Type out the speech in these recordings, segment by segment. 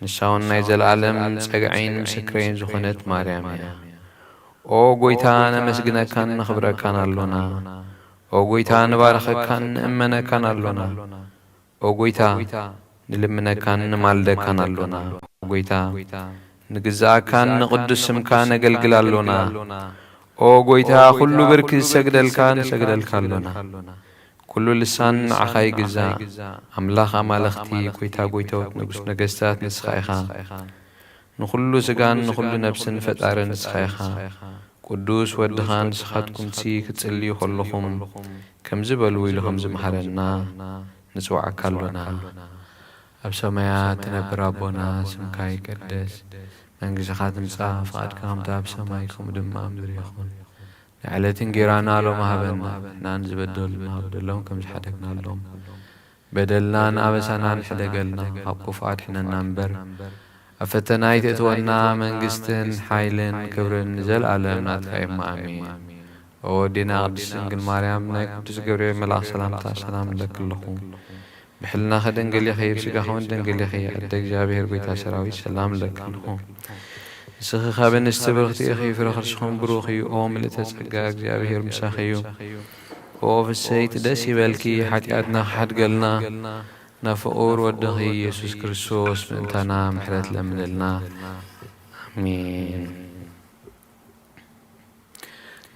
ንሳ እውን ናይ ዘለኣለም ጸግዐይን ምስክረይን ዝኾነት ማርያም እያ። ኦ ጐይታ፣ ነመስግነካን ነኽብረካን ኣሎና። ኦ ጐይታ፣ ንባርኸካን ንእመነካን ኣሎና። ኦ ጐይታ፣ ንልምነካን ንማልደካን ኣሎና። ኦ ጐይታ፣ ንግዝኣካን ንቕዱስ ስምካ ነገልግል ኣሎና። ኦ ጐይታ፣ ኵሉ ብርኪ ዝሰግደልካ ንሰግደልካ ኣሎና። ኵሉ ልሳን ንዓኻ ይግዛእ። ኣምላኽ ኣማልኽቲ፣ ጐይታ ጐይታዎት፣ ንጉስ ነገስታት ንስኻ ኢኻ። ንኹሉ ስጋን ንኹሉ ነፍስን ፈጣሪ ንስኻ ኢኻ። ቅዱስ ወድኻ ንስኻትኩምሲ ክትጽልዩ ከለኹም ከምዚ በሉ ኢሉ ከም ዝምሃረና ንጽውዓካ ኣሎና። ኣብ ሰማያት ትነብር ኣቦና፣ ስምካ ይቀደስ፣ መንግስትኻ ትምጻእ፣ ፍቓድካ ከምቲ ኣብ ሰማይ ከምኡ ድማ ኣብ ምድሪ ይኹን። ንዕለት እንጌራና ሎሚ ሃበና፣ ንሕና ንዝበደሉና በደሎም ከም ዝሓደግናሎም፣ በደልናን ኣበሳናን ሕደገልና፣ ካብ ክፉእ ኣድሕነና እምበር፣ ኣብ ፈተና ኣይትእትወና፣ መንግስትን ሓይልን ክብርን ንዘለኣለም ናትካ እየ'ሞ፣ ኣሜን። ኦ ኣዴና ቅድስት ድንግል ማርያም፣ ናይ ቅዱስ ገብርኤል መልኣኽ ሰላምታ ሰላም እብለኪ ኣለኹ። ብሕልናኺ ድንግል ኢኺ፣ ብስጋኺ እውን ድንግል ኢኺ። ኣደ እግዚኣብሔር፣ ጐይታ ሰራዊት፣ ሰላም እብለኪ ኣለኹ። ንስኺ ካብ ኣንስቲ ብርኽቲ ኢኺ፣ ፍረ ከርስኺ እውን ብሩኽ እዩ። ኦ ምልእተ ጸጋ፣ እግዚኣብሔር ምሳኺ እዩ። ኦ ፍስሕቲ ደስ ይበልኪ፣ ሓጢኣትና ክሓድገልና ናብ ፍቑር ወድኺ ኢየሱስ ክርስቶስ ምእንታና ምሕረት ለምንልና። ኣሜን።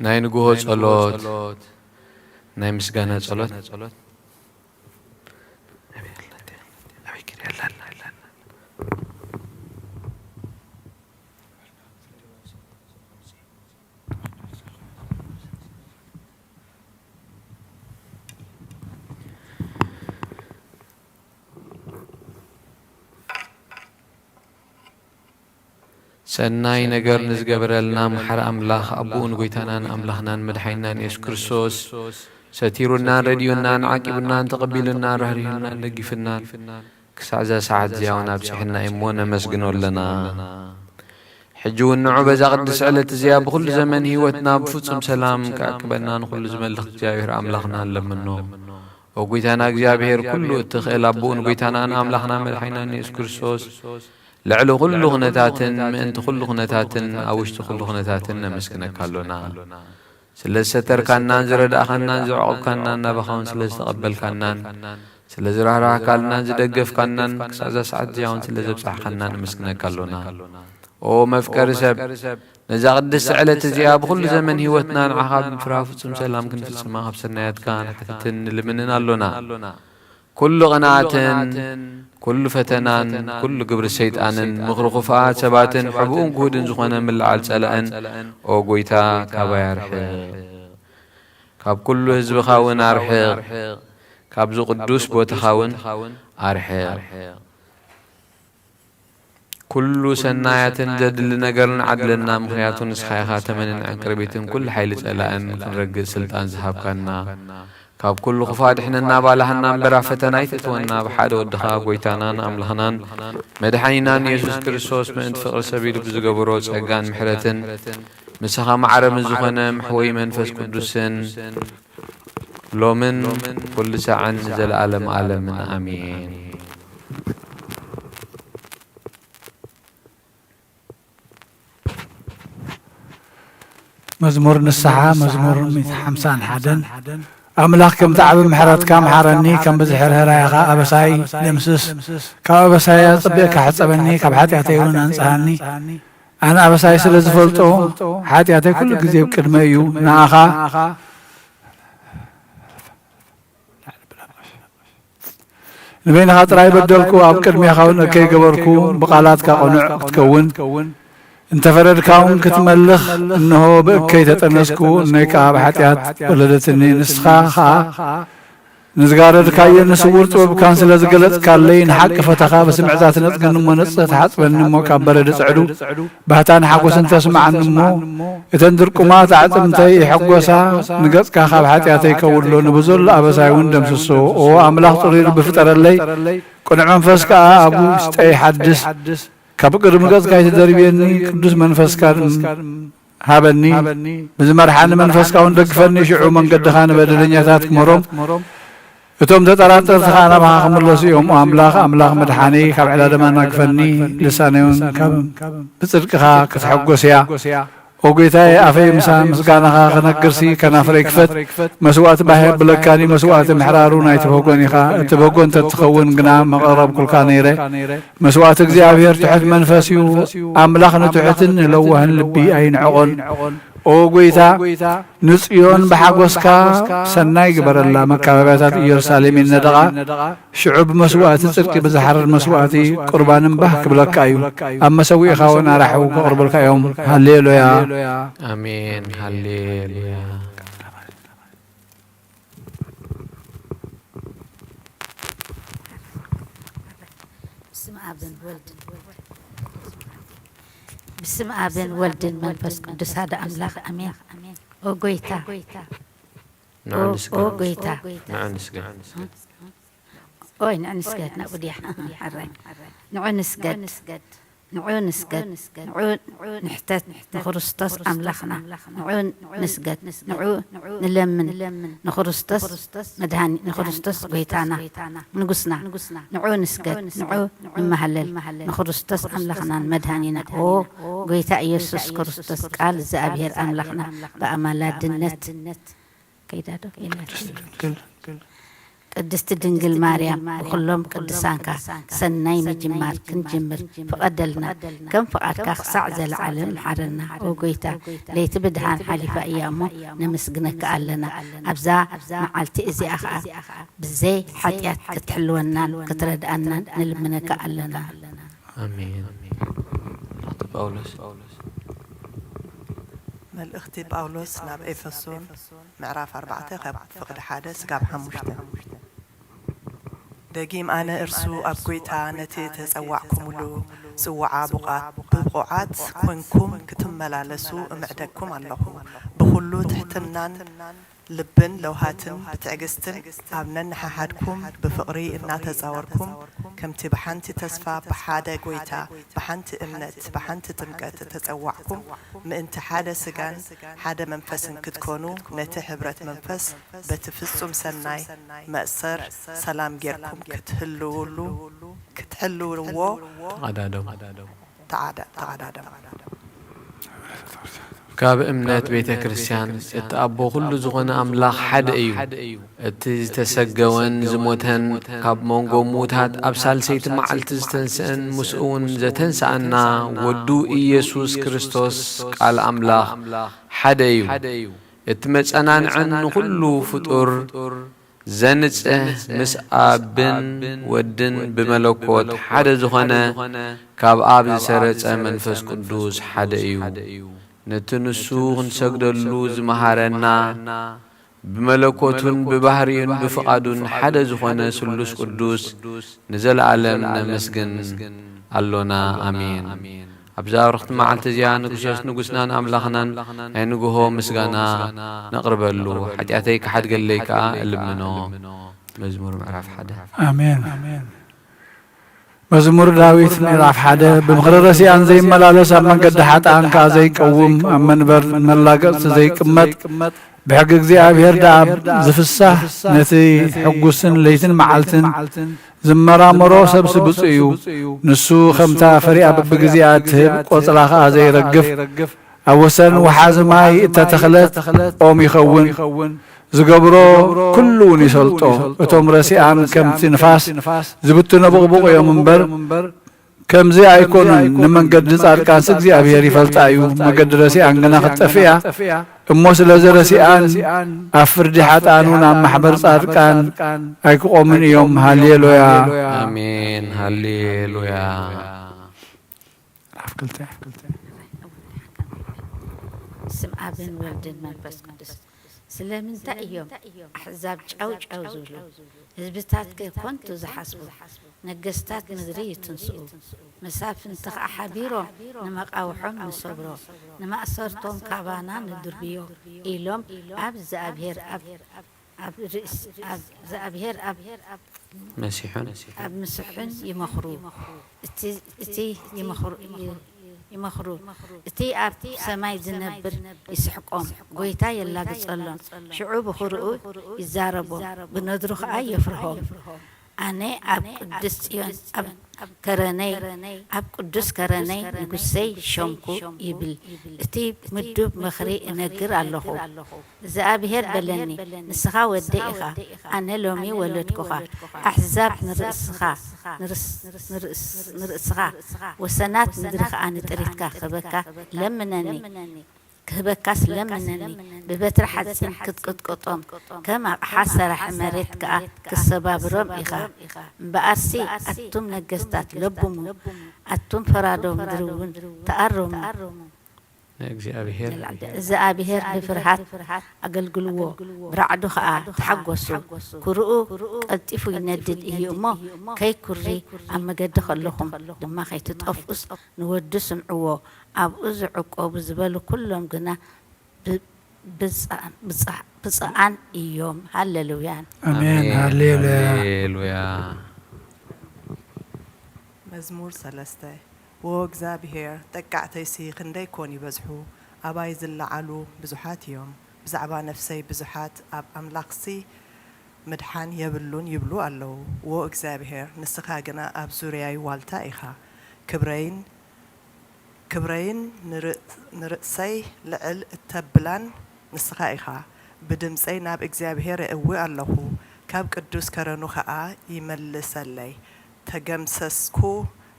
ናይ ንግሆ ጸሎት፣ ናይ ምስጋና ጸሎት። ሰናይ ነገር ንዝገበረልና መሓሪ ኣምላኽ ኣቦኡ ንጐይታናን ኣምላኽናን መድሓኒናን የሱስ ክርስቶስ ሰቲሩናን ረድዩናን ዓቂቡናን ተቐቢሉናን ራህሪሁናን ደጊፉናን ክሳዕ እዛ ሰዓት እዚኣ እውን ኣብጺሑና እዩ እሞ ነመስግኖ ኣለና። ሕጂ እውን ንዑ በዛ ቅድስቲ ዕለት እዚኣ ብኹሉ ዘመን ህይወትና ብፍጹም ሰላም ክዕቅበና ንኹሉ ዝመልኽ እግዚኣብሔር ኣምላኽና ንለምኖ። ኦ ጐይታና እግዚኣብሔር፣ ኩሉ እትኽእል ኣቦኡ ንጐይታናን ኣምላኽና መድሓኒናን የሱስ ክርስቶስ፣ ልዕሊ ኩሉ ኹነታትን ምእንቲ ኩሉ ኹነታትን ኣብ ውሽጢ ኩሉ ኹነታትን ነመስግነካ ኣሎና። ስለ ዝሰተርካናን ዝረዳእኻናን ዘዕቆብካናን ናባኻ እውን ስለ ዝተቐበልካናን ስለ ዝራህራህካልናን ዝደገፍካናን ክሳዕ እዛ ሰዓት እዚኣ እውን ስለ ዘብጻሕካና ነመስግነካ ኣሎና። ኦ መፍቀሪ ሰብ፣ ነዛ ቅድስቲ ዕለት እዚኣ ብኹሉ ዘመን ህይወትና ንዓኻ ብምፍራህ ፍጹም ሰላም ክንፍጽማ ካብ ሰናያትካ ንሓትትን ንልምንን ኣሎና። ኩሉ ቕንኣትን ኩሉ ፈተናን ኩሉ ግብሪ ሰይጣንን ምኽሪ ኽፉኣት ሰባትን ሕብኡን ግሁድን ዝኾነ ምልዓል ጸላእን፣ ኦ ጐይታ፣ ካባይ ኣርሕቕ። ካብ ኩሉ ህዝብኻ እውን ኣርሕቕ። ካብዚ ቅዱስ ቦታኻ እውን ኣርሕቕ። ኩሉ ሰናያትን ዘድሊ ነገርን ዓድለና፣ ምኽንያቱ ንስኻ ኢኻ ተመንን ዕንቅርቢትን ኩሉ ሓይሊ ጸላእን ክንረግጽ ስልጣን ዝሃብካና። ካብ ኩሉ ክፉእ ኣድሕነና፣ ኣባልሃና እምበር ኣብ ፈተና ኣይተእትወና፣ ብሓደ ወድኻ ጐይታናን ኣምላኽናን መድሓኒናን የሱስ ክርስቶስ ምእንቲ ፍቕሪ ሰብ ኢሉ ብዝገበሮ ጸጋን ምሕረትን፣ ምሳኻ ማዕረ ምስ ዝኾነ መሕወዪ መንፈስ ቅዱስን ሎምን ኩሉ ሳዕን ንዘለኣለም ኣለምን ኣሜን። መዝሙር ንስሓ፣ መዝሙር ሚእቲ ሓምሳን ሓደን። ኣምላኽ ከምቲ ዓቢ ምሕረትካ ምሓረኒ፣ ከም ብዝሒ ርህራሄኻ ኣበሳይ ደምስስ። ካብ ኣበሳይ ኣጸቢቕካ ሕጸበኒ፣ ካብ ሓጢኣተይ እውን ኣንጽሃኒ። ኣነ ኣበሳይ ስለ ዝፈልጦ፣ ሓጢኣተይ ኩሉ ግዜ ኣብ ቅድመይ እዩ። ንኣኻ ንበይንኻ ጥራይ በደልኩ፣ ኣብ ቅድሜኻ እውን እከይ ገበርኩ። ብቓላትካ ቅኑዕ ክትከውን፣ እንተ ፈረድካ እውን ክትመልኽ፣ እንሆ ብእከይ ተጠነስኩ፣ እኖይ ከኣ ብሓጢኣት ወለደትኒ። ንስኻ ኸኣ ንዝጋረድካዮ ንስዉር ጥበብካን ስለ ዝገለጽካለይ፣ ንሓቂ ፈተኻ ብስምዕታ ትነጽገኒ እሞ፣ ነጽህ ትሓጽበኒ እሞ፣ ካብ በረድ ጽዕዱ ባህታን ሓጎስን ተስምዓኒ እሞ፣ እተን ድርቁማት ኣዕጽምተይ ይሕጎሳ፣ ንገጽካ ካብ ሓጢኣተይ ከውሎ፣ ንብዘሎ ኣበሳይ እውን ደምስሶ። ኦ ኣምላኽ፣ ጽሩይ ልቢ ፍጠረለይ፣ ቅኑዕ መንፈስ ከኣ ኣብ ውሽጠይ ሓድስ። ካብ ቅድሚ ገጽካ ኣይትደርብየኒ፣ ቅዱስ መንፈስካ ሃበኒ። ብዝመርሓኒ መንፈስካ እውን ደግፈኒ፣ ሽዑ መንገድኻ ንበደለኛታት ክመሮም፣ እቶም ተጠራጠርቲ ኸኣ ናባኻ ክምለሱ እዮም። ኦ ኣምላኽ፣ ኣምላኽ መድሓኒ፣ ካብ ዕዳ ደማና ግፈኒ፣ ልሳነይ እውን ካብ ብጽድቅኻ ክትሕጎስ እያ። ኦ ጐይታየ፣ ኣፈይ ምሳን ምስጋናኻ ክነግርሲ ከናፍረይ ክፈት። መስዋእቲ ባህ የብለካን እዩ፣ መስዋእቲ ምሕራሩ ናይ ትበጎን ኢኻ። እቲ በጎ እንተ ትኸውን ግና መቐረብኩልካ ነይረ። መስዋእቲ እግዚኣብሔር ትሑት መንፈስ እዩ። ኣምላኽ ንትሑትን ንለዋህን ልቢ ኣይንዕቖን። ኦ ጐይታ፣ ንጽዮን ብሓጎስካ ሰናይ ግበረላ። መካበብያታት ኢየሩሳሌም ይነደቓ። ሽዑ ብመስዋእቲ ጽድቂ ብዝሓርር መስዋእቲ ቁርባን እምባህ ክብለካ እዩ። ኣብ መሰዊእኻ እውን ኣራሕው ከቕርቡልካ እዮም። ሃሌሉያ። ኣሜን። ሃሌሉያ። ብስም ኣብን ወልድን ብስም ኣብን ወልድን መንፈስ ቅዱስ ሓደ ኣምላኽ ኣሜን። ኦ ጎይታ፣ ንዑ ኦ ንስገድ። ጎይታ፣ ንዑ ንስገድ። ኦይ ንዑ ንስገድ ናብኡ ድያ? ሕራይ ንዑ ንስገድ፣ ንዑ ንስገድ፣ ንዑ ንሕተት ንክርስቶስ ኣምላኽና፣ ንዑ ንስገድ፣ ንዑ ንለምን ንክርስቶስ መድሃኒ ንክርስቶስ ጎይታና ንጉስና፣ ንዑ ንስገድ፣ ንዑ ንመሃለል ንክርስቶስ ኣምላኽናን መድሃኒና። ኦ ጎይታ ኢየሱስ ክርስቶስ ቃል እግዚኣብሔር ኣምላኽና ብኣማላድነት ከይዳ ዶ የላትን። ቅድስቲ ድንግል ማርያም ብኹሎም ቅዱሳንካ ሰናይ ምጅማር ክንጅምር ፍቐደልና። ከም ፍቓድካ ክሳዕ ዘለዓለም ምሓረና። ኦ ጎይታ ለይቲ ብድሓን ሓሊፋ እያ እሞ ነመስግነካ ኣለና። ኣብዛ መዓልቲ እዚኣ ኸኣ ብዘይ ሓጢኣት ክትሕልወናን ክትረድኣናን ንልምነካ ኣለና። ኣሜን። ጳውሎስ መልእኽቲ ጳውሎስ ናብ ኤፌሶን ምዕራፍ ኣርባዕተ ካብ ፍቕዲ ሓደ ስጋብ ሓሙሽተ። ደጊም ኣነ እርሱ ኣብ ጐይታ ነቲ እተጸዋዕኩምሉ ጽውዓ ብቓ- ብቑዓት ኰንኩም ክትመላለሱ እምዕደኩም ኣለኹ። ብኹሉ ትሕትናን ልብን ለውሃትን ብትዕግስትን ኣብ ነንሓሓድኩም ብፍቕሪ እናተጻወርኩም ከምቲ ብሓንቲ ተስፋ ብሓደ ጐይታ ብሓንቲ እምነት ብሓንቲ ጥምቀት እተጸዋዕኩም ምእንቲ ሓደ ስጋን ሓደ መንፈስን ክትኮኑ ነቲ ሕብረት መንፈስ በቲ ፍጹም ሰናይ መእሰር ሰላም ጌርኩም ክትህልውሉ ክትሕልውዎ ተቐዳደሙ። ተዓዳ- ተቐዳደሙ። ካብ እምነት ቤተ ክርስቲያን እቲ ኣቦ ኩሉ ዝኾነ ኣምላኽ ሓደ እዩ። እቲ ዝተሰገወን ዝሞተን ካብ መንጎ ምዉታት ኣብ ሳልሰይቲ መዓልቲ ዝተንስአን ምስኡ እውን ዘተንስኣና ወዱ ኢየሱስ ክርስቶስ ቃል ኣምላኽ ሓደ እዩ። እቲ መጸናንዕን ንኹሉ ፍጡር ዘንጽህ ምስ ኣብን ወድን ብመለኮት ሓደ ዝኾነ ካብ ኣብ ዝሰረጸ መንፈስ ቅዱስ ሓደ እዩ። ነቲ ንሱ ክንሰግደሉ ዝመሃረና ብመለኮቱን ብባህርዩን ብፍቓዱን ሓደ ዝኾነ ስሉስ ቅዱስ ንዘለኣለም ነመስግን ኣሎና። ኣሜን። ኣብዛ ብርኽቲ መዓልቲ እዚኣ ንክሶስ ንጉስናን ኣምላኽናን ናይ ንግሆ ምስጋና ነቕርበሉ። ሓጢኣተይ ክሓድገለይ ከኣ እልምኖ። መዝሙር ምዕራፍ ሓደ። ኣሜን። መዝሙር ዳዊት ምዕራፍ ሓደ። ብምኽሪ ረሲኣን ዘይመላለስ፣ ኣብ መንገዲ ሓጥኣን ከኣ ዘይቀውም፣ ኣብ መንበር መላገጽቲ ዘይቅመጥ፣ ብሕጊ እግዚኣብሔር ደኣ ዝፍሳህ፣ ነቲ ሕጉስን ለይትን መዓልትን ዝመራመሮ ሰብሲ ብፁዕ እዩ። ንሱ ኸምታ ፍሪኣ በብግዜኣ እትህብ፣ ቈጽላ ኸኣ ዘይረግፍ፣ ኣብ ወሰን ወሓዚ ማይ እተተኽለት ኦም ይኸውን። ዝገብሮ ኩሉ እውን ይሰልጦ። እቶም ረሲኣን ከምቲ ንፋስ ዝብትኖ ብቑቡቕ እዮም እምበር፣ ከምዚ ኣይኮኑን። ንመንገዲ ጻድቃንስ እግዚኣብሔር ይፈልጣ እዩ፣ መገዲ ረሲኣን ግና ክትጠፍእ እያ። እሞ ስለዚ ረሲኣን ኣብ ፍርዲ ሓጥኣን እውን ኣብ ማሕበር ጻድቃን ኣይክቖሙን እዮም። ሃሌሉያ። ኣሜን። ሃሌሉያ። ምዕራፍ ክልተ። ስም ኣብን ወልድን መንፈስ ቅዱስ። ስለምንታይ እዮም ኣሕዛብ ጫው ጫው ዝብሉ? ህዝብታት ከ ኮንቱ ዝሓስቡ? ነገስታት ምድሪ ይትንስኡ፣ መሳፍንቲ ኸኣ ሓቢሮም ንመቓውሖም ንሰብሮ፣ ንማእሰርቶም ካባና ንድርብዮ ኢሎም ኣብ እግዚኣብሔር ኣብ ኣብ ርእስ ኣብ እግዚኣብሔር ኣብ መሲሑን ኣብ ምስሑን ይመኽሩ። እቲ እቲ ይመኽሩ ይ- ይመኽሩ። እቲ ኣብ ሰማይ ዝነብር ይስሕቆም፣ ጐይታ የላግጸሎም። ሽዑ ብኹርኡ ይዛረቦም፣ ብነድሩ ኸኣ የፍርሆም። ኣነ ኣብ ቅድስት ጽዮን ኣብ ከረነይ ኣብ ቅዱስ ከረነይ ንጉሰይ ሾምኩ ይብል። እቲ ምዱብ ምኽሪ እነግር ኣለኹ። እግዚኣብሄር በለኒ፣ ንስኻ ወደይ ኢኻ፣ ኣነ ሎሚ ወለድኩኻ። ኣሕዛብ ንርእስኻ ንርእስ- ንርእስ- ንርእስኻ፣ ወሰናት ምድሪ ኸኣ ንጥሪትካ ክህበካ ለምነኒ። ክህበካስ ለምነኒ፣ ብበትሪ ሓጺን ክትቅጥቅጦም፣ ከም ኣቕሓ ሰራሒ መሬት ከኣ ክሰባብሮም ኢኻ። እምበኣርሲ ኣቱም ነገስታት ለብሙ፣ ኣቱም ፈራዶ ምድሪ እውን ተኣረሙ። ንእግዚኣብሔር እግዚኣብሔር ብፍርሃት ኣገልግልዎ፣ ብራዕዱ ኸኣ ተሓጎሱ። ኩርኡ ቀልጢፉ ይነድድ እዩ እሞ፣ ከይኩሪ ኣብ መገዲ ከለኹም ድማ ከይትጠፍኡስ ንወዱ ስምዕዎ። ኣብኡ ዝዕቆቡ ዝበሉ ኩሎም ግና ብ- ብፅኣን- ብፅዓ- ብፅዓን እዮም። ሃሌሉያን። ኣሜን። ሃሌሉያ። ሃሌሉያ። መዝሙር ሰለስተ። ዎ እግዚኣብሄር፣ ጠቃዕተይሲ ክንደይ ኮን ይበዝሑ፣ ኣባይ ዝለዓሉ ብዙሓት እዮም። ብዛዕባ ነፍሰይ ብዙሓት ኣብ ኣምላኽሲ ምድሓን የብሉን ይብሉ ኣለዉ። ዎ እግዚኣብሄር፣ ንስኻ ግና ኣብ ዙርያይ ዋልታ ኢኻ። ክብረይን ክብረይን ንርእሰይ ልዕል እተብላን ንስኻ ኢኻ። ብድምጸይ ናብ እግዚኣብሄር እእዊ ኣለኹ፣ ካብ ቅዱስ ከረኑ ኸኣ ይመልሰለይ። ተገምሰስኩ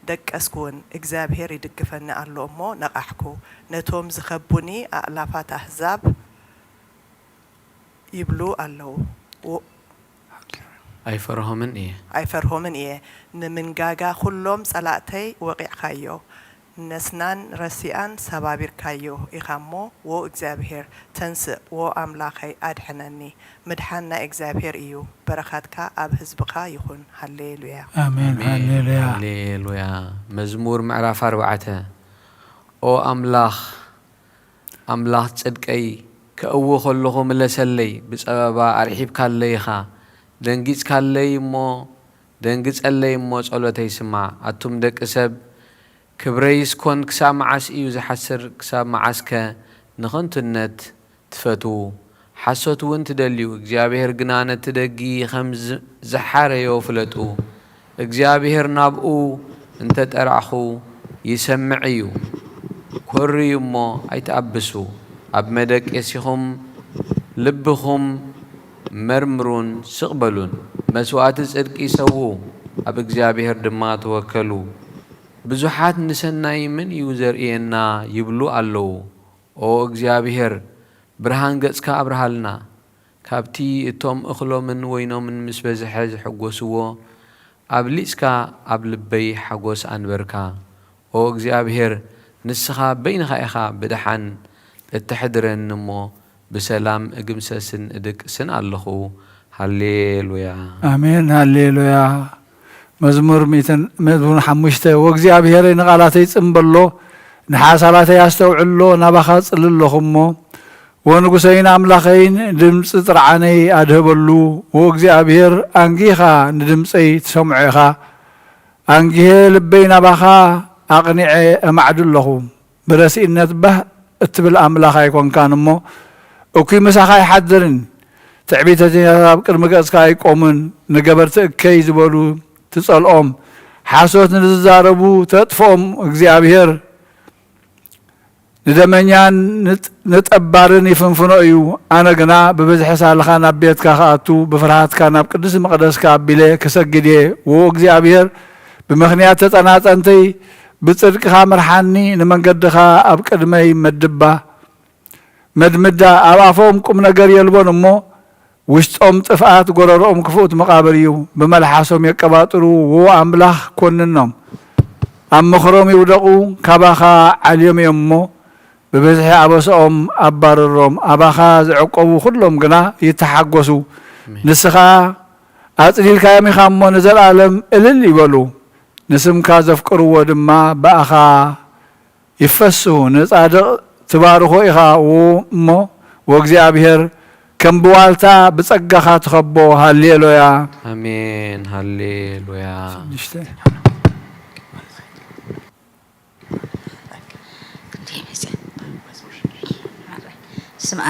ደቀስኩውን፣ እግዚኣብሄር ይድግፈኒ ኣሎ እሞ ነቓሕኩ። ነቶም ዝኸቡኒ ኣእላፋት ኣህዛብ ይብሉ ኣለዉ። ኣይፈርሆምን እየ። ኣይፈርሆምን እየ። ንምንጋጋ ኹሎም ጸላእተይ ወቒዕካዮ፣ ነስናን ረሲኣን ሰባቢርካዮ ኢኻ እሞ፣ ዎ እግዚኣብሄር፣ ተንስእ፣ ዎ ኣምላኸይ፣ ኣድሕነኒ። ምድሓን ናይ እግዚኣብሄር እዩ፣ በረኻትካ ኣብ ህዝብኻ ይኹን። ሃሌሉያ። ኣሜን። ሃሌሉያ። ሃሌሉያ። መዝሙር ምዕራፍ ኣርባዕተ። ኦ ኣምላኽ፣ ኣምላኽ ጽድቀይ፣ ክእዊ ከለኹ ምለሰለይ፣ ብጸበባ ኣርሒብካለይ ኢኻ። ደንጊጽካለይ እሞ፣ ደንግጸለይ እሞ፣ ጸሎተይ ስማዕ። ኣቱም ደቂ ሰብ፣ ክብረይስ ኮን ክሳብ መዓስ እዩ ዝሓስር? ክሳብ መዓስከ ንኸንቱነት ትፈትዉ? ሓሶት እውን ትደልዩ፣ እግዚኣብሔር ግና ነቲ ደጊ ኸም ዝ- ዝሓረዮ ፍለጡ። እግዚኣብሔር ናብኡ እንተ ጠራዕኹ ይሰምዕ እዩ። ኮርዩ እሞ ኣይትኣብሱ። ኣብ መደቀሲኹም ልብኹም መርምሩን ስቕ በሉን። መስዋእቲ ጽድቂ ሰውኡ፣ ኣብ እግዚኣብሔር ድማ ተወከሉ። ብዙሓት ንሰናይ መን እዩ ዘርእየና ይብሉ ኣለዉ። ኦ እግዚኣብሔር፣ ብርሃን ገጽካ ኣብርሃልና። ካብቲ እቶም እኽሎምን ወይኖምን ምስ በዝሐ ዝሕጎስዎ፣ ኣብሊጽካ ኣብ ልበይ ሓጎስ ኣንበርካ። ኦ እግዚኣብሔር፣ ንስኻ በይንኻ ኢኻ ብደሓን እተሕድረኒ እሞ፣ ብሰላም እግምሰስን እድቅስን ኣለኹ። ሃሌሉያ። ኣሜን። ሃሌሉያ። መዝሙር ሚእትን መዝሙር ሓሙሽተ። ወእግዚኣብሔር ንቓላተይ ጽምበሎ፣ ንሓሳባተይ ኣስተውዕሎ፣ ናባኻ ጽሊ ኣለኹ እሞ። ወንጉሰይን ኣምላኸይን ድምፂ ጥርዓነይ ኣድህበሉ። ወእግዚኣብሔር ኣንጊኻ ንድምፀይ ትሰምዖ ኢኻ። ኣንጊሄ ልበይ ናባኻ ኣቕኒዐ እማዕዱ ኣለኹ። ብረሲእነት ባህ እትብል ኣምላኽ ኣይኮንካን እሞ፣ እኩይ ምሳኻ ኣይሓድርን። ትዕቢተኛታት ኣብ ቅድሚ ገጽካ ኣይቆሙን። ንገበርቲ እከይ ዝበሉ ትጸልኦም። ሓሶት ንዝዛረቡ ተጥፍኦም። እግዚኣብሔር ንደመኛን ንጥ- ንጠባርን ይፍንፍኖ እዩ። ኣነ ግና ብብዝሒ ሳልኻ ናብ ቤትካ ክኣቱ፣ ብፍርሃትካ ናብ ቅዱስ መቕደስካ ኣቢለ ክሰግድ እየ። ዎ እግዚኣብሔር፣ ብምኽንያት ተጸናጸንተይ ብጽድቅኻ ምርሓኒ፣ ንመንገድኻ ኣብ ቅድመይ መድባ። መድምዳ፣ ኣብ ኣፎም ቁም ነገር የልቦን እሞ፣ ውሽጦም ጥፍኣት፣ ጎረሮኦም ክፉት መቓብር እዩ። ብመልሓሶም የቀባጥሩ፣ ዎ ኣምላኽ ኮንኖም። ኣብ ምኽሮም ይውደቑ፣ ካባኻ ዓልዮም እዮም እሞ፣ ብብዝሒ ኣበስኦም ኣባርሮም። ኣባኻ ዝዕቆቡ ኩሎም ግና ይተሓጎሱ። ንስኻ ኣጽሊልካዮም ኢኻ እሞ፣ ንዘለኣለም እልል ይበሉ። ንስምካ ዘፍቅርዎ ድማ ብኣኻ ይፈስሁ። ንጻድቕ ትባርኾ ኢኻ እሞ፣ ወእግዚኣብሔር ከም ብዋልታ ብጸጋኻ ትኸቦ። ሃሌሉያ። ኣሜን። ሃሌሉያ። ሽዱሽተ።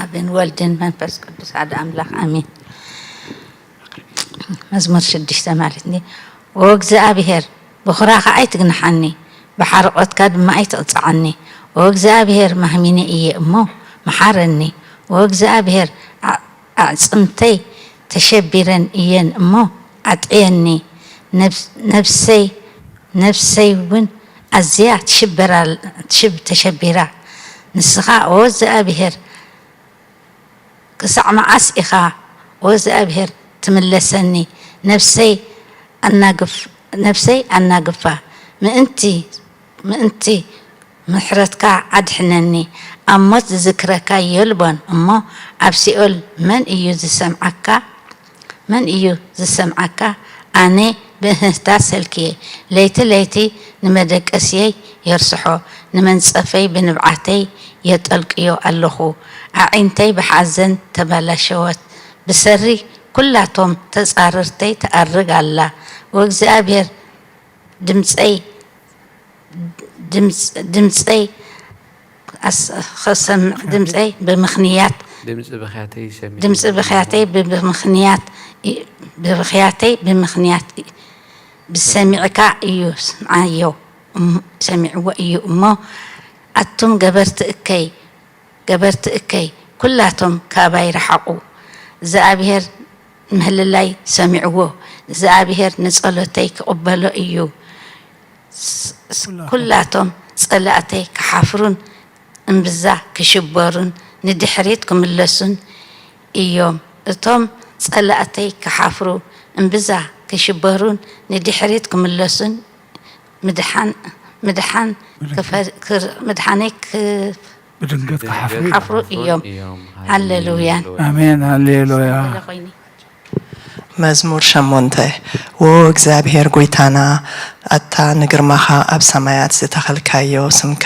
ኣብን ወልድን መንፈስ ቅዱስ ሓደ ኣምላኽ ኣሜን። መዝሙር ሽዱሽተ ማለት እንዲ። ኦ እግዚኣብሔር፣ ብኹራኻ ኣይትግንሓኒ፣ ብሓርቆትካ ድማ ኣይትቕጽዓኒ። ኦ እግዚኣብሔር፣ ማህሚነ እየ እሞ፣ መሓረኒ። ኦ እግዚኣብሔር፣ ኣ-፣ ኣዕጽምተይ ተሸቢረን እየን እሞ፣ ኣጥዕየኒ። ነብስ-፣ ነብሰይ፣ ነብሰይ እውን ኣዝያ ትሽበራ-፣ ትሽብ-፣ ተሸቢራ። ንስኻ፣ ኦ እግዚኣብሔር፣ ክሳዕ መዓስ ኢኻ፣ ኦ እግዚኣብሔር፣ ትምለሰኒ? ነፍሰይ ኣናግፍ-፣ ነፍሰይ ኣናግፋ፣ ምእንቲ፣ ምእንቲ ምሕረትካ ኣድሕነኒ። ኣብ ሞት ዝዝክረካ የልቦን እሞ፣ ኣብ ሲኦል መን እዩ ዝሰምዓካ? መን እዩ ዝሰምዓካ? ኣነ ብእህህታ ሰልክየ፣ ለይቲ ለይቲ ንመደቀስየይ የርስሖ፣ ንመንጸፈይ ብንብዓተይ የጠልቅዮ ኣለኹ። ኣዒንተይ ብሓዘን ተበላሸወት፣ ብሰሪ ኩላቶም ተጻረርተይ ትኣርግ ኣላ። ወእግዚኣብሔር ድምጸይ ድምጽ-፣ ድምጸይ ኣስ-፣ ኸሰምዕ ድምጸይ ብምኽንያት ድምጺ ብኽያተይ ሰሚዐ። ድምጺ ብኽያተይ ብ-፣ ብምኽንያት ኢ-፣ ብብኽያተይ ብምኽንያት ኢ-፣ ብሰሚዕካ እዩ፣ ስምዓዮ፣ እም-፣ ሰሚዕዎ እዩ እሞ፣ ኣቱም ገበርቲ እከይ፣ ገበርቲ እከይ፣ ኩላቶም ካባይ ረሓቑ። እግዚኣብሔር ምህልላይ ሰሚዕዎ፣ እግዚኣብሔር ንጸሎተይ ክቕበሎ እዩ። ስ-፣ ስ-፣ ኩላቶም። ኩላቶም ጸላእተይ ክሓፍሩን እምብዛ ክሽበሩን ንድሕሪት ክምለሱን እዮም። እቶም ጸላእተይ ክሓፍሩ እምብዛ ክሽበሩን ንድሕሪት ክምለሱን ምድሓን፣ ምድሓን ክፈ-፣ ክር-፣ ምድሓነይ ክ-፣ ብድንገት ክሓፍሩ ክሓፍሩ እዮም። እዮም። ሃሌሉያ። ኣሜን፣ ሃሌሉያ። ስለ ኮይኒ። መዝሙር ሸሞንተ። ዎ እግዚኣብሔር ጐይታና፣ ኣታ ንግርማኻ ኣብ ሰማያት ዝተኸልካዮ ስምካ፣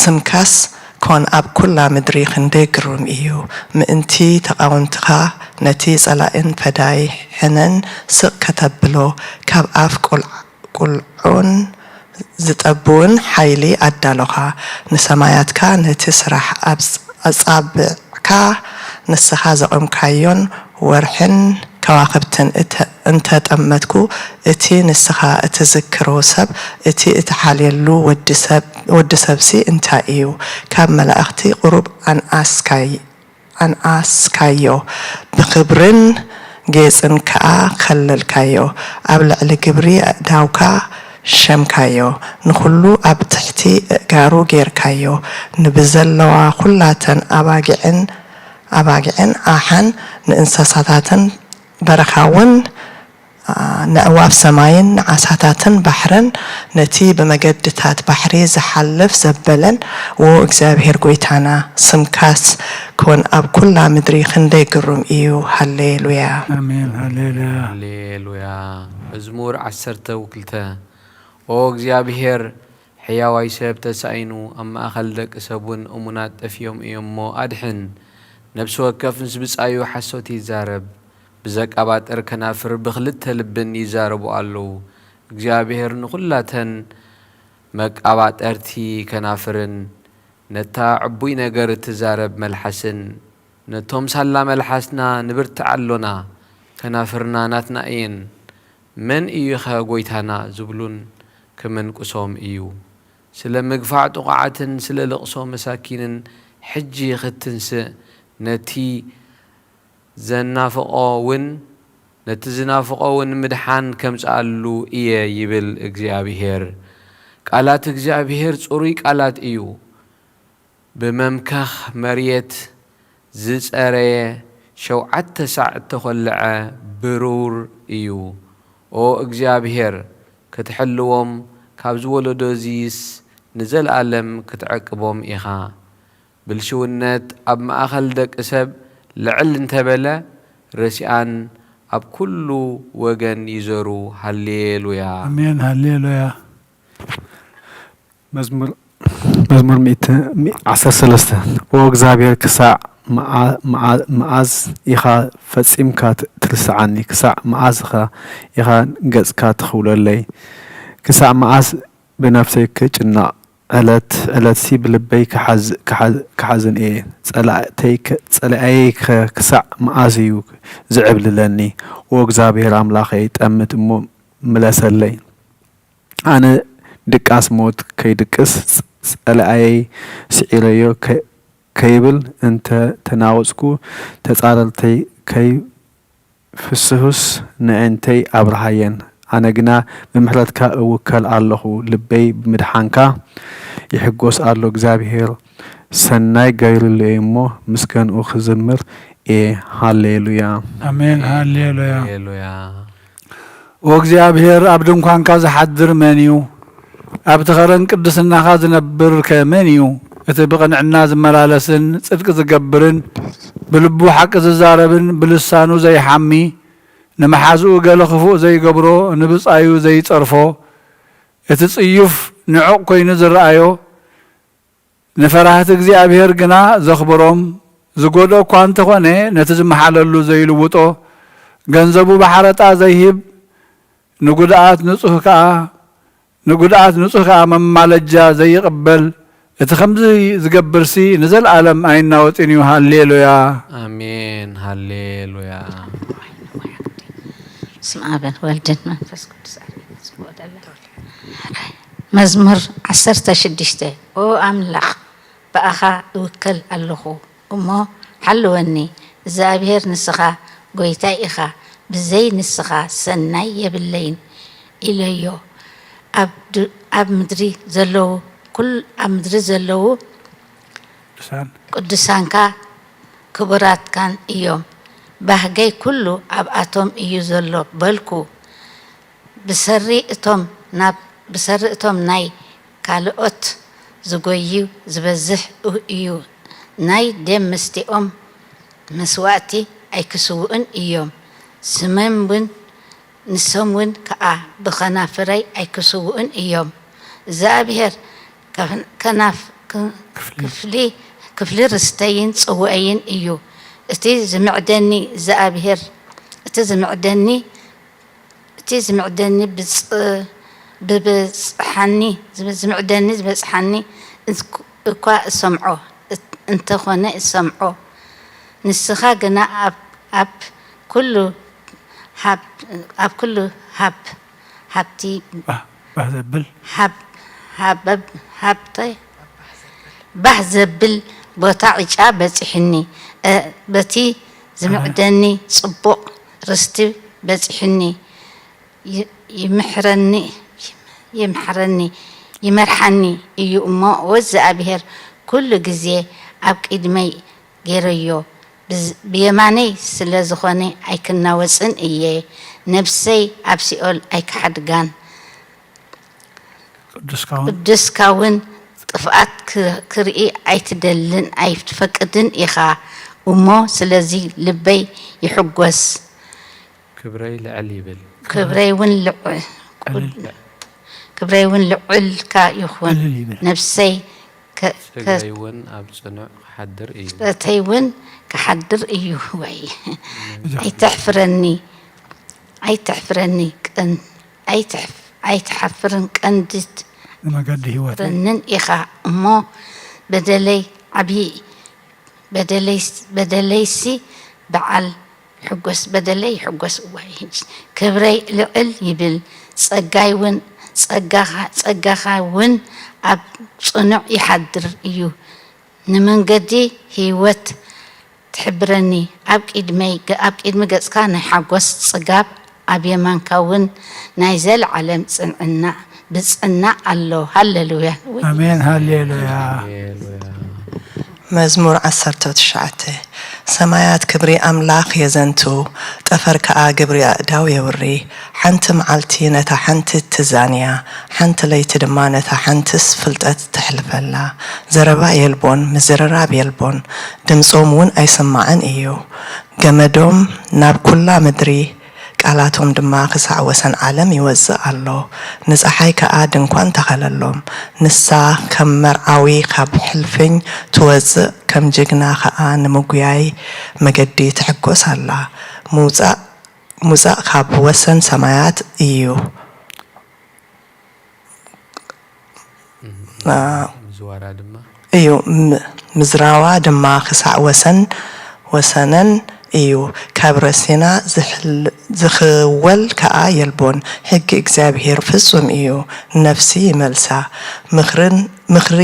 ስምካስ ኮን ኣብ ኩላ ምድሪ ክንደይ ግሩም እዩ። ምእንቲ ተቓወምትኻ ነቲ ጸላእን ፈዳይ ሕነን ስቕ ከተብሎ፣ ካብ ኣፍ ቁልዓ ቁልዑን ዝጠብውን ሓይሊ ኣዳሎኻ። ንሰማያትካ ነቲ ስራሕ ኣብ ኣጻብዕካ ንስኻ ዘቖምካዮን ወርሕን ከዋኽብትን እተ-፣ እንተ ጠመትኩ፣ እቲ ንስኻ እትዝክሮ ሰብ፣ እቲ እትሓልየሉ ወዲ ሰብ፣ ወዲ ሰብሲ እንታይ እዩ? ካብ መላእኽቲ ቁሩብ ኣንኣስካይ ኣንኣስካዮ፣ ብኽብርን ጌጽን ከኣ ከለልካዮ። ኣብ ልዕሊ ግብሪ ኣእዳውካ ሸምካዮ፣ ንኹሉ ኣብ ትሕቲ ኣእጋሩ ጌርካዮ። ንብዘለዋ ኹላተን ኣባጊዕን፣ ኣባጊዕን ኣሓን ንእንስሳታትን በረኻውን፣ ነእዋፍ ሰማይን ንዓሳታትን ባሕርን፣ ነቲ ብመገድታት ባሕሪ ዝሓልፍ ዘበለን፣ ዎ እግዚኣብሔር ጐይታና፣ ስምካስ ኮን ኣብ ኵላ ምድሪ ክንደይ ግሩም እዩ። ሃሌሉያ። ኣሜን። ሃሌሉያ። ሃሌሉያ። መዝሙር ዓሰርተ ክልተ። ኦ እግዚኣብሔር፣ ሕያዋይ ሰብ ተሳኢኑ፣ ኣብ ማእከል ደቂ ሰብ እውን እሙናት ጠፊኦም እዮም እሞ ኣድሕን። ነፍሲ ወከፍ ምስ ብጻዩ ሓሶት ይዛረብ፣ ብዘቃባጥር ከናፍር ብኽልተ ልብን ይዛረቡ ኣለዉ። እግዚኣብሔር ንኹላተን መቃባጠርቲ ከናፍርን ነታ ዕቡይ ነገር እትዛረብ መልሓስን፣ ነቶም ሳላ መልሓስና ንብርትዕ ኣሎና፣ ከናፍርና ናትና እየን፣ መን እዩኸ ጐይታና ዝብሉን ክምንቅሶም እዩ። ስለ ምግፋዕ ጥቑዓትን ስለ ልቕሶ መሳኪንን ሕጂ ኽትንስእ፣ ነቲ ዘናፍቖ እውን፣ ነቲ ዝናፍቖ እውን ምድሓን ከምጽኣሉ እየ ይብል እግዚኣብሄር። ቃላት እግዚኣብሄር ጽሩይ ቃላት እዩ። ብመምከኽ መርየት ዝጸረየ ሸውዓተ ሳዕ እተኾልዐ ብሩር እዩ። ኦ እግዚኣብሄር፣ ክትሕልዎም ካብ ዝወለዶ እዚስ ንዘለኣለም ክትዕቅቦም ኢኻ። ብልሽውነት ኣብ ማእኸል ደቂ ሰብ ልዕል እንተበለ፣ ረሲኣን ኣብ ኩሉ ወገን ይዘሩ። ሃሌሉያ። ኣሜን፣ ሃሌሉያ። መዝሙር፣ መዝሙር ሚእቲ፣ ሚ-፣ ዓሰርተ ሰለስተ። ኦ እግዚኣብሔር፣ ክሳዕ መዓ-፣ መዓ-፣ መዓዝ ኢኻ ፈጺምካ ት-፣ ትርስዓኒ? ክሳዕ መዓዝ ኢኻ፣ ኢኻ ገጽካ ትኽውለለይ? ክሳዕ መዓዝ ብነፍሰይ ክጭነቕ ዕለት ዕለትሲ ብልበይ ክሓዝ-፣ ክሓዝ-፣ ክሓዝን እየ። ጸላእተይ ከ-፣ ጸላእየይ ከ-፣ ክሳዕ መኣስ እዩ ዝዕብልለኒ? ኦ እግዚኣብሔር ኣምላኸይ፣ ጠምት እሞ ምለሰለይ። ኣነ ድቃስ ሞት ከይድቅስ፣ ጸ-፣ ጸላእየይ ስዒረዮ ከ-፣ ከይብል እንተ ተናወጽኩ፣ ተጻረርተይ ከይ-፣ ፍስሁስ ነእንተይ ኣብርሃየን። ኣነ ግና ብምሕረትካ እውከል ኣለኹ፣ ልበይ ብምድሓንካ ይሕጎስ ኣሎ። እግዚኣብሔር ሰናይ ገይሩለይ እሞ፣ ምስጋንኡ ክዝምር እየ። ሃሌሉያ። ኣሜን። ሃሌሉያ። ሃሌሉያ። ኦ እግዚኣብሔር፣ ኣብ ድንኳንካ ዝሓድር መን እዩ? ኣብቲ ኸረን ቅድስናኻ ዝነብር ከ መን እዩ? እቲ ብቕንዕና ዝመላለስን ጽድቂ ዝገብርን፣ ብልቡ ሓቂ ዝዛረብን፣ ብልሳኑ ዘይሓሚ፣ ንመሓዝኡ ገለ ክፉእ ዘይገብሮ፣ ንብጻዩ ዘይጸርፎ፣ እቲ ጽዩፍ ንዑቕ ኮይኑ ዝረኣዮ፣ ንፈራህቲ እግዚኣብሔር ግና ዘኽብሮም፣ ዝጎድኦ እኳ እንተኾነ፣ ነቲ ዝመሓለሉ ዘይልውጦ፣ ገንዘቡ ብሓረጣ ዘይህብ፣ ንጉድኣት ንጹህ ከኣ፣ ንጉድኣት ንጹህ ከኣ መማለጃ ዘይቕበል፣ እቲ ከምዚ ዝገብርሲ ንዘለኣለም ኣይናወጽን እዩ። ሃሌሉያ። ኣሜን። ሃሌሉያ። በስመ ኣብ ወወልድ ወመንፈስ ቅዱስ ኣሐዱ ኣምላክ። መዝሙር ዓሰርተ ሽዱሽተ። ኦ ኣምላኽ፣ ብኣኻ እውከል ኣለኹ እሞ ሓልወኒ። እግዚኣብሔር፣ ንስኻ ጐይታይ ኢኻ፣ ብዘይ ንስኻ ሰናይ የብለይን ኢለዮ። ኣብ ድ-፣ ኣብ ምድሪ ዘለዉ ኩል-፣ ኣብ ምድሪ ዘለዉ ቅዱሳን። ቅዱሳንካ ክቡራትካን እዮም። ባህገይ ኩሉ ኣብኣቶም እዩ ዘሎ በልኩ። ብሰሪ እቶም ናብ፣ ብሰሪ እቶም ናይ ካልኦት ዝጎዩ ዝበዝሕ እዩ። ናይ ደም መስቲኦም መስዋእቲ ኣይክስውኡን እዮም። ስሞም እውን፣ ንሶም እውን ከኣ ብኸናፍረይ ኣይክስውኡን እዮም። እግዚኣብሔር ከፍ-፣ ከናፍ-፣ ክ-፣ ክፍሊ። ክፍሊ፣ ክፍሊ ርስተይን ጽውኤይን እዩ። እቲ ዝምዕደኒ እግዚኣብሔር፣ እቲ ዝምዕደኒ፣ እቲ ዝምዕደኒ ብጽ-፣ ብብጽሓኒ፣ ዝም-፣ ዝምዕደኒ ዝበጽሓኒ እስ-፣ እኳ እሰምዖ፣ እት-፣ እንተኾነ እሰምዖ። ንስኻ ግና ኣብ፣ ኣብ ኩሉ ሃብ፣ ኣብ ኩሉ ሃብ፣ ሃብቲ ባህ፣ ባህ ዘብል። ሃብ፣ ሃበብ፣ ሃብተ-፣ ባህ ዘብል ቦታ ዕጫ በጺሕኒ። እ፣ በቲ ዝምዕደኒ ጽቡቕ ርስቲ በጺሕኒ። ይ-፣ ይምሕረኒ፣ ይምሕረኒ፣ ይመርሓኒ እዩ እሞ፣ ወእግዚኣብሔር ኩሉ ግዜ ኣብ ቅድመይ ገይረዮ። ብዝ-፣ ብየማነይ ስለ ዝኾነ ኣይክናወጽን እየ። ነፍሰይ ኣብ ሲኦል ኣይክሓድጋን። ቅዱስካ እውን። ቅዱስካ እውን ጥፍኣት ክ-፣ ክርኢ ኣይትደልን ኣይትፈቅድን ኢኻ እሞ፣ ስለዚ ልበይ ይሕጎስ። ክብረይ ልዕል ይብል። ክብረይ እውን ልዕ-፣ ዕልል። ክብረይ እውን ልዑልካ ይኹን። ዕልል ይብል። ነፍሰይ ከ-፣ ከ-፣ ጸጋይ እውን ኣብ ጽኑዕ ክሓድር እዩ። ጸተይ እውን ክሓድር እዩ። ወይ። ብዙሕ። ኣይተሕፍረኒ፣ ኣይተሕፍረኒ፣ ቀን-፣ ኣይተሕፍ-፣ ኣይትሓፍርን ቀንድት ንመገዲ ህይወተይ። ፍረንን ኢኻ እሞ፣ በደለይ ዓብዪ፣ በደለይስ-፣ በደለይሲ በዓል ይሕጎስ፣ በደለይ ይሕጎስ። እዋይ፣ ክብረይ ልዕል ይብል፣ ጸጋይ እውን፣ ጸጋኻ፣ ጸጋኻ እውን ኣብ ጽኑዕ ይሓድር እዩ። ንመንገዲ ህይወት ትሕብረኒ፣ ኣብ ቅድመይ፣ ኣብ ቅድሚ ገጽካ ናይ ሓጎስ ጽጋብ፣ ኣብ የማንካ እውን ናይ ዘለዓለም ጽንዕና፣ ብጽዕና ኣሎ። ሃሌሉያ። ኣሜን፣ ሃሌሉያ። ሃሌሉያ። መዝሙር ዓሰርተ ትሽዓተ። ሰማያት ክብሪ ኣምላኽ የዘንቱ፣ ጠፈር ከኣ ግብሪ ኣእዳው የውሪ። ሓንቲ መዓልቲ ነታ ሓንቲ ትዛንያ፣ ሓንቲ ለይቲ ድማ ነታ ሓንትስ ፍልጠት ተሕልፈላ። ዘረባ የልቦን፣ ምዝርራብ የልቦን፣ ድምጾም እውን ኣይስማዕን እዩ። ገመዶም ናብ ኩላ ምድሪ፣ ቃላቶም ድማ ክሳዕ ወሰን ዓለም ይወጽእ ኣሎ። ንጸሓይ ከኣ ድንኳን ተኸለሎም። ንሳ ከም መርዓዊ ካብ ሕልፍኝ ትወጽእ፣ ከም ጅግና ከኣ ንምጉያይ መገዲ ትሕጎስ ኣላ። ምውጻእ፣ ምውጻእ ካብ ወሰን ሰማያት እዩ። እም፣ አ፣ ምዝዋራ ድማ እዩ። ም-፣ ምዝራዋ ድማ ክሳዕ ወሰን ወሰነን እዩ። ካብ ረሲና ዝሕል-፣ ዝኽወል ከኣ የልቦን። ሕጊ እግዚኣብሄር ፍጹም እዩ፣ ንነፍሲ ይመልሳ። ምኽርን፣ ምኽሪ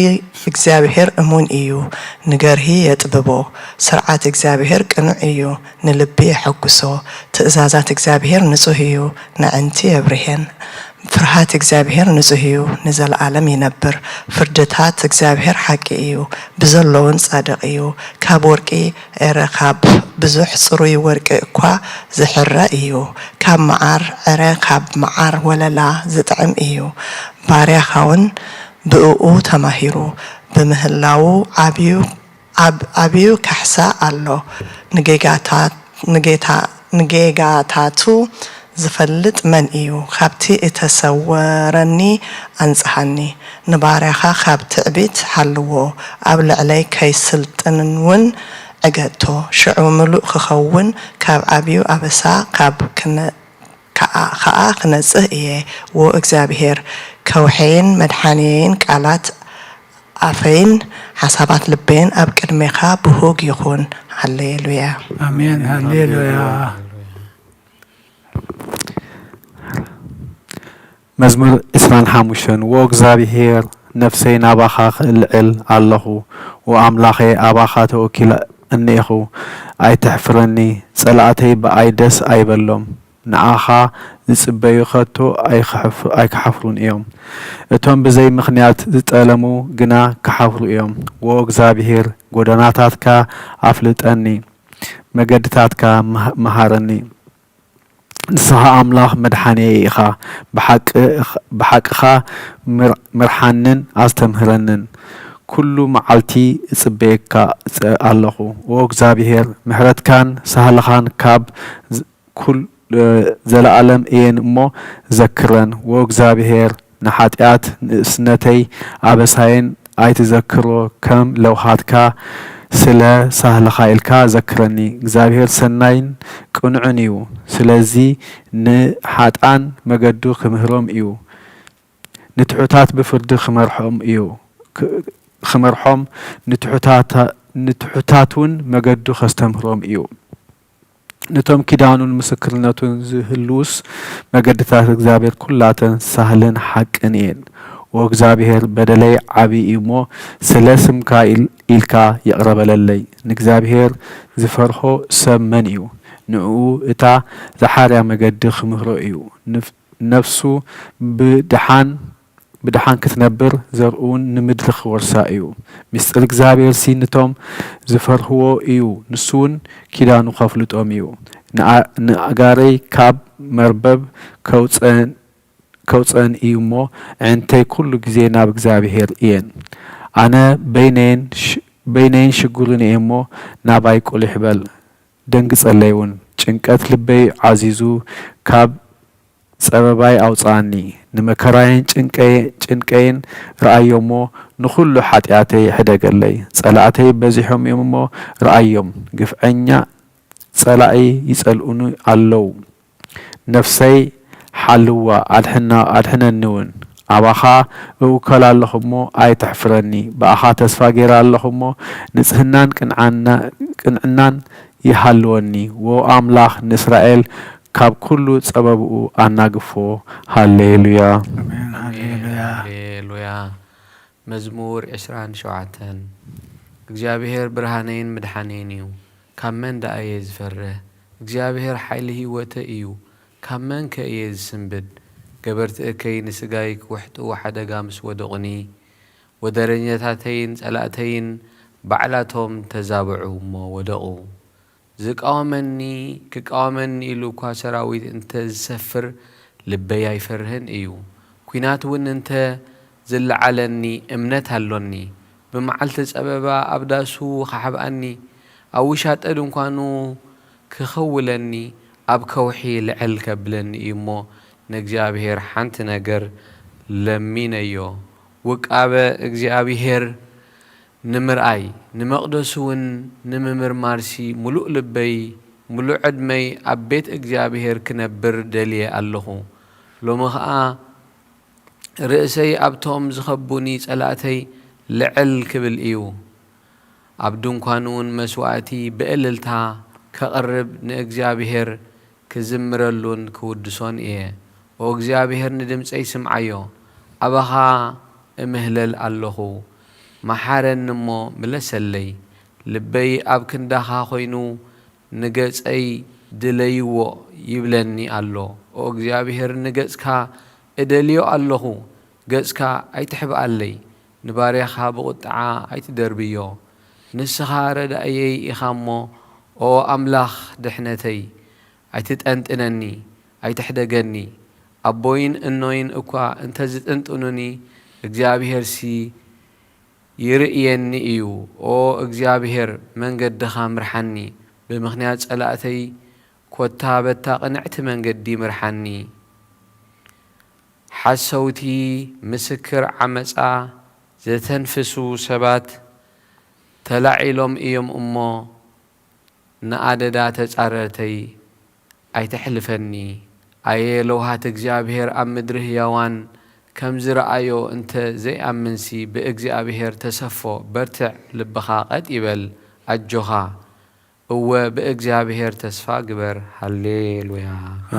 እግዚኣብሄር እሙን እዩ፣ ንገርሂ የጥብቦ። ስርዓት እግዚኣብሄር ቅኑዕ እዩ፣ ንልቢ የሐጉሶ። ትእዛዛት እግዚኣብሄር ንጹህ እዩ፣ ነዕንቲ የብርሄን። ፍርሃት እግዚኣብሄር ንጹህ እዩ፣ ንዘለኣለም ይነብር። ፍርድታት እግዚኣብሄር ሓቂ እዩ፣ ብዘሎውን ጻድቕ እዩ። ካብ ወርቂ ኤረ፣ ካብ ብዙሕ ጽሩይ ወርቂ እኳ ዝሕረ እዩ። ካብ መዓር ዕረ፣ ካብ መዓር ወለላ ዝጥዕም እዩ። ባርያኻውን ብእኡ ተማሂሩ ብምህላዉ ዓብዩ፣ ዓብ-፣ ዓብዩ ካሕሳ ኣሎ። ንጌጋታት-፣ ንጌታ-፣ ንጌጋታቱ ዝፈልጥ መን እዩ? ካብቲ እተሰወረኒ ኣንጽሃኒ። ንባርያኻ ካብ ትዕቢት ሓልዎ፣ ኣብ ልዕለይ ከይስልጥን'ውን ዕገቶ። ሽዑ ምሉእ ክኸውን፣ ካብ ዓብዩ ኣበሳ፣ ካብ ክነ-፣ ከኣ፣ ከኣ ክነጽህ እየ። ዎ እግዚኣብሄር፣ ከውሐይን መድሓንየይን፣ ቃላት ኣፈይን ሓሳባት ልበይን ኣብ ቅድሜኻ ብሁግ ይኹን። ሃሌሉያ። ኣሜን። ሃሌሉያ። መዝሙር ዕስራን ሓሙሽተን። ዎ እግዚኣብሄር፣ ነፍሰይ ናባኻ ክልዕል ኣለኹ። ዎ ኣምላኸይ፣ ኣባኻ ተወኪለ እኔኹ። ኣይተሕፍረኒ፣ ጸላእተይ ብኣይ ደስ ኣይበሎም። ንዓኻ ዝጽበዩ ኸቶ ኣይክሐፍ-፣ ኣይክሓፍሩን እዮም። እቶም ብዘይ ምኽንያት ዝጠለሙ ግና ክሓፍሩ እዮም። ዎ እግዚኣብሄር፣ ጐደናታትካ ኣፍልጠኒ፣ መገድታትካ ምሃ-፣ ምሃረኒ። ንስኻ ኣምላኽ መድሓንየይ ኢኻ፣ ብሓቂ-፣ ብሓቅኻ ምር-፣ ምርሓንን ኣስተምህረንን። ኩሉ መዓልቲ እጽበየካ እጸ-፣ ኣለኹ። ዎ እግዚኣብሄር፣ ምሕረትካን ሳህልኻን ካብ ዝ-፣ ኩል-፣ ዘለኣለም እየን እሞ ዘክረን። ዎ እግዚኣብሄር፣ ንሓጢኣት ንእስነተይ ኣበሳየን ኣይትዘክሮ፣ ከም ለውሃትካ ስለ ሳህልኻ ኢልካ ዘክረኒ። እግዚኣብሄር ሰናይን ቅኑዕን እዩ፣ ስለዚ ንሓጥኣን መገዱ ክምህሮም እዩ፣ ንትሑታት ብፍርዲ ክመርሖም እዩ፣ ክ-፣ ክመርሖም፣ ንትሑታታ-፣ ንትሑታትውን መገዱ ከስተምህሮም እዩ። ነቶም ኪዳኑን ምስክርነቱን ዝህልዉስ፣ መገድታት እግዚኣብሔር ኩላተን ሳህልን ሓቅን እየን። ኦ እግዚኣብሔር፣ በደለይ ዓቢ እዩ እሞ፣ ስለ ስምካ ኢል-፣ ኢልካ ይቕረ በለለይ። ንእግዚኣብሔር ዝፈርሆ ሰብ መን እዩ? ንዕኡ እታ ዝሓርያ መገዲ ክምህሮ እዩ። ንፍ-፣ ነፍሱ ብደሓን ብደሓን ክትነብር፣ ዘርኡውን ንምድሪ ክወርሳ እዩ። ምስጢር እግዚኣብሔርሲ ነቶም ዝፈርህዎ እዩ፣ ንሱውን ኪዳኑ ኸፍልጦም እዩ። ንኣ-፣ ንኣእጋረይ ካብ መርበብ ከውፅአን፣ ከውፅአን እዩ እሞ፣ ኣዒንተይ ኩሉ ግዜ ናብ እግዚኣብሔር እየን። ኣነ በይነይን ሽ-፣ በይነይን ሽጉርን እየ እሞ፣ ናባይ ቁሊሕ በል፣ ደንግጸለይ እውን። ጭንቀት ልበይ ዓዚዙ፣ ካብ ጸበባይ ኣውጽኣኒ። ንመከራይን ጭንቀይ-፣ ጭንቀይን ረኣዮ እሞ፣ ንኹሉ ሓጢኣተይ ሕደገለይ። ጸላእተይ በዚሖም እዮም እሞ፣ ረኣዮም። ግፍዐኛ ጸላኢ ይጸልኡኒ ኣለዉ። ነፍሰይ ሓልዋ፣ ኣድሕና-፣ ኣድሕነኒ እውን። ኣባኻ እውከል ኣለኹ እሞ፣ ኣይተሕፍረኒ። ብኣኻ ተስፋ ገይረ ኣለኹ እሞ፣ ንጽህናን ቅንዓና-፣ ቅንዕናን ይሃልወኒ። ዎ ኣምላኽ ንእስራኤል ካብ ኩሉ ጸበብኡ ኣናግፎ። ሃሌሉያ። ኣሜን። ሃሌሉያ። ሃሌሉያ። መዝሙር ዕስራን ሸውዓተን። እግዚኣብሔር ብርሃነይን ምድሓነይን እዩ፣ ካብ መን ደኣ እየ ዝፈርህ? እግዚኣብሔር ሓይሊ ህይወተይ እዩ፣ ካብ መንከ እየ ዝስንብድ? ገበርቲ እከይ ንስጋይ ክውሕጥዎ ሓደጋ ምስ ወደቑኒ፣ ወደረኛታተይን ጸላእተይን ባዕላቶም ተዛብዑ እሞ ወደቑ። ዝቃወመኒ፣ ክቃወመኒ ኢሉ እኳ ሰራዊት እንተ ዝሰፍር፣ ልበይ ኣይፈርህን እዩ። ኲናት እውን እንተ ዝለዓለኒ፣ እምነት ኣሎኒ። ብመዓልቲ ጸበባ ኣብ ዳሱ ኸሓብኣኒ፣ ኣብ ውሻጠ ድንኳኑ ክኸውለኒ፣ ኣብ ከውሒ ልዕል ከብለኒ እዩ እሞ፣ ንእግዚኣብሔር ሓንቲ ነገር ለሚነዮ። ውቃበ እግዚኣብሔር ንምርኣይ፣ ንመቕደሱ እውን ንምምርማርሲ፣ ምሉእ ልበይ፣ ምሉእ ዕድመይ ኣብ ቤት እግዚኣብሔር ክነብር ደልየ ኣለኹ። ሎሚ ኸኣ ርእሰይ ኣብቶም ዝኸቡኒ ጸላእተይ ልዕል ክብል እዩ። ኣብ ድንኳኑ እውን መስዋእቲ ብእልልታ ከቕርብ ንእግዚኣብሔር ክዝምረሉን ክውድሶን እየ። ኦ እግዚኣብሔር ንድምፀይ ስምዓዮ፣ ኣባኻ እምህለል ኣለኹ፣ መሓረኒ እሞ ምለሰለይ። ልበይ ኣብ ክንዳኻ ኮይኑ ንገፀይ ድለይዎ ይብለኒ ኣሎ። ኦ እግዚኣብሔር ንገፅካ እደልዮ ኣለኹ፣ ገጽካ ኣይትሕብኣለይ፣ ንባርያኻ ብቑጥዓ ኣይትደርብዮ። ንስኻ ረዳእየይ ኢኻ እሞ፣ ኦ ኣምላኽ ድሕነተይ፣ ኣይትጠንጥነኒ፣ ኣይትሕደገኒ። ኣቦይን እኖይን እኳ እንተ ዝጥንጥኑኒ፣ እግዚኣብሄርሲ ይርእየኒ እዩ። ኦ እግዚኣብሄር፣ መንገድኻ ምርሓኒ፣ ብምኽንያት ጸላእተይ ኮታ በታ ቅንዕቲ መንገዲ ምርሓኒ። ሓሰውቲ ምስክር ዓመጻ ዘተንፍሱ ሰባት ተላዒሎም እዮም እሞ፣ ንኣደዳ ተጻረርተይ ኣይተሕልፈኒ። ኣየ ለውሃት እግዚኣብሔር ኣብ ምድሪ ህያዋን፣ ከም ዝረኣዮ እንተ ዘይኣምንሲ፣ ብእግዚኣብሔር ተሰፎ፣ በርትዕ፣ ልብኻ ቀጥ ይበል፣ ኣጆኻ። እወ ብእግዚኣብሔር ተስፋ ግበር። ሃሌሉያ።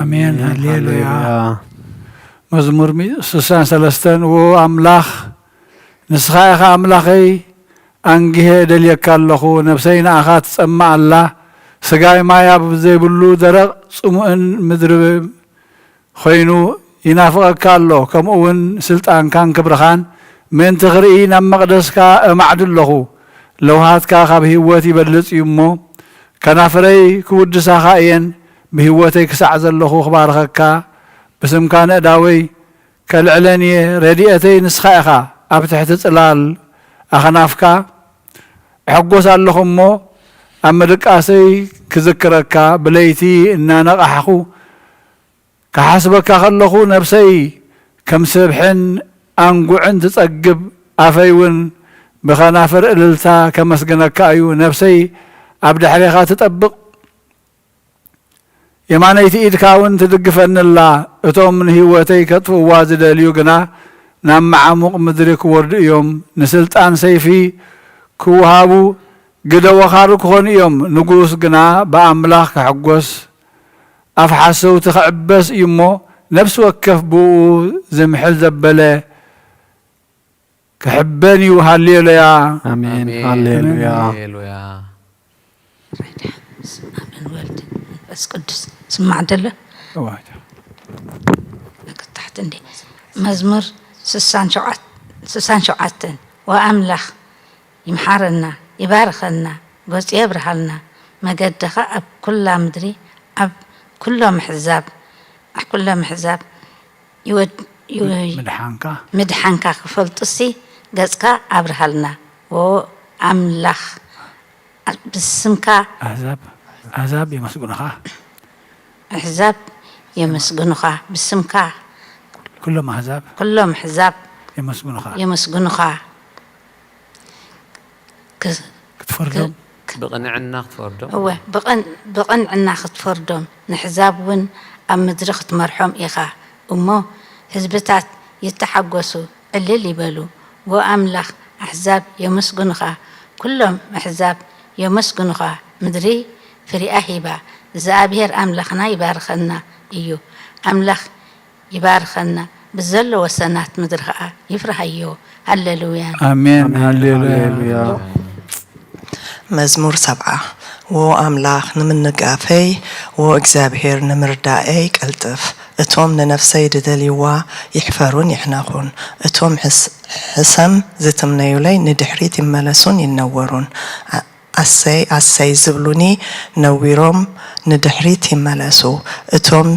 ኣሜን። ኣሜን። ሃሌሉያ። ሃሌሉያ። መዝሙር ሚ-፣ ስሳን ሰለስተን፣ ዎ ኣምላኽ፣ ንስኻ ኢኻ ኣምላኸይ፣ ኣንጊሄ እደልየካ ኣለኹ፣ ነፍሰይ ንኣኻ ትጸምእ ኣላ። ስጋይ ማይ ኣብ ዘይብሉ ደረቕ ጽሙእን ምድሪ ኮይኑ ይናፍቐካ ኣሎ፣ ከምኡ እውን ስልጣንካን ክብርኻን ምእንቲ ክርኢ ናብ መቕደስካ እማዕዱ ኣለኹ። ለውሃትካ ካብ ህይወት ይበልጽ እዩ እሞ፣ ከናፍረይ ክውድሳኻ እየን። ብህይወተይ ክሳዕ ዘለኹ ክባርኸካ፣ ብስምካ ነእዳወይ ከልዕለን እየ። ረድኤተይ ንስኻ ኢኻ፣ ኣብ ትሕቲ ጽላል ኣኽናፍካ እሕጎስ ኣለኹ እሞ፣ ኣብ ምድቃሰይ ክዝክረካ፣ ብለይቲ እናነቓሕኹ ክሓስበካ ከለኹ፣ ነብሰይ ከም ስብሕን ኣንጉዕን ትጸግብ፣ ኣፈይ እውን ብኸናፍር እልልታ ከመስግነካ እዩ። ነብሰይ ኣብ ድሕሬኻ ትጠብቕ፣ የማነይቲ ኢድካ እውን ትድግፈኒ ኣላ። እቶም ንህይወተይ ከጥፍእዋ ዝደልዩ ግና ናብ መዓሙቕ ምድሪ ክወርዱ እዮም። ንስልጣን ሰይፊ ክወሃቡ፣ ግደ ወኻሩ ክኾኑ እዮም። ንጉስ ግና ብኣምላኽ ክሕጎስ፣ ኣፍ ሓሰውቲ ክዕበስ እዩ እሞ፣ ነፍሲ ወከፍ ብኡ ዝምሕል ዘበለ ክሕበን እዩ። ሃሌሉያ። ኣሜን። ኣሜን። ሃሌሉያ። ሃሌሉያ። ኣብን ወልድ መንፈስ ቅዱስ ስማዕ ደሎ። እዋይ። ንክታሕት እንዴ። መዝሙር ስሳን ሸውዓት-፣ ስሳን ሸውዓተን። ወኣምላኽ ይምሓረና፣ ይባርኸና፣ ገጹ የብርሃልና፣ መገድኻ ኣብ ኩላ ምድሪ፣ ኣብ ኩሎም ኣሕዛብ፣ ኣብ ኩሎም ኣሕዛብ ይወድ-፣ ይወ-፣ ምድሓንካ። ምድሓንካ ክፈልጡሲ ገጽካ ኣብርሃልና። ዎ ኣምላኽ፣ ብስምካ ኣህዛብ፣ ኣህዛብ የመስግኑኻ። ኣሕዛብ የመስግኑኻ፣ ብስምካ ኩሎም ኣህዛብ ኩሎም ኣሕዛብ የመስግኑኻ። የመስግኑኻ። ክ-፣ ክትፈርዶም። ክ-፣ ብቕንዕና ክትፈርዶም። እወ፣ ብቕን-፣ ብቕንዕና ክትፈርዶም፣ ንሕዛብ እውን ኣብ ምድሪ ክትመርሖም ኢኻ እሞ፣ ህዝብታት ይተሓጎሱ፣ ዕልል ይበሉ። ዎ ኣምላኽ፣ ኣሕዛብ የመስግኑኻ፣ ኩሎም ኣሕዛብ የመስግኑኻ። ምድሪ ፍሪኣ ሂባ፣ እግዚኣብሄር ኣምላኽና ይባርኸና እዩ። ኣምላኽ ይባርኸና፣ ብዘሎ ወሰናት ምድሪ ኸኣ ይፍርሃዮ። ሃሌሉያ። ኣሜን። ኣሜን። ሃሌሉያ። ሃሌሉያ። መዝሙር ሰብዓ። ዎ ኣምላኽ ንምንጋፈይ፣ ዎ እግዚኣብሄር ንምርዳኤይ ቀልጥፍ። እቶም ንነፍሰይ ዝደልይዋ ይሕፈሩን ይሕነኹን። እቶም ሕስ-፣ ሕሰም ዝትምነዩለይ ንድሕሪት ይመለሱን ይነወሩን። ኣ-፣ ኣሰይ ኣሰይ ዝብሉኒ ነዊሮም ንድሕሪት ይመለሱ። እቶም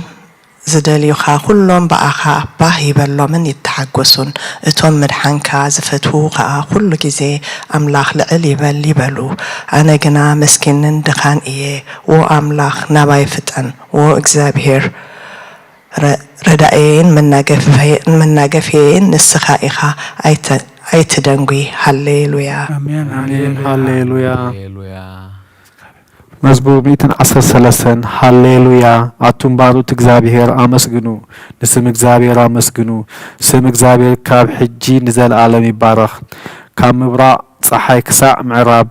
ዝደልዩኻ ኩሎም ብኣኻ ባህ ይበሎምን ይተሓጎሱን። እቶም ምድሓንካ ዝፈትዉ ኸኣ ኩሉ ግዜ ኣምላኽ ልዕል ይበል ይበሉ። ኣነ ግና መስኪንን ድኻን እየ። ዎ ኣምላኽ ናባይ ፍጠን። ዎ እግዚኣብሄር ረ-፣ ረዳኤየይን መናገፍየይን ንስኻ ኢኻ። ኣይተ-፣ ኣይትደንጉይ። ሃሌሉያ። ኣሜን። ኣሜን። ሃሌሉያ። ሃሌሉያ። መዝሙር ሚእትን ዓሰርተ ሰለስተን። ሃሌሉያ! ኣቱም ባሮት እግዚኣብሔር ኣመስግኑ፣ ንስም እግዚኣብሔር ኣመስግኑ። ስም እግዚኣብሔር ካብ ሕጂ ንዘለኣለም ይባረኽ። ካብ ምብራቕ ጸሓይ ክሳዕ ምዕራብ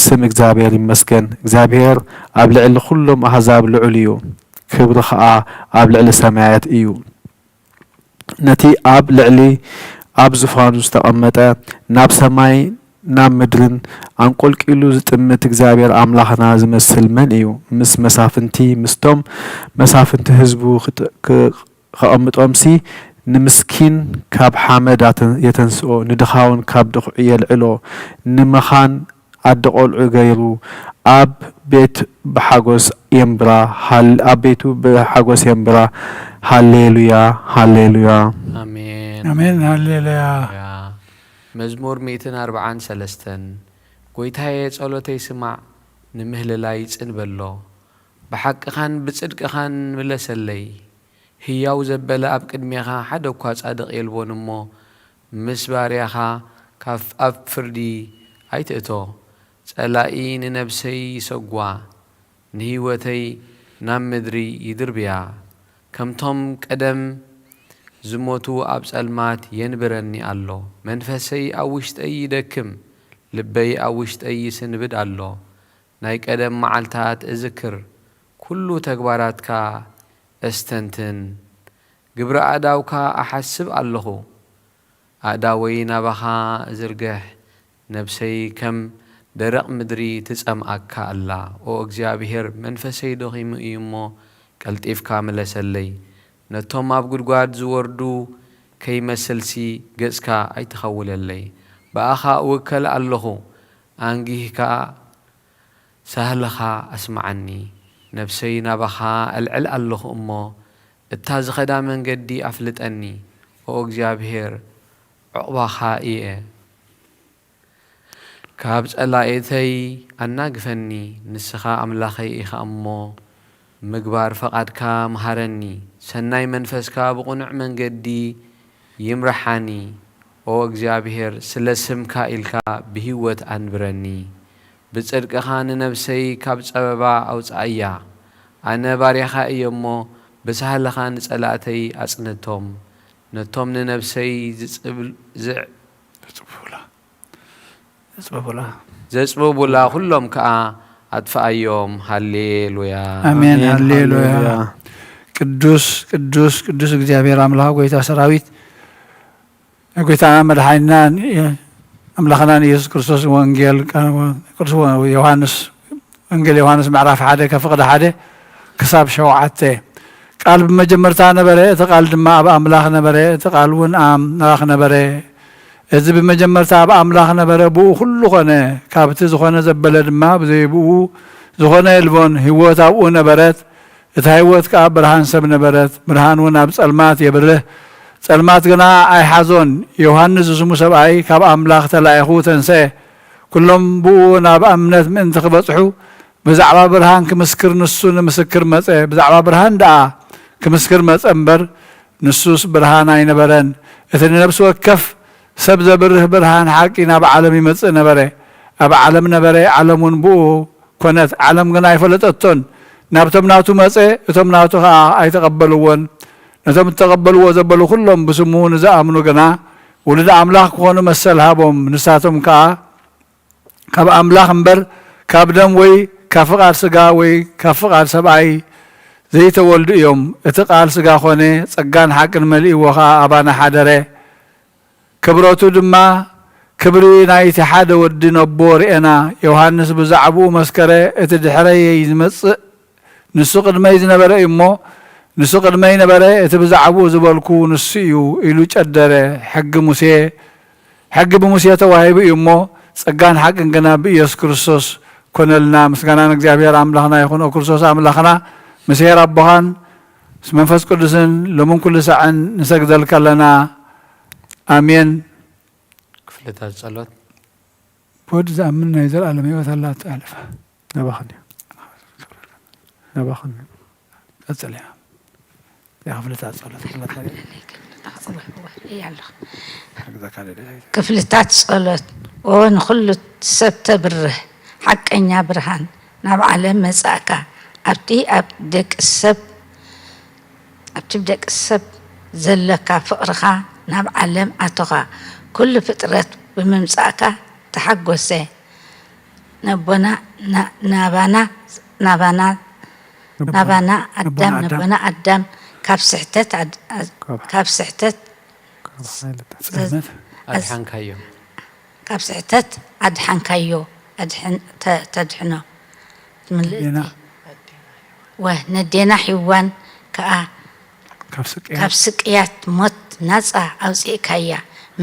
ስም እግዚኣብሔር ይመስገን። እግዚኣብሔር ኣብ ልዕሊ ኩሎም ኣህዛብ ልዑል እዩ፣ ክብሪ ኸኣ ኣብ ልዕሊ ሰማያት እዩ። ነቲ ኣብ ልዕሊ ኣብ ዙፋኑ ዝተቐመጠ፣ ናብ ሰማይ ናብ ምድርን ኣንቆልቂሉ ዝጥምት እግዚኣብሔር ኣምላኽና ዝመስል መን እዩ? ምስ መሳፍንቲ፣ ምስቶም መሳፍንቲ ህዝቡ ክጥ-፣ ክ-፣ ከቐምጦምሲ፣ ንምስኪን ካብ ሓመድ ኣተ-፣ የተንስኦ፣ ንድኻውን ካብ ድኹዒ የልዕሎ፣ ንመኻን ኣደ ቖልዑ ገይሩ ኣብ ቤት ብሓጎስ የንብራ፣ ሃል-፣ ኣብ ቤቱ ብሓጎስ የንብራ። ሃሌሉያ፣ ሃሌሉያ። ኣሜን። ኣሜን፣ ሃሌሉያ። ያ። መዝሙር ሚእትን ኣርብዓን ሰለስተን። ጎይታዬ፣ ጸሎተይ ስማዕ፣ ንምህልላይ ጽን በሎ። ብሓቅኻን ብጽድቅኻን ምለሰለይ። ህያው ዘበለ ኣብ ቅድሜኻ ሓደ እኳ ጻድቕ የልቦን እሞ፣ ምስ ባርያኻ ካፍ-፣ ኣብ ፍርዲ ኣይትእቶ። ጸላኢ ንነብሰይ ይሰጓ፣ ንህይወተይ ናብ ምድሪ ይድርብያ። ከምቶም ቀደም ዝሞቱ ኣብ ጸልማት የንብረኒ ኣሎ። መንፈሰይ ኣብ ውሽጠይ ይደክም፣ ልበይ ኣብ ውሽጠይ ይስንብድ ኣሎ። ናይ ቀደም መዓልታት እዝክር፣ ኩሉ ተግባራትካ እስተንትን። ግብሪ ኣእዳውካ እሓስብ ኣለኹ። ኣእዳወይ ናባኻ እዝርግሕ፣ ነብሰይ ከም ደረቕ ምድሪ ትጸምኣካ ኣላ። ኦ እግዚኣብሄር፣ መንፈሰይ ደኺሙ እዩ እሞ፣ ቀልጢፍካ ምለሰለይ። ነቶም ኣብ ጉድጓድ ዝወርዱ ከይመስልሲ፣ ገጽካ ኣይትኸውለለይ። ብኣኻ እውከል ኣለኹ፣ ኣንጊህካ ሳህልኻ ኣስምዓኒ። ነብሰይ ናባኻ እልዕል ኣለኹ እሞ፣ እታ ዝኸዳ መንገዲ ኣፍልጠኒ። ኦ እግዚኣብሄር፣ ዑቕባኻ እየ። ካብ ጸላኢተይ ኣናግፈኒ፣ ንስኻ ኣምላኸይ ኢኻ እሞ፣ ምግባር ፈቓድካ ምሃረኒ። ሰናይ መንፈስካ ብቕኑዕ መንገዲ ይምርሓኒ። ኦ እግዚኣብሄር፣ ስለ ስምካ ኢልካ ብህይወት ኣንብረኒ። ብጽድቅኻ ንነብሰይ ካብ ጸበባ ኣውጽኣያ። ኣነ ባርያኻ እየ እሞ፣ ብሳህልኻ ንጸላእተይ ኣጽንቶም። ነቶም ንነብሰይ ዝጽብል-፣ ዝዕ-፣ ዘጽብቡላ። ዘጽብቡላ። ዘጽብቡላ ኩሎም ከኣ ኣጥፍኣዮም። ሃሌሉያ። ኣሜን፣ ኣሜን፣ ሃሌሉያ። ሃሌሉያ። ቅዱስ፣ ቅዱስ፣ ቅዱስ እግዚኣብሔር ኣምላኽ ጎይታ ሰራዊት፣ ጎይታና መድሓኒና ኣምላኽና ንኢየሱስ ክርስቶስ ወንጌል፣ ቅዱስ ዮሃንስ፣ ወንጌል ዮሃንስ ምዕራፍ ሓደ ከፍቕዲ ሓደ ክሳብ ሸውዓተ። ቃል ብመጀመርታ ነበረ፣ እቲ ቃል ድማ ኣብ ኣምላኽ ነበረ፣ እቲ ቃል እውን ኣምላኽ ነበረ። እዚ ብመጀመርታ ኣብ ኣምላኽ ነበረ፣ ብኡ ኩሉ ኾነ፣ ካብቲ ዝኾነ ዘበለ ድማ ብዘይ ብኡ ዝኾነ የልቦን። ህይወት ኣብኡ ነበረት፣ እታ ህይወት ከኣ ብርሃን ሰብ ነበረት። ብርሃን እውን ኣብ ጸልማት የብርህ፣ ጸልማት ግና ኣይሓዞን። ዮሃንስ ዝስሙ ሰብኣይ ካብ ኣምላኽ ተላኢኹ ተንስአ። ኩሎም ብኡ ናብ እምነት ምእንቲ ክበጽሑ ብዛዕባ ብርሃን ክምስክር ንሱ ንምስክር መጸ። ብዛዕባ ብርሃን ደኣ ክምስክር መጸ እምበር፣ ንሱስ ብርሃን ኣይነበረን። እቲ ንነፍሲ ወከፍ ሰብ ዘብርህ ብርሃን ሓቂ ናብ ዓለም ይመጽእ ነበረ። ኣብ ዓለም ነበረ፣ ዓለም እውን ብኡ ኮነት፣ ዓለም ግና ኣይፈለጠቶን። ናብቶም ናቱ መጸ፣ እቶም ናቱ ኸኣ ኣይተቐበልዎን። ነቶም እተቐበልዎ ዘበሉ ኩሎም ብስሙ ንዝኣምኑ ግና ውሉድ ኣምላኽ ክኾኑ መሰል ሃቦም። ንሳቶም ከኣ ካብ ኣምላኽ እምበር ካብ ደም ወይ ካብ ፍቓድ ስጋ ወይ ካብ ፍቓድ ሰብኣይ ዘይተወልዱ እዮም። እቲ ቃል ስጋ ኾነ፣ ጸጋን ሓቅን መሊእዎ ኸኣ ኣባና ሓደረ። ክብረቱ ድማ ክብሪ ናይቲ ሓደ ወዲ ነቦ ርኤና። ዮሃንስ ብዛዕባኡ መስከረ፣ እቲ ድሕረየይ ዝመጽእ ንሱ ቅድመይ ዝነበረ እዩ እሞ፣ ንሱ ቅድመይ ነበረ፣ እቲ ብዛዕባኡ ዝበልኩ ንሱ እዩ ኢሉ ጨደረ። ሕጊ ሙሴ፣ ሕጊ ብሙሴ ተዋሂቡ እዩ እሞ፣ ጸጋን ሓቅን ግና ብኢየሱስ ክርስቶስ ኮነልና። ምስጋና ንእግዚኣብሔር ኣምላኽና ይኹን። ኦ ክርስቶስ ኣምላኽና፣ ምስ ሄር ኣቦኻን ምስ መንፈስ ቅዱስን ሎምን ኩሉ ሳዕን ንሰግደልካ ኣለና። ኣሜን። ክፍልታት ጸሎት። ብወዲ ዝኣምን ናይ ዘለኣለም ህይወት ኣላ ትኣልፋ። ናባኽን እዩ። ናባኽን እዩ። ቀጽል እያ። እዚኣ ክፍልታት ጸሎት ክፍልታት እያ ኣለኹ። ሓግዛ ካልእ ደላይ። ክፍልታት ጸሎት። ኦ ንኹሉ ሰብ ተብርህ ሓቀኛ ብርሃን፣ ናብ ዓለም መጻእካ። ኣብቲ ኣብ ደቂ ሰብ ኣብቲ ብደቂ ሰብ ዘለካ ፍቕርኻ ናብ ዓለም ኣቶኻ። ኩሉ ፍጥረት ብምምጻእካ ተሓጎሰ። ነቦና ና- ናባና ናባና ነቦና- ናባና ነቦና ኣዳም ኣዳም። ነቦና ኣዳም ካብ ስሕተት ኣድ- ኣድ- ካብ ካብ ስሕተት ካብ ሓይልታት ዘዝ- ኣድሓንካዮ። ካብ ስሕተት ኣድሓንካዮ። ኣድሕን ተ- ተድሕኖ ትምልእቲ ነዴና ወ ነዴና ሒዋን ከኣ ካብ ስቅያት ካብ ስቅያት ሞት ናጻ ኣውጽእካያ።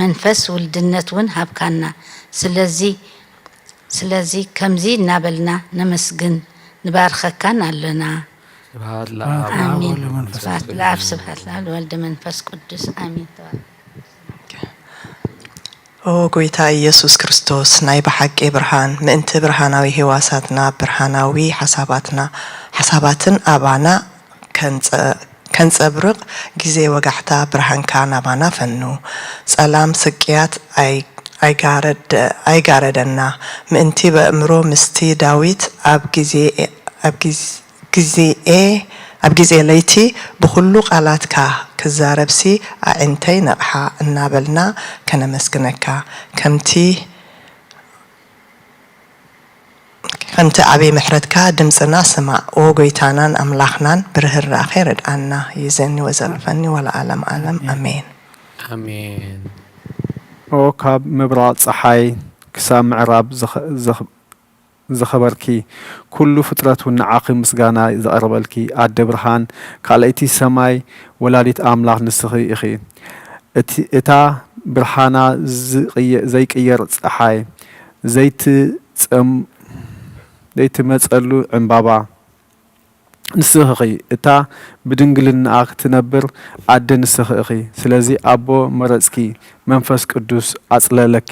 መንፈስ ውልድነት እውን ሃብካና። ስለዚ ስለዚ ከምዚ እናበልና ነመስግን ንባርኸካን ኣለና። ስብሃት ለኣብ ኣሜን። ወወልድ ወመንፈስ ስብሐት ለኣብ፣ ስብሐት ለኣብ፣ ወልድ መንፈስ ቅዱስ ኣሜን። ተባረክ። ኦ ጎይታ ኢየሱስ ክርስቶስ፣ ናይ ብሓቂ ብርሃን፣ ምእንቲ ብርሃናዊ ህዋሳትና፣ ብርሃናዊ ሓሳባትና፣ ሓሳባትን ኣባና ከንጸ- ከንጸብርቕ ግዜ ወጋሕታ ብርሃንካ ናባና ፈኑ። ጸላም ስቅያት ኣይ- ኣይጋረደ- ኣይጋረደና፣ ምእንቲ በእምሮ ምስቲ ዳዊት ኣብ ግዜ ኣብ ግዜ ግዜኤ ኣብ ግዜ ለይቲ ብኹሉ ቃላትካ ክዛረብሲ ኣዒንተይ ነቕሓ እናበልና ከነመስግነካ ከምቲ ከምቲ ዓብዪ ምሕረትካ ድምፅና ስማዕ። ኦ ጎይታናን ኣምላኽናን ብርህራኸ ርድኣና። ይዘኒ ወዘርፈኒ ወለዓለም ዓለም ኣሜን። ኣሜን። ኦ ካብ ምብራቕ ጸሓይ ክሳብ ምዕራብ ዘኸ- ዘኸ- ዘኸበርኪ፣ ኩሉ ፍጥረት እውን ንዓኺ ምስጋና ዘቕርበልኪ ኣደ ብርሃን፣ ካልኣይቲ ሰማይ ወላዲት ኣምላኽ ንስኺ ኢኺ። እቲ እታ ብርሃና ዝቕየ- ዘይቅየር ጸሓይ፣ ዘይትጸም- ዘይትመጸሉ ዕምባባ፣ ንስኺ ኢኺ፣ እታ ብድንግልናኣ ትነብር ኣደ ንስኺ ኢኺ። ስለዚ ኣቦ መረጽኪ፣ መንፈስ ቅዱስ ኣጽለለኪ፣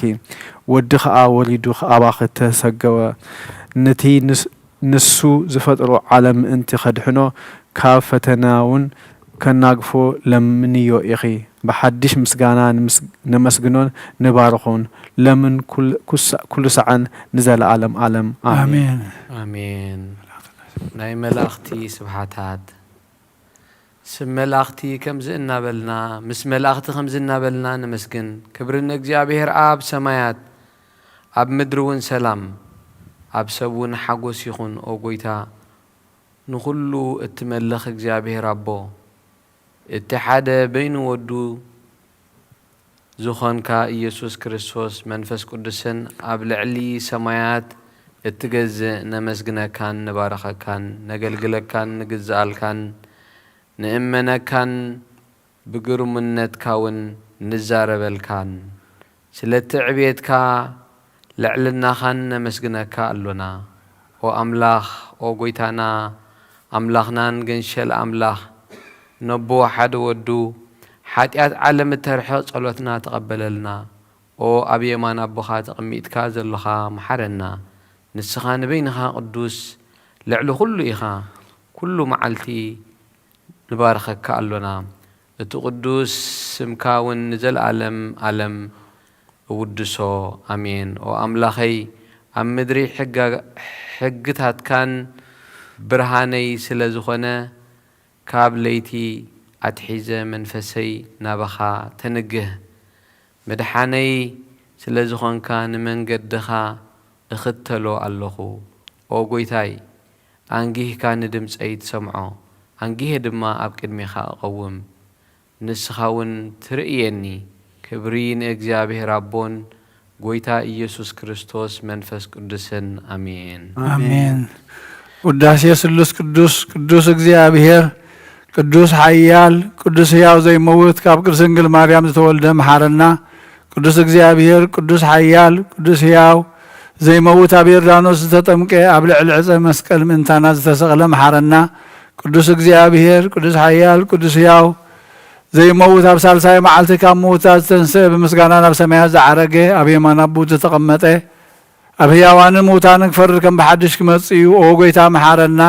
ወዲ ኸኣ ወሊዱ ኣባኺ ተሰገወ። ነቲ ንስ- ንሱ ዝፈጠሮ ዓለም ምእንቲ ከድሕኖ፣ ካብ ፈተናውን ከናግፎ ለምንዮ ኢኺ። ብሓድሽ ምስጋና ንምስ- ነመስግኖን ንባርኾን፣ ለምን ኩል- ኩሳ- ኩሉ ሳዕን ንዘለኣለም ኣለም። ኣሜን። ኣሜን። ኣሜን። ናይ መላእኽቲ ስብሓታት። ስም መላእኽቲ ከምዚ እናበልና፣ ምስ መላእኽቲ ከምዚ እናበልና ነመስግን። ክብሪ ንእግዚኣብሔር ኣብ ሰማያት፣ ኣብ ምድሪ እውን ሰላም፣ ኣብ ሰብ እውን ሓጎስ ይኹን። ኦ ጐይታ፣ ንኹሉ እትመልኽ እግዚኣብሔር ኣቦ፣ እቲ ሓደ በይኑ ወዱ ዝኾንካ ኢየሱስ ክርስቶስ መንፈስ ቅዱስን ኣብ ልዕሊ ሰማያት እትገዝእ ነመስግነካን ንባርኸካን ነገልግለካን ንግዝኣልካን ንእመነካን ብግሩምነትካ እውን ንዛረበልካን። ስለቲ ዕብየትካ ልዕልናኻን ነመስግነካ ኣሎና። ኦ ኣምላኽ፣ ኦ ጐይታና ኣምላኽናን ገንሸል ኣምላኽ፣ ነቦ ሓደ ወዱ፣ ሓጢኣት ዓለም እተርሕቕ ጸሎትና ተቐበለልና። ኦ ኣብ የማን ኣቦኻ ተቐሚጥካ ዘሎኻ፣ መሓረና። ንስኻ ንበይንኻ ቅዱስ፣ ልዕሊ ኹሉ ኢኻ። ኩሉ መዓልቲ ንባርኸካ ኣሎና። እቲ ቅዱስ ስምካ እውን ንዘለኣለም ኣለም እውድሶ። ኣሜን። ኦ ኣምላኸይ፣ ኣብ ምድሪ ሕጋ- ሕግታትካን ብርሃነይ ስለ ዝኾነ፣ ካብ ለይቲ ኣትሒዘ መንፈሰይ ናባኻ ተንግህ። ምድሓነይ ስለ ዝኾንካ ንመንገድኻ እኽተሎ ኣለኹ። ኦ ጐይታይ፣ ኣንጊህካ ንድምጸይ ትሰምዖ፣ ኣንጊሀ ድማ ኣብ ቅድሜኻ እቐውም። ንስኻ እውን ትርእየኒ። ክብሪ ንእግዚኣብሔር ኣቦን ጐይታ ኢየሱስ ክርስቶስ መንፈስ ቅዱስን ኣሜን። ኣሜን። ውዳሴ ስሉስ ቅዱስ፣ ቅዱስ እግዚኣብሔር፣ ቅዱስ ሓያል፣ ቅዱስ ሕያው ዘይመውት፣ ካብ ቅድስት ድንግል ማርያም ዝተወልደ መሓረና። ቅዱስ እግዚኣብሔር፣ ቅዱስ ሓያል፣ ቅዱስ ሕያው ዘይመውት፣ ኣብ ዮርዳኖስ ዝተጠምቀ፣ ኣብ ልዕሊ ዕፀ መስቀል ምእንታና ዝተሰቕለ መሓረና። ቅዱስ እግዚኣብሔር፣ ቅዱስ ሓያል፣ ቅዱስ ሕያው ዘይመውት፣ ኣብ ሳልሳይ መዓልቲ ካብ ምውታት ዝተንስአ፣ ብምስጋና ናብ ሰማያት ዝዓረገ፣ ኣብ የማን ኣቦኡ ዝተቐመጠ፣ ኣብ ህያዋንን ምውታንን ክፈርድ ከም ብሓድሽ ክመጽእ እዩ። ኦ ጐይታ፣ መሓረና።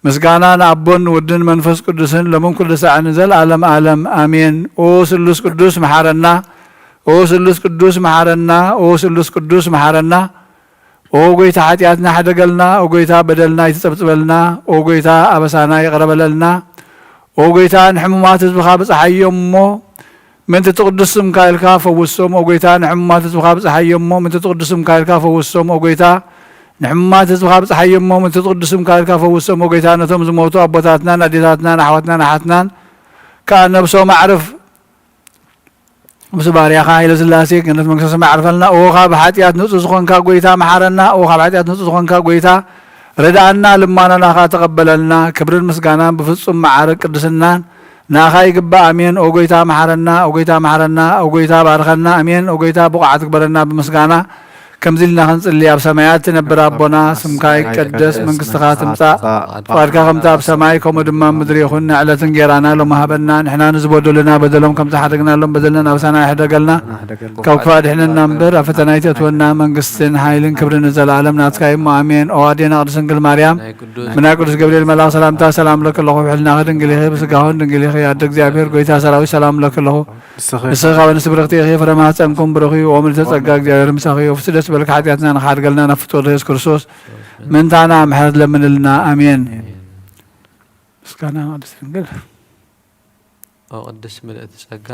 ምስጋና ንኣቦን ንወድን መንፈስ ቅዱስን፣ ሎምን ኩሉ ሳዕን ንዘለኣለም ኣለም። ኣሜን። ኦ ስሉስ ቅዱስ፣ መሓረና። ኦ ስሉስ ቅዱስ፣ መሓረና። ኦ ስሉስ ቅዱስ፣ መሓረና። ኦ ጎይታ፣ ሓጢኣትና ሕደገልና። ኦ ጎይታ፣ በደልና ይትጸብጽበልና። ኦ ጎይታ፣ ኣበሳና ይቕረ በለልና። ኦ ጎይታ፣ ንሕሙማት ህዝብኻ ብጽሓዮም እሞ፣ ምእንቲ እቲ ቅዱስ ስምካ ኢልካ ፈውሶም። ኦ ጎይታ፣ ንሕሙማት ህዝብኻ ብጽሓዮም እሞ፣ ምእንቲ እቲ ቅዱስ ስምካ ኢልካ ፈውሶም። ኦ ጎይታ፣ ንሕሙማት ህዝብኻ ብጽሓዮም እሞ፣ ምእንቲ እቲ ቅዱስ ስምካ ኢልካ ፈውሶም። ኦ ጎይታ፣ ነቶም ዝሞቱ ኣቦታትናን ኣዴታትናን ኣሕዋትናን ኣሓትናን ከኣ ነብሶም ኣዕርፍ። ምስ ባርያኻ ሃይለ ስላሴ ገነት መንግስተ ሰማይ ኣዕርፈልና። ኦ ካብ ሓጢኣት ንጹህ ዝኾንካ ጎይታ መሓረና። ኦ ካብ ሓጢኣት ንጹህ ዝኾንካ ጎይታ ረድኣና፣ ልማኖና ኸኣ ተቐበለልና። ክብርን ምስጋናን ብፍጹም መዓርግ ቅድስናን ንኣኻ ይግባእ። ኣሜን። ኦ ጎይታ መሓረና፣ ኦ ጎይታ መሓረና፣ ኦ ጎይታ ባርኸና። ኣሜን። ኦ ጎይታ ብቑዓት ግበረና ብምስጋና። ከምዚ ኢልና ክንጽሊ፣ ኣብ ሰማያት ትነብር ኣቦና፣ ስምካ ይቀደስ፣ መንግስትኻ ትምጻእ፣ ፍቓድካ ከምቲ ኣብ ሰማይ ከምኡ ድማ ኣብ ምድሪ ይኹን። ንዕለት እንጌራና ሎም ሃበና፣ ንሕና ንዝበደሉና በደሎም ከም ዝሓደግናሎም በደልና ኣበሳና ኣይሕደገልና፣ ካብ ክፉእ ኣድሕነና እምበር፣ ኣብ ፈተና ኣይተእትወና፣ መንግስትን ሓይልን ክብርን ንዘለኣለም ናትካ እዩ እሞ፣ ኣሜን። ኦ ኣዴና ቅድስት ድንግል ማርያም፣ ብናይ ቅዱስ ገብርኤል መልኣኽ ሰላምታ ሰላም ለኪ ኣለኹ፣ ብሕልናኺ ድንግል ኢኺ፣ ብስጋኹን ድንግል ኢኺ፣ ኣደ እግዚኣብሔር ጎይታ ሰራዊት ሰላም ለኪ ኣለኹ። ንስኺ ካብ ኣንስቲ ብርኽቲ ኢኺ፣ ፍረ ማህፀንኩም ብሩኽ እዩ። ኦ ምልዕተ ጸጋ እግዚኣብሔር ምሳኺ እዩ። ፍስህ ደስ በልኪ፣ ሓጢኣትና ንኽሓድገልና ናብ ፍጡር ኢየሱስ ክርስቶስ ምእንታና ምሕረት ለምንልና። ኣሜን። ምስጋና ቅድስት ድንግል። ኦ ቅድስት ምልእቲ ጸጋ።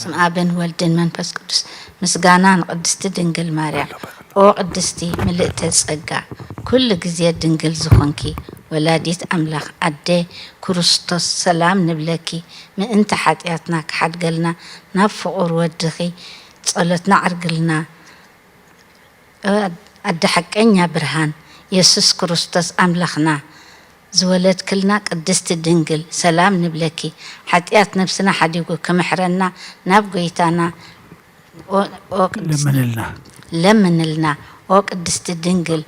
ስም ኣብን ወልድን መንፈስ ቅዱስ። ምስጋና ንቅድስቲ ድንግል ማርያም። ኦ ቅድስቲ ምልእተ ጸጋ፣ ኩሉ ግዜ ድንግል ዝኾንኪ ወላዲት ኣምላኽ ኣደ ክርስቶስ ሰላም ንብለኪ። ምእንቲ ሓጢኣትና ክሓድገልና ናብ ፍቑር ወድኺ ጸሎትና ኣዕርግልና። ኣደ ሓቀኛ ብርሃን፣ የሱስ ክርስቶስ ኣምላኽና ዝወለድክልና ቅድስቲ ድንግል፣ ሰላም ንብለኪ። ሓጢኣት ነብስና ሓዲጉ ክምሕረና ናብ ጎይታና ኦ፣ ኦ ቅድስቲ ለምንልና። ለምንልና። ኦ ቅድስቲ ድንግል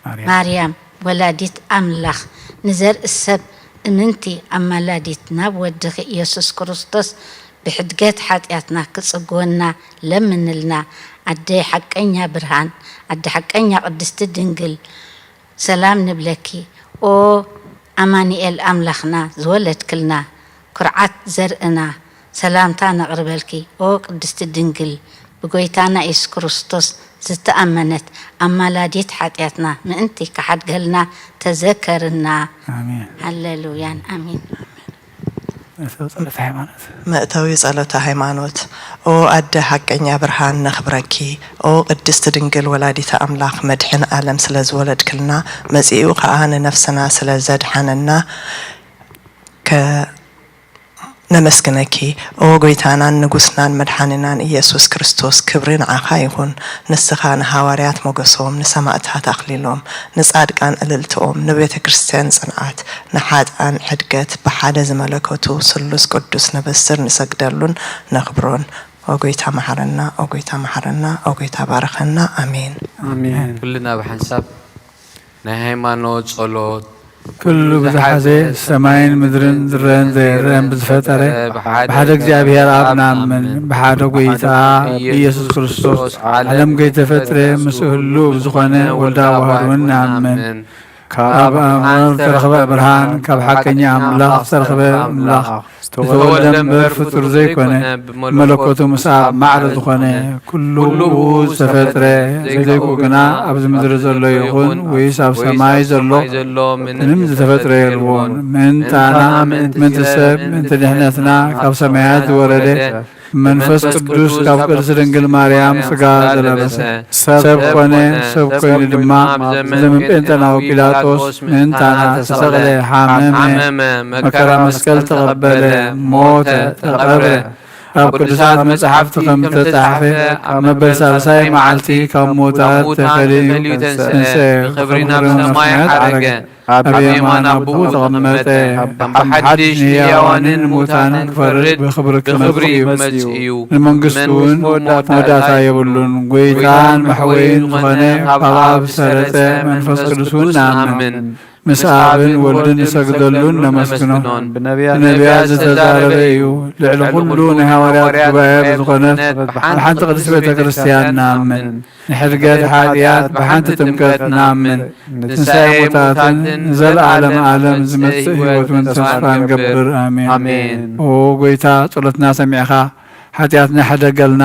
ማርያም። ማርያም ወላዲት ኣምላኽ፣ ንዘርኢ ሰብ እምንቲ ኣማላዲት ናብ ወድኺ ኢየሱስ ክርስቶስ ብሕድገት ሓጢኣትና ክጽግወና ለምንልና። ኣደይ ሓቀኛ ብርሃን፣ ኣደ ሓቀኛ ቅድስቲ ድንግል፣ ሰላም ንብለኪ። ኦ ኣማኑኤል ኣምላኽና ዝወለድክልና፣ ኩርዓት ዘርእና፣ ሰላምታ ነቕርበልኪ። ኦ ቅድስቲ ድንግል፣ ብጎይታና ኢየሱስ ክርስቶስ ዝተኣመነት ኣማላዲት ሓጢኣትና ምእንቲ ክሓድገልና ተዘከርና። ኣሜን። ሃሌሉያን ኣሜን። መእተዊ ጸሎተ ሃይማኖት። መእተዊ ጸሎተ ሃይማኖት። ኦ ኣደ ሓቀኛ ብርሃን ነኽብረኪ። ኦ ቅድስቲ ድንግል ወላዲተ ኣምላኽ መድሕን ዓለም ስለ ዝወለድክልና መጺኡ ኸኣ ንነፍስና ስለ ዘድሓነና ከ ነመስግነኪ። ኦ ጎይታናን ንጉስናን መድሓኒናን ኢየሱስ ክርስቶስ፣ ክብሪ ንዓኻ ይኹን። ንስኻ ንሃዋርያት ሞገሶም፣ ንሰማእታት ኣኽሊሎም፣ ንጻድቃን እልልትኦም፣ ንቤተ ክርስቲያን ጽንዓት፣ ንሓጥኣን ሕድገት፣ ብሓደ ዝመለከቱ ስሉስ ቅዱስ ነብስር ንሰግደሉን ነኽብሮን። ኦ ጎይታ መሓረና፣ ኦ ጎይታ መሓረና፣ ኦ ጎይታ ባርኸና። ኣሜን። ኣሜን። ኩልና ብሓንሳብ ናይ ሃይማኖት ጸሎት። ኩሉ ብዝሓዘ ሰማይን ምድርን ዝረአን ዘይረአን ብዝፈጠረ ብሓደ እግዚኣብሔር ኣብ ንኣምን፣ ብሓደ ጎይታ ብኢየሱስ ክርስቶስ ዓለም ከይተፈጥረ ምስኡ ህሉው ብዝኾነ ወልዳ ዋህድ እውን ንኣምን። ካብ ኣብ ዝተረኽበ ብርሃን፣ ካብ ሓቀኛ ኣምላኽ ዝተረኽበ ኣምላኽ ዝተወልደ እምበር ፍጡር ዘይኮነ፣ ብመለኮቱ ምስ ኣብ ማዕረ ዝኾነ፣ ኩሉ ብኡ ዝተፈጥረ፣ ዘይብኡ ግና ኣብዚ ምድሪ ዘሎ ይኹን ወይስ ኣብ ሰማይ ዘሎ ምንም ዝተፈጥረ የልቦን። ምእንታና፣ ምእንቲ ሰብ፣ ምእንቲ ድሕነትና ካብ ሰማያት ዝወረደ መንፈስ ቅዱስ ካብ ቅድስት ድንግል ማርያም ሥጋ ዘለበሰ፣ ሰብ ኮነ፣ ሰብ ኮይኑ ድማ ብዘመን ጴንጠናዊ ጲላጦስ ምእንታና ተሰቕለ፣ ሓመመ፣ መከራ መስቀል ተቐበለ፣ ሞተ፣ ተቐብረ። ኣብ ቅዱሳት መጻሕፍቲ ከም ዝተጻሕፈ፣ ኣብ መበል ሳልሳይ መዓልቲ ካብ ምዉታት ተፈልዩ ተንስአ፣ ብኽብሪ ናብ ሰማይ ዓረገ። ኣብ የማን ኣቦኡ ተቐመጠ። ኣብ ሓድሽ ንሕያዋንን ንሙታንን ክፈርድ ብኽብሪ ክመጽእ እዩ። ንመንግስቱ እውን መወዳእታ የብሉን። ጎይታን መሕወይን ዝኾነ ካብ ኣብ ዝሰረጸ መንፈስ ቅዱስ እውን ንኣምን። ምስ ኣብን ወልድን ንሰግደሉን ነመስግኖን። ብነቢያት ዝተዛረበ እዩ። ልዕሊ ኩሉ ናይ ሃዋርያት ጉባኤ ብዝኾነት ብሓንቲ ቅድስቲ ቤተ ክርስቲያን ንኣምን። ንሕድገት ሓጢኣት ብሓንቲ ጥምቀት ንኣምን። ንትንሳኤ ሙታትን ንዘለዓለም ዓለም ዝመጽእ ህይወት እውን ተስፋ ንገብር። ኣሜን። ኣሜን። ኦ ጎይታ፣ ጸሎትና ሰሚዕኻ፣ ሓጢኣትና ሕደገልና፣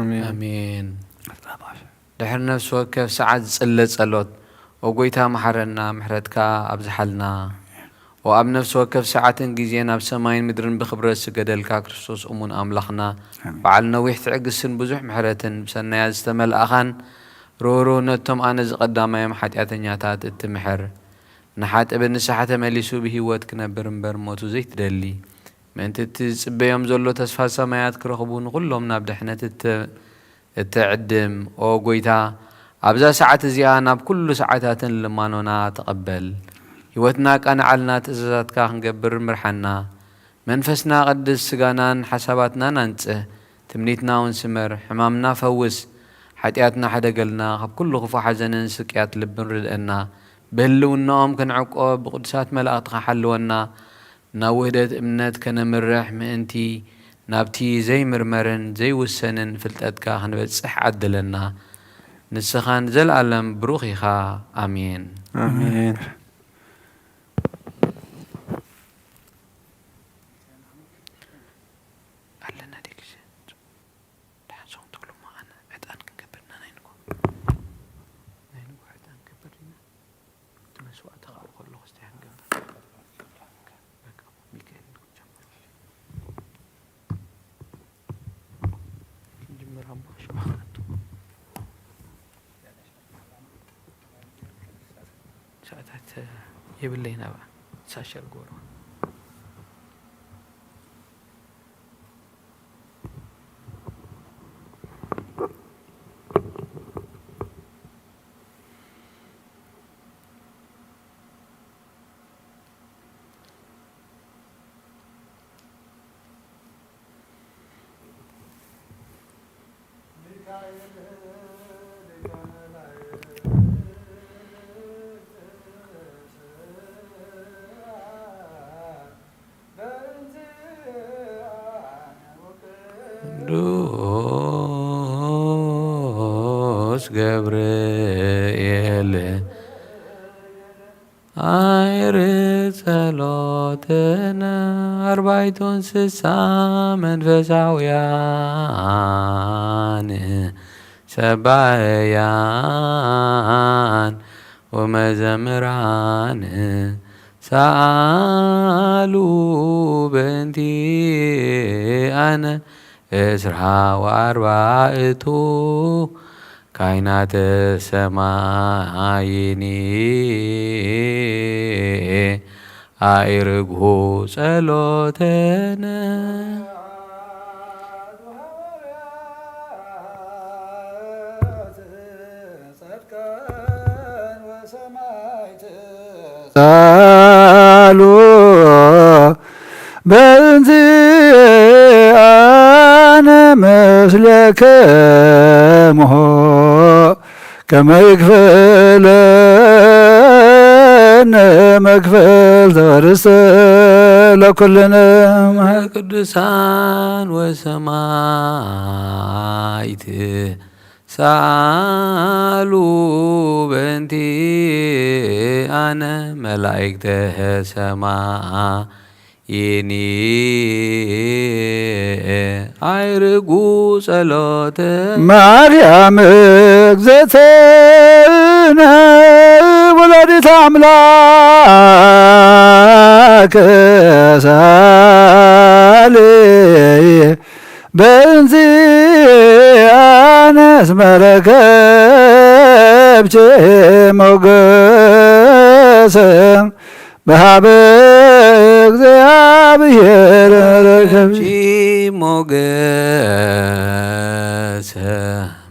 ኣሜን። ኣሜን። ድሕሪ ነፍሲ ወከፍ ሰዓት ዝጽለ ጸሎት፣ "ኦ ጎይታ መሓረና፣ ምሕረትካ ኣብዝሓልና። ኦ ኣብ ነፍሲ ወከፍ ሰዓትን ግዜን ኣብ ሰማይን ምድርን ብኽብረት ዝገደልካ ክርስቶስ እሙን ኣምላኽና፣ ኣሜን። በዓል ነዊሕ ትዕግስትን ብዙሕ ምሕረትን፣ ብሰናያት ዝተመልኣኻን ርህሩህ፣ ነቶም ኣነ ዝቐዳማዮም ሓጢኣተኛታት እትምሕር፣ ንሓጥእ ብንስሓ ተመሊሱ ብህይወት ክነብር እምበር ሞቱ ዘይትደሊ፣ ምእንቲ እቲ ዝጽበዮም ዘሎ ተስፋ ሰማያት ክረኽቡ ንኹሎም ናብ ድሕነት እተ-፣ እትዕድም፣ ኦ ጎይታ፣ ኣብዛ ሰዓት እዚኣ ናብ ኩሉ ሰዓታትን ልማኖና ተቐበል። ህይወትና ኣቃንዓልና፣ ትእዛዛትካ ክንገብር ምርሓና። መንፈስና ቀድስ፣ ስጋናን ሓሳባትናን ኣንጽህ፣ ትምኒትና እውን ስመር፣ ሕማምና ፈውስ፣ ሓጢኣትና ሕደገልና፣ ካብ ኩሉ ክፉእ ሓዘንን ስቅያት ልብን ርድአና። ብህልውናኦም ክንዕቆብ ብቅዱሳት መላእኽትኻ ሓልወና። ናብ ውህደት እምነት ከነምርሕ ምእንቲ፣ ናብቲ ዘይምርመርን ዘይውሰንን ፍልጠትካ ክንበጽሕ ዓድለና። ንስኻን ዘለኣለም ብሩኽ ኢኻ። ኣሜን። ኣሜን። ኣለና ዲግሽ። ደሓን ሰኹም ትብሉ እሞ ኣነ ዕጣን ክንገብር ኢና። ናይ ንግሆ፣ ናይ ንግሆ ዕጣን ክንገብር ኢና። እቲ መስዋእቲ ክኣብ ከለኹ እስቲ ክንገብር። በቃ፣ ሚካኤል ንክጀምር። ክንጅምር ኣቦ፣ ሽዑ ክኣቱ። ሰዓታት የብለይን፣ ኣብኣ ሳሸር ጎሮ። ቅዱስ ገብርኤል ኣይርግ ጸሎትነ። ኣርባዕቱ እንስሳ መንፈሳውያን ሰባእያን ወመዘምራን ሰኣሉ በእንቲኣነ። እስራ ወኣርባዕቱ ካይናተ ሰማይኒ ኣእርጉ ጸሎተነ። ጻሉ በእንቲኣነ ምስሌክሙ ከመ ይክፍለነ መክፈልተ ርስት ለኩልነ ቅዱሳን ወሰማይት ሰኣሉ በእንቲኣነ መላእክተ ሰማይኒ ኣይርጉ ጸሎተ ማርያም እግዝእትነ ወላዲተ ኣምላክ ሳሊ በእንቲኣነ እስመ ረከብኪ ሞገሰ በሃበ እግዚኣብሔር ረከብኪ ሞገሰ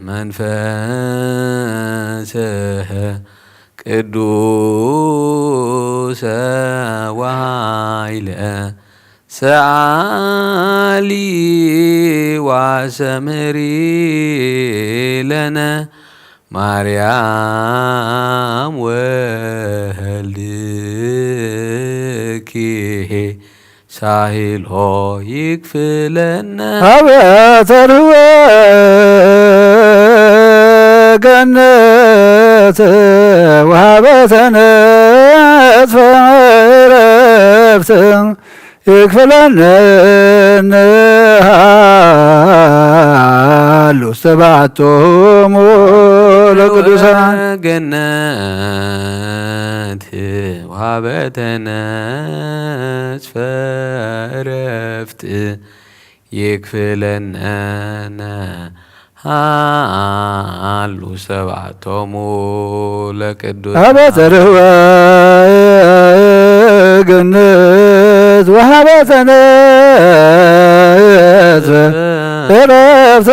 መንፈሰ ቅዱሰ ወሃይለ ሰኣሊ ዋሰምሪ ለነ ማርያም ወልድኪ ሳሂሎ ይክፍለነ። ሀበ ተርህወ ገነት ወሀበ ተነጽፈ ዕረፍት ይክፍለነ እንሃሉ ሰባቶሙ ለቅዱሳን ገነት ወሀበተነ ዕረፍት ይክፍለነ ሃሉ ሰባቶሙ ለቅዱሳን። ሀበ ተርህወ ገነት ወሀበተነ ዕረፍት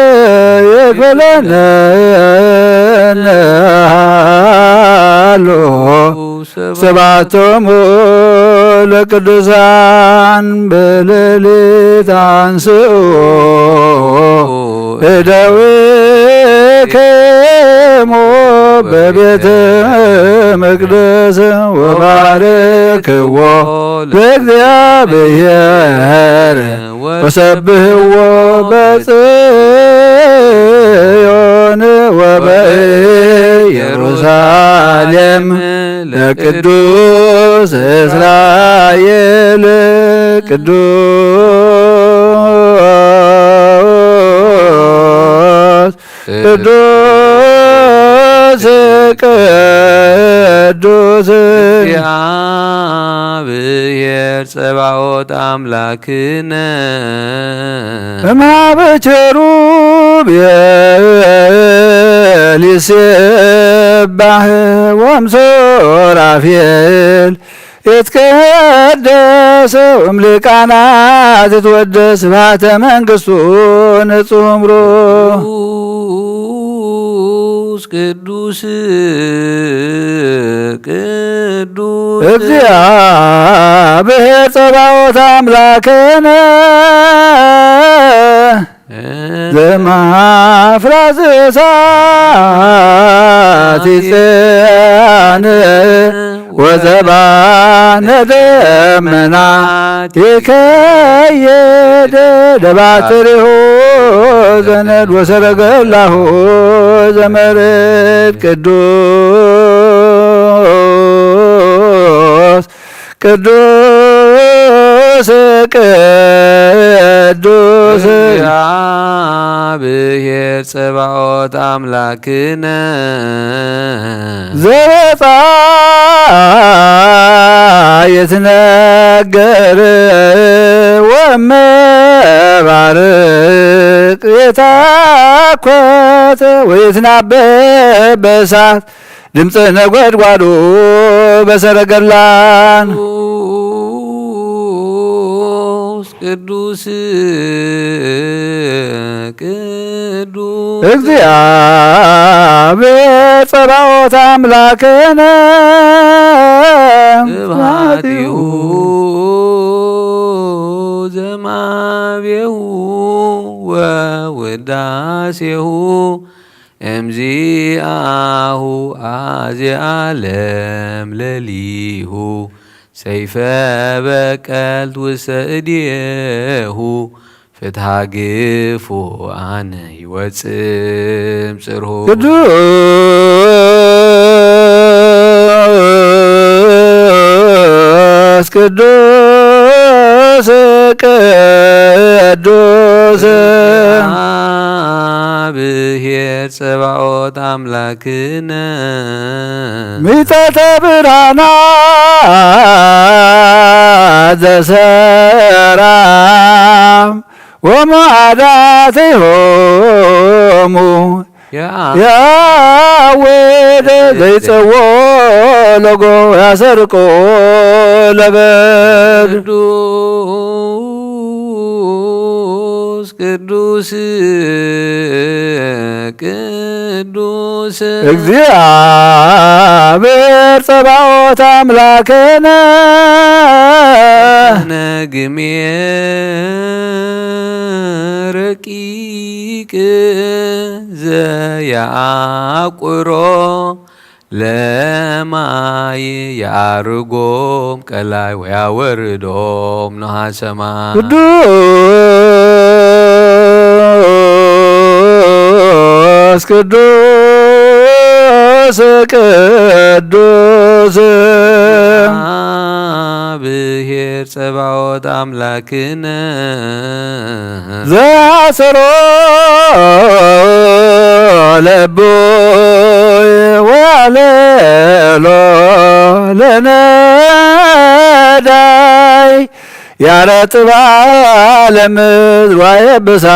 ይክፍለነ ሃሉ ሰባቶሙ ለቅዱሳን በሌሊት አንስኡ እደዊክሙ በቤተ መቅደስ ወባርክዎ ለእግዚአብሔር ወሰብህዎ በጽዮን ወበኢየሩሳሌም ለቅዱስ እስራኤል ቅዱስ ቅዱስ ቅዱስ እግዚአብሔር ጸባኦት አምላክነ እምሃበ ቸሩቤል ይሴባህ ወምሶራፌል ይትቀደስ ወእምሊቃናት ይትወደስ ስብሐተ መንግሥቱ ንጹምሮ። ቅዱስ ቅዱስ ቅዱስ እግዚአብሔር ጸባኦት አምላክነ ዘማፍራስ እሳት ይጼን ወዘባነ ደመና ይከይድ ደባትሪሁ ዘነድ ወሰረገላሁ ዘመርድ ቅዱስ ቅዱስ ቅዱስ እግዚአብሔር ጸባኦት አምላክነ ዘወፃ ይትነገር ወመባርቅ የታኮተ ወይትናበብ በእሳት ድምፀ ነጎድጓዱ በሰረገላን ቅዱስ ቅዱስ ቅዱስ እግዚአብሔር ጸባኦት አምላክነ ስብሐቲሁ ዘማቤሁ ወውዳሴሁ እምዚአሁ አዜ ዓለም ለሊሁ ሰይፈ በቀልት ውስተ እዴሁ ፍትሐ ግፉአን ይወፅእ እምፅርሁ። ቅዱስ ቅዱስ ቅዱስ አብሔር ጸባኦት አምላክነ ሚጠተ ብርሃናት ዘሰራ ወመዓዳቲሆሙ ያወደ ዘይጸዎ ለጎ ያሰርቆ ለበድ ቅዱስ ቅዱስ ቅዱስ እግዚአብሔር ጸባኦት አምላክነ ነግሜ ረቂቅ ዘያአቁሮ ለማይ ያርጎም ቀላይ ወያወርዶም ኖሃ ሰማይ። ቅዱስ ቅዱስ ቅዱስ አብሔር ጸባኦት አምላክነ ዘያሰሮ ያረጥባ ለምድር ዋየብሳ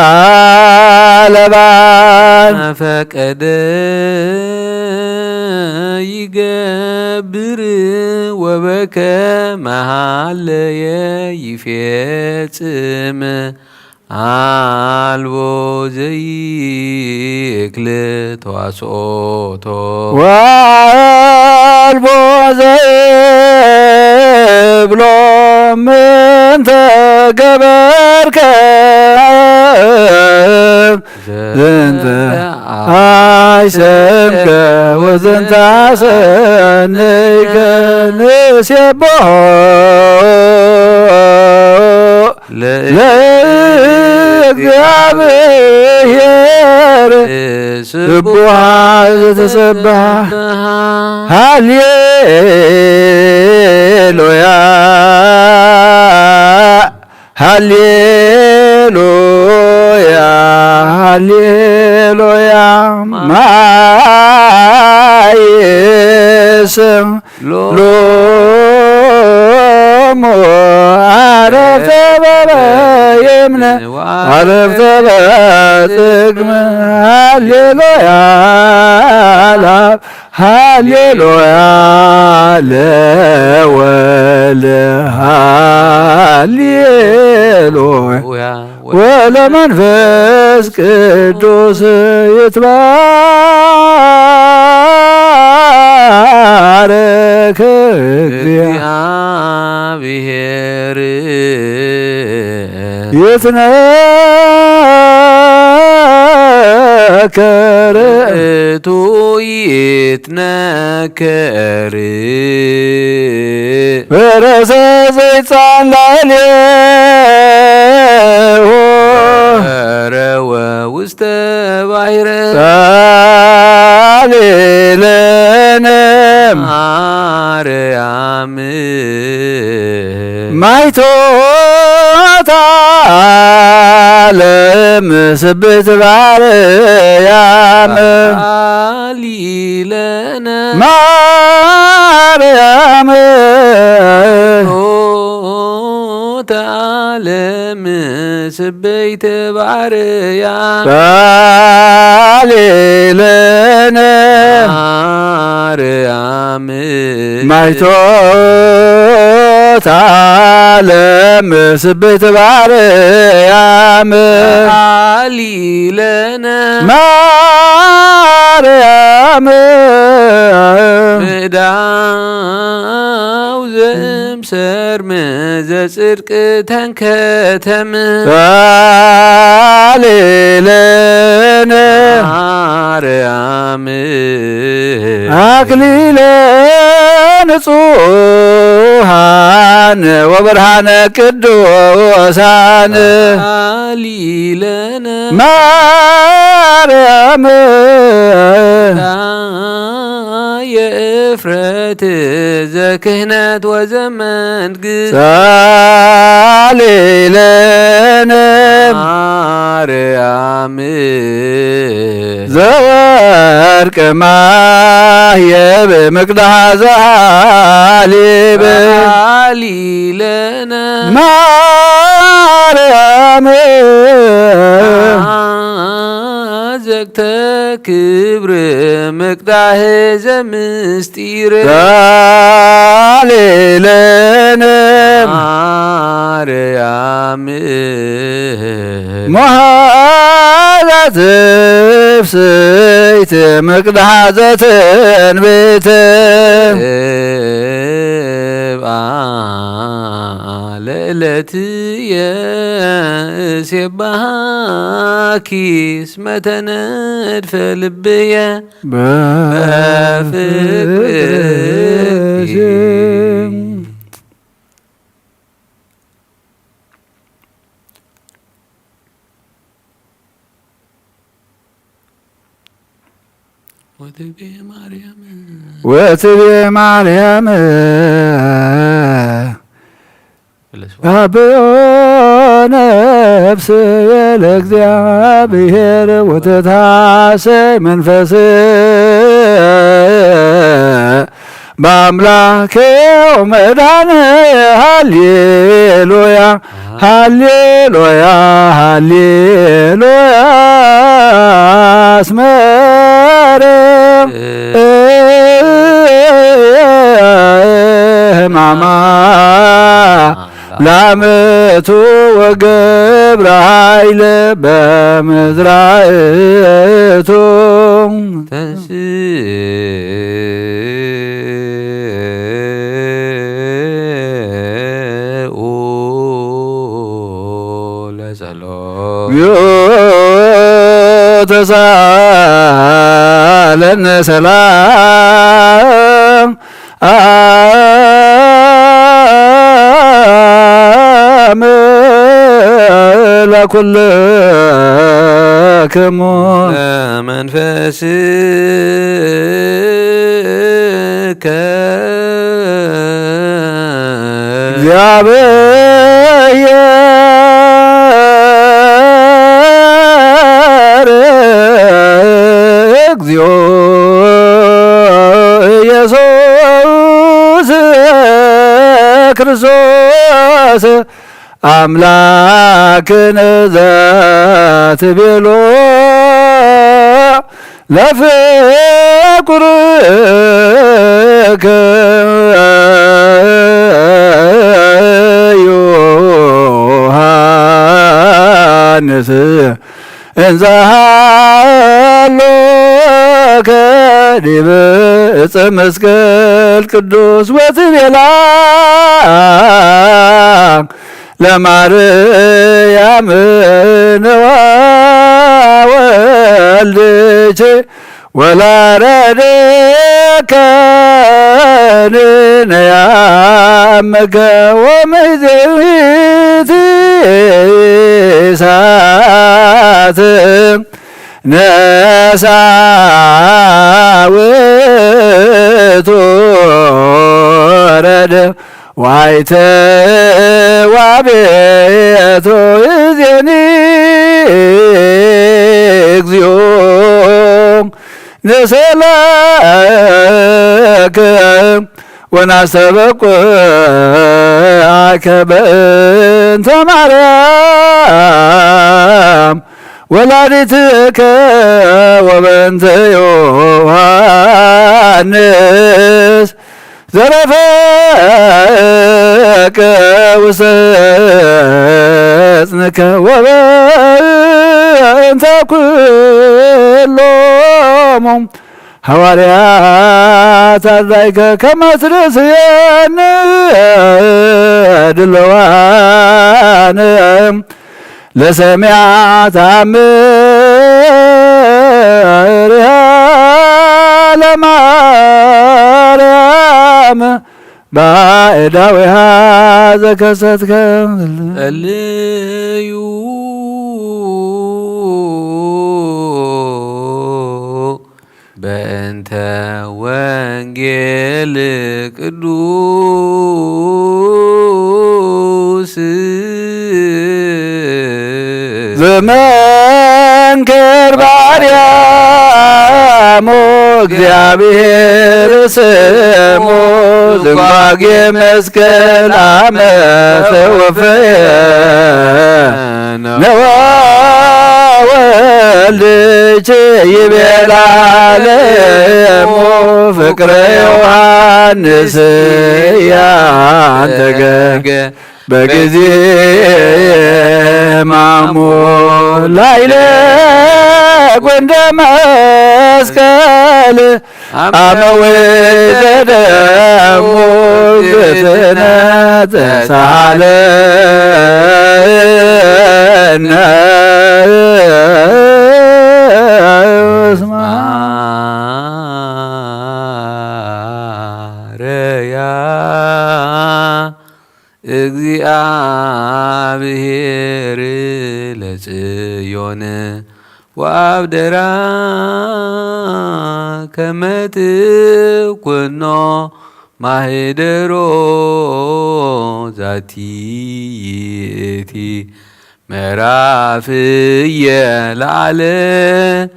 ለባን። ፈቀደ ይገብር ወበከመ ሃለየ ይፌጽም። አልቦ ዘይክል ተዋስኦቶ። ወአልቦ ዘይብሎ ምንተ ገበርከ። ዘንተ አይሰምከ ወዘንተ አሰነይከ። ንሴብሖ ለእግዚአብሔር ስቡሐ ዘተሰብሐ። ሃሌሉያ ሃሌሉያ ሃሌሉያ። ማይ ስም ሎሙ አረፍተ በበይምነ አረፍተ በጽግም። ሃሌሉያ ለአብ ሃሌሉያ ለወልድ ሃሌሉያ ወለመንፈስ ቅዱስ ይትባረክ እግዚአ- እግዚአብሔር። ይትነከር እቱ ይትነከር። በረሰ ዘይጻን ላዕሌሁ። ወረወ ውስተ ባሕረ። ቃል ለነ ማርያም። ማይቶታ ለምስብት ባርያም። አሊለነ ማርያም። ሞታ ለምስበይት ባርያም። ቃል ለነ ማርያም። ማይቶት ዓለም ስብሕት ባርያም። አሊለነ ማርያም። ምእዳው ዘምሰርም ዘጽድቅ ተንከተም። ቃል ለነ ማርያም። አክሊለ ንጹሃን ወብርሃነ ቅዱሳን። አሊለነ ማርያም። የእፍረት ዘክህነት ወዘመንግስት። ቃል ለነ ማርያም። ዘወርቅ ማህየብ ምቅዳህ ዘሃሊብ። አሊለነ ማርያም። ዘግተ ክብር ምቅዳህ ዘምስጢር። ቃል ለነ ማርያም። መሃዛ ትፍስሕት ምቅዳሕ ዘትንቢት። እብኣ ለዕለትየ እሴባሃኪ እስመ ተነድፈ ልብየ በፍቅርኪ። ወትቤ ማርያም። ወትቤ ማርያም። መለስዋ። አብዮ ነፍስየ ለእግዚአብሔር ወተትሐሰይ መንፈስ በአምላክ መድኃኔ። ሃሌሉያ፣ ሃሌሉያ፣ ሃሌሉያ። አስመረ ሕማማ ላምቱ ወገብረ ኃይለ በምዝራእቱ። ተንሥኡ ለጸሎት። እግዚኦ ተሳለነ ሰላም አም ለኩልክሙ። ለመንፈስከ። እግዚአብሔር እግዚኦ ኢየሱስ ክርስቶስ አምላክነ ዘትቤሎ ለፍቁርከ ዮሐንስ እንዘ ሃሎከ ዲበ ዕፀ መስቀል ቅዱስ ወትቤላ ለማርያም ነዋ ወልድኪ ወላረደከ ንነያመከ ወምዜዊት እሳት ነሳ ውእቱ ወረደ ዋይተ ዋቤቶ እዜኒ እግዚኦ ንስእለከ ወናስተበቁ አከ በእንተ ማርያም ወላዲትከ ወበእንተ ዮሐንስ ዘረፈቀ ውስተ ሕፅንከ ወበእንተ ኩሎሙ ሐዋርያት አርዳኢከ ከመ ትርእስየኒ ድልዋነ ለሰሚዐ ተአምሪሃ ለማርያም ባዕዳዊሃ ዘከሰትከ ጸልዩ በእንተ ወንጌል ቅዱስ ዘመንክር ባርያሙ እግዚአብሔር ስሙ ዝጓጌ መስቀል አመ ተወፈየ ነዋ ወልድኪ ይቤላ ለእሙ ፍቅረ ዮሐንስ ያንተገ በጊዜ ሕማሙ ላይለ ጎንደ መስቀል አመ ወዘደሙ ግትነ ተሳለነ እስማ ረያ እግዚአብሔር ለጽዮን ወአብደራ ከመ ትኩኖ ማህደሮ ዛቲ ይእቲ ምዕራፍየ ለዓለም።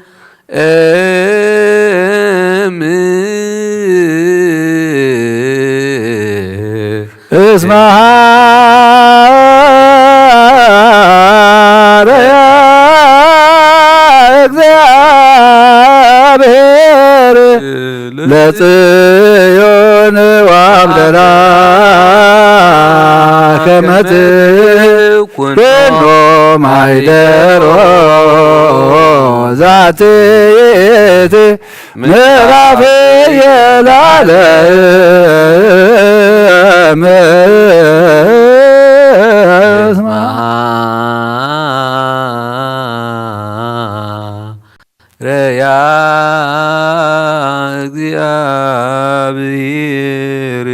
እስመ ሐረያ እግዚአብሔር ለጽዮን ወአብደራ ከመ ትኩኖ ማይደሮ ዛቲ ምዕራፍ የላለም እስማ ረያ እግዚአብሔር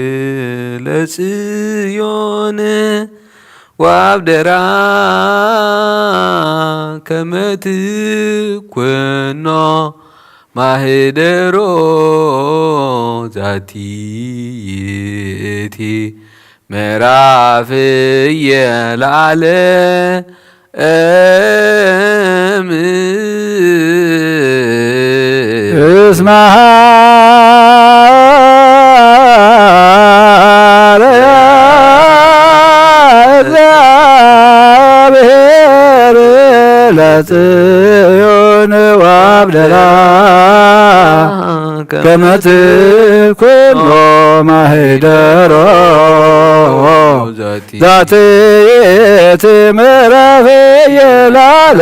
ለጽዮን ወአብደራ ከመ ትኩኖ ማህደሮ ዛቲ ይእቲ ምዕራፍ የላለ እም እስማ ሐረያ እግዚአብሔር ለጽዮን ወአብደራ ከመ ትኩኖ ማህደሮ ዛቲ ይእቲ ምዕራፍ የላለ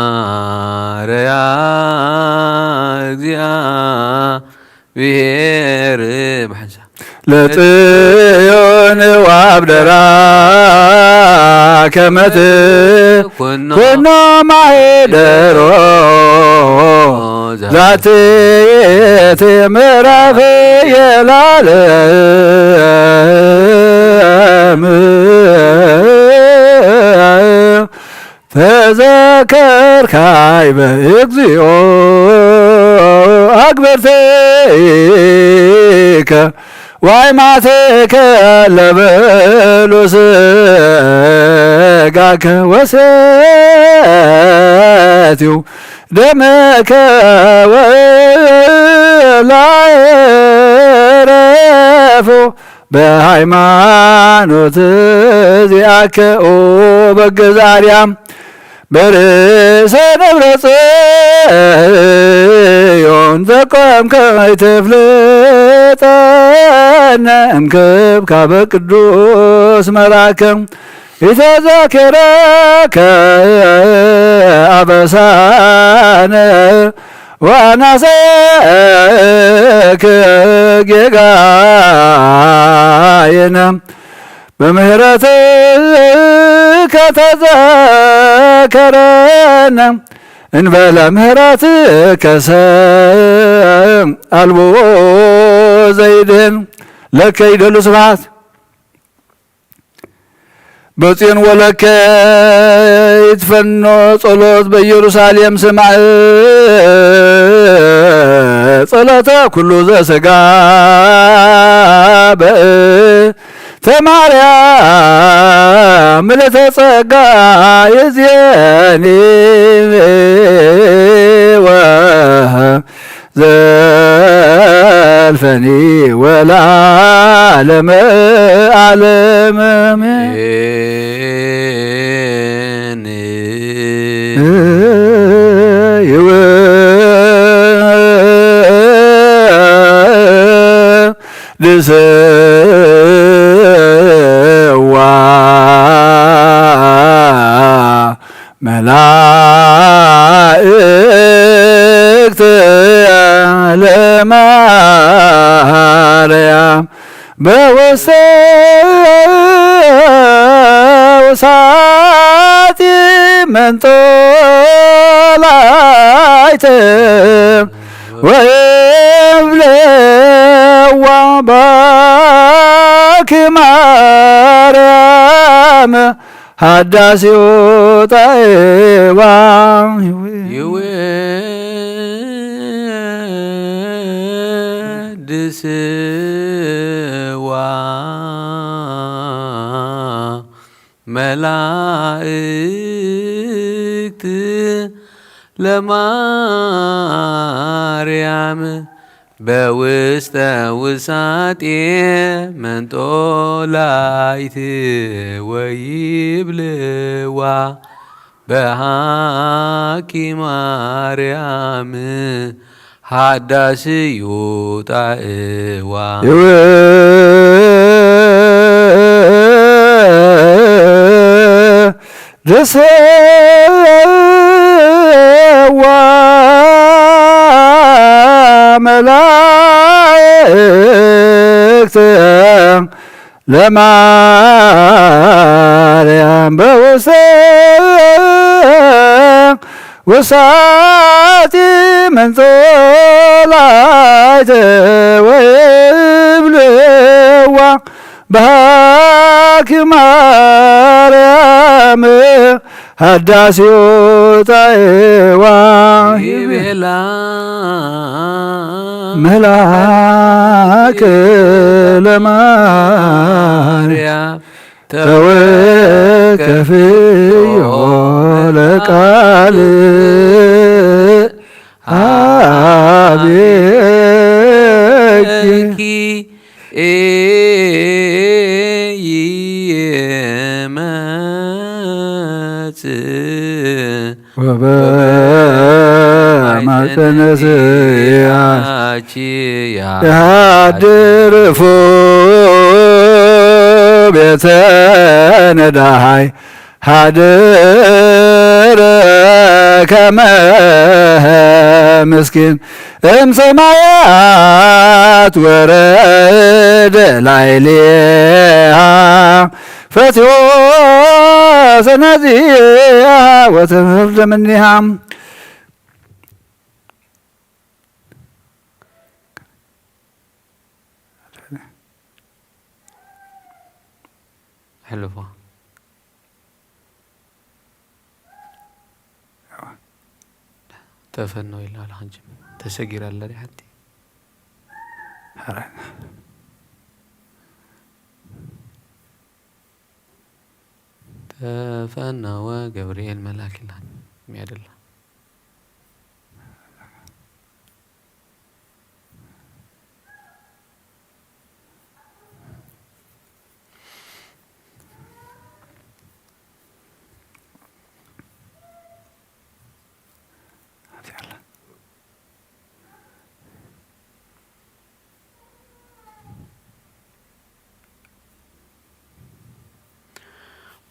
ሐረያ እግዚአብሔር ብሓንሳ ለጽዮን ወአብደራ ከመ ትኩኖ ማህደሮ ዛቲ ይእቲ ምዕራፍ የላለም ተዘከር ካይበ እግዚኦ አግብርቲከ ዋይማቴከ ለበሉ ስጋከ ወሰትዩ ደመከ ወላእረፉ በሃይማኖት ዚአከ ኦ በገዛርያም በርእሰ ደብረ ጽዮን ዘቆምከ ኣይትፍልጠነ እምክብካበ ቅዱስ መራከ ኢተዘክረከ አበሳነ ወአናሰክ ጌጋየነ በምህረትከ ተዘከረነ እንበለ ምህረትከሰ አልቦ ዘይድህን ለከ ይደሉ ስብሐት በጽዮን ወለከ ይትፈኖ ጸሎት በኢየሩሳሌም ስማዕ ጸሎተ ኩሉ ዘሰጋ በእተ ማርያም ምልዕተ ጸጋ ይእዜኒ ወ ዘልፈኒ ወለዓለመ ዓለም አሜን። ይወድስዋ መላእክት ለማርያም በውስተ ውሳጢ መንጦላይት ወይብለዋ ባኪ ማርያም ሃዳሲ ውጣኤዋ ይወድስዋ መላእክት ለማርያም በውስተ ውሳጤ መንጦላይት ወይብልዋ በሃኪ ማርያም ሃዳስዩ ጣእዋ። ይወድስዋ መላእክት ለማርያም በውስተ ውሳጢ መንጦላይት ወይብልዋ በሃኪ ማርያም ሃዳስዮ ጣዕዋ ይቤላ መልአክ ለማርያም ተወከፍዮ ለቃል አቤኪ ይመጽእ ወበማፀነስያ ያቺ ያድርፎ ቤተ ነዳሃይ ሃደረ ከመ ምስኪን እምሰማያት ወረደ ላይሌሃ ፈትዮ ሰናዚያ ወተመርደ ምኒሃ። ሕልፎ ተፈነው ኢልና ወላ ክንጅም ተሰጊራ ኣላ ዲ ሓንቲ ተፈነወ ገብርኤል መልኣክ ኢላን ሚያደላ።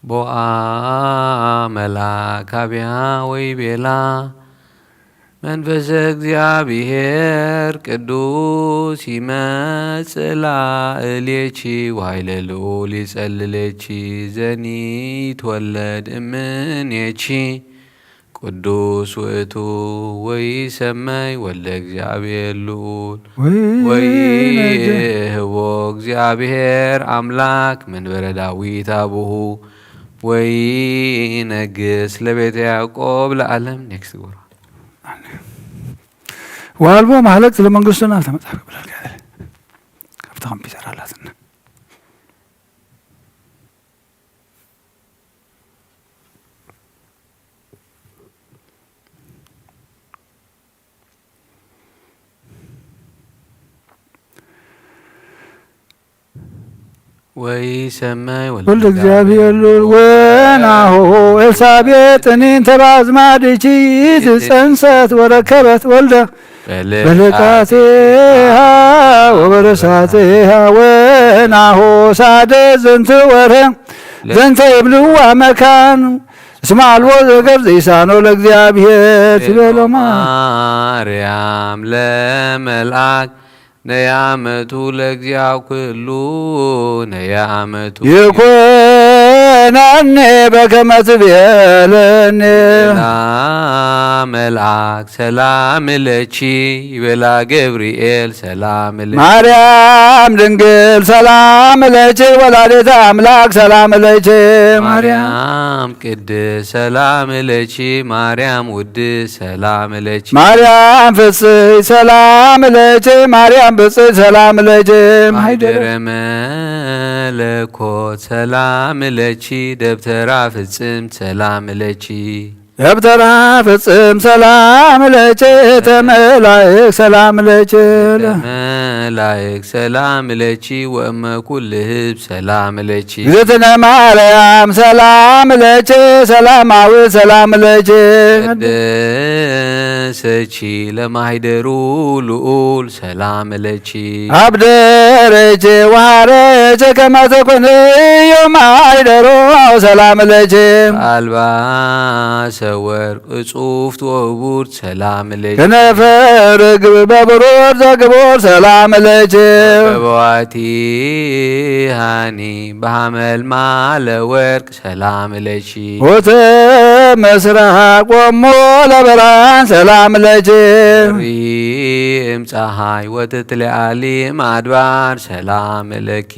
ቦአ መልአክ አብያ ወይቤላ መንፈሰ እግዚአብሔር ቅዱስ ይመጽእ ላዕሌኪ ዋይለ ልዑል ይጸልለኪ ዘኒ ይትወለድ እምኔኪ ቅዱስ ውእቱ ወይሰመይ ወልደ እግዚአብሔር ልዑል ወይህቦ እግዚአብሔር አምላክ መንበረ ዳዊት አቡሁ ወይነግስ ለቤተ ያዕቆብ ለዓለም። ኔክስት ግበሩ። ዋልቦ ማህለቅት ለመንግስቱና ተመጽሐፍ ክብለልካ እየ። ካብታ ኮምፒውተር ኣላትና። ወይሰመይ ወልደ ወልደ እግዚአብሔር ልዑል ወናሁ ኤልሳቤጥኒ እንተ በአዝማድኪ ትጸንሰት ወረከበት ወልደ በልቃቴሃ ወበረሳቴሃ ወናሁ ሳደ ዘንተ ወረ ዘንተ ይብልዋ መካን እስመ አልቦ ዘገር ዘይሳኖ ለእግዚአብሔር ትቤሎ ማርያም ለመልአክ ነያመቱ ለእግዚአ ኩሉ ነያመቱ ይኩነኒ በከመ ትቤለኒ። ይቤላ መልአክ ሰላም ለኪ ይቤላ ገብርኤል ሰላም ለኪ። ማርያም ድንግል ሰላም ለኪ ወላዲተ አምላክ ሰላም ለኪ። ማርያም ቅድስት ሰላም ለኪ ማርያም ውድስት ሰላም ለኪ። ማርያም ፍጽይ ሰላም ለኪ ማርያም ብጽይ ሰላም ለኪ። ማይደረ መለኮት ሰላም ለኪ ደብተራ ፍጽምት ሰላም ለኪ። ደብተራ ፍጽም ሰላም ለኪ፣ እተ መላእክ ሰላም ለኪ። እተ መላእክ ሰላም ለኪ ወእመ ኩል ህዝብ ሰላም ለኪ። እግዝእትነ ማርያም ሰላም ለኪ፣ ሰላማዊ ሰላም ለኪ። ቀደሰኪ ለማህደሩ ልዑል ሰላም ለኪ። አብደረኪ ወሐረኪ ከመ ትኩንዮ ማህደሮ ሰላም ለኪ። አልባሰ ወርቅ እጹፍት ወቡርት ሰላም ለኪ። ከነፈ ርግብ በብሩር ዘግቡር ሰላም ለኪ። ገበዋቲ ሃኒ በሐመልማለ ወርቅ ሰላም ለኪ። ሆተ ምስራቅ ወሞ ለብርሃን ሰላም ለኪ። ሪም ፀሐይ ወትትለዓሊም አድባር ሰላም ለኪ።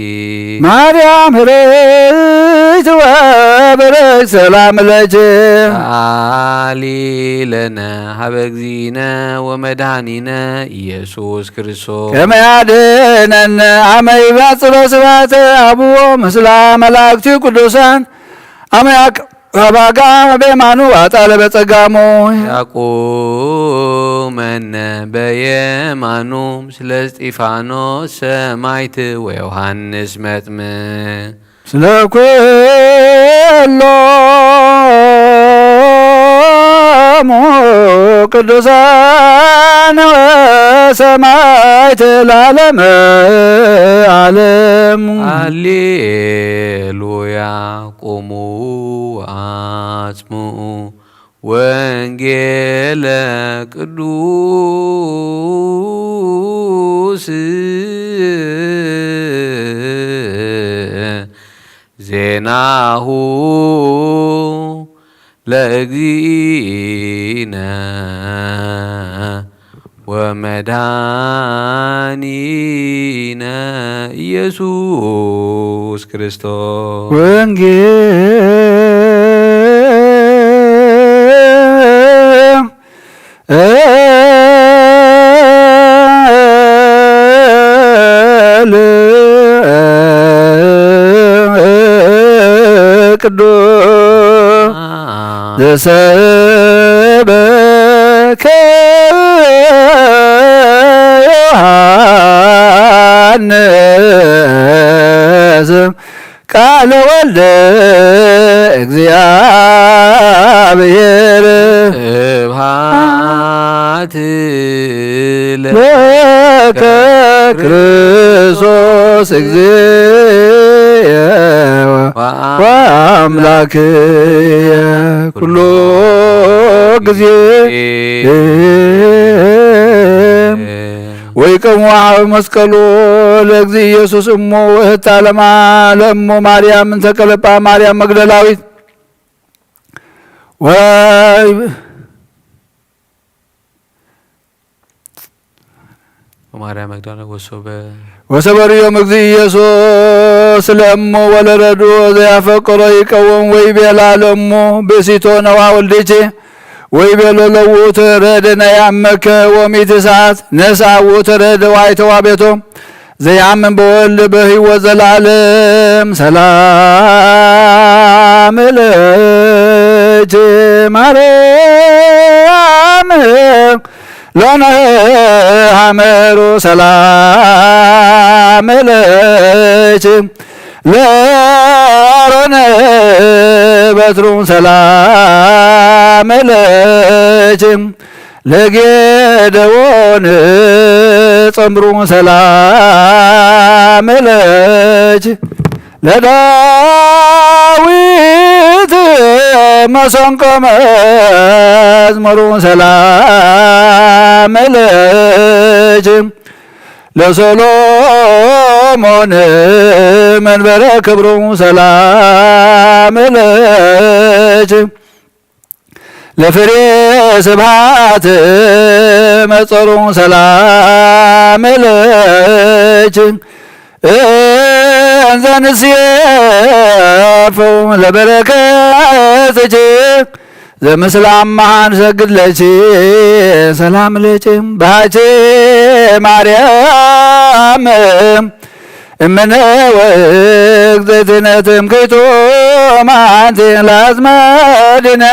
ማርያም ህርይት ወብርክት ሰላም ለኪ። ሰአሊ ለነ ሀበ እግዚእነ ወመድኃኒነ ኢየሱስ ክርስቶስ። ከመ ያድኅነነ አመ ይባጽሎ ስብሐተ አብዎ ምስላ መላእክቲ ቅዱሳን አመ ያቅ አባጋ በየማኑ አጣለ በጸጋሙ። ያቁመነ በየማኑ ምስለ እስጢፋኖስ ሰማዕት ወዮሐንስ መጥምቅ። ስለ ኩሎሙ ቅዱሳን ወሰማዕት ለዓለመ ዓለም። ሃሌሉያ። ቁሙ አጽምዑ ወንጌለ ቅዱስ ዜናሁ ለእግዚእነ ወመድኃኒነ ኢየሱስ ክርስቶስ። ወንጌል ቅዱስ ዘሰበከ ዮሐንስ ቃለ ወልደ እግዚአብሔር። ስብሐት ለከ ክርስቶስ እግዚእ ወአምላክየ ኩሎ ጊዜ። ወይቀውም ወሀበ መስቀሉ ለእግዚእ ኢየሱስ እሙ ውእታ ለማ-፣ ለእሙ ማርያም እንተ ቀለጳ ማርያም መግደላዊት። ወይ ወማርያም መግደላዊት ወሶበ ወሰበርዮም እግዚእ ኢየሱስ ለእሙ ወለረዱ ዘያፈቅሮ ይቀውም ወይ ቤላ ለእሙ ብእሲቶ ነዋ ወልድኪ ወይ ቤሎ ለውእቱ ረድ ነያመከ ወሚት ሰዓት ነስአ ውእቱ ረድ ዋይተዋ ቤቶ ዘያምን በወልድ በህይወት ዘላለም ሰላም ለኪ ማርያም ሎነ ሐመሩ ሰላም ለኪ ለአሮን በትሩ ሰላም ለኪ ለጌደዎን ጸምብሩ ሰላም ለኪ ለዳዊት መሰንቆ መዝሙሩ ሰላም ለኪ ለሰሎሞን መንበረ ክብሩ ሰላም ለኪ ለፍሬ ስብሐት መጸሩ ሰላም ለኪ እንዘ ንሴፎ ለበረከትኪ ዘምስለ አማሃ ንሰግድ ለኪ ሰላም ለኪ በሃኪ ማርያም እምነ ወእግዝእትነ ትምክሕቱ ማንቲ ለአዝማዲነ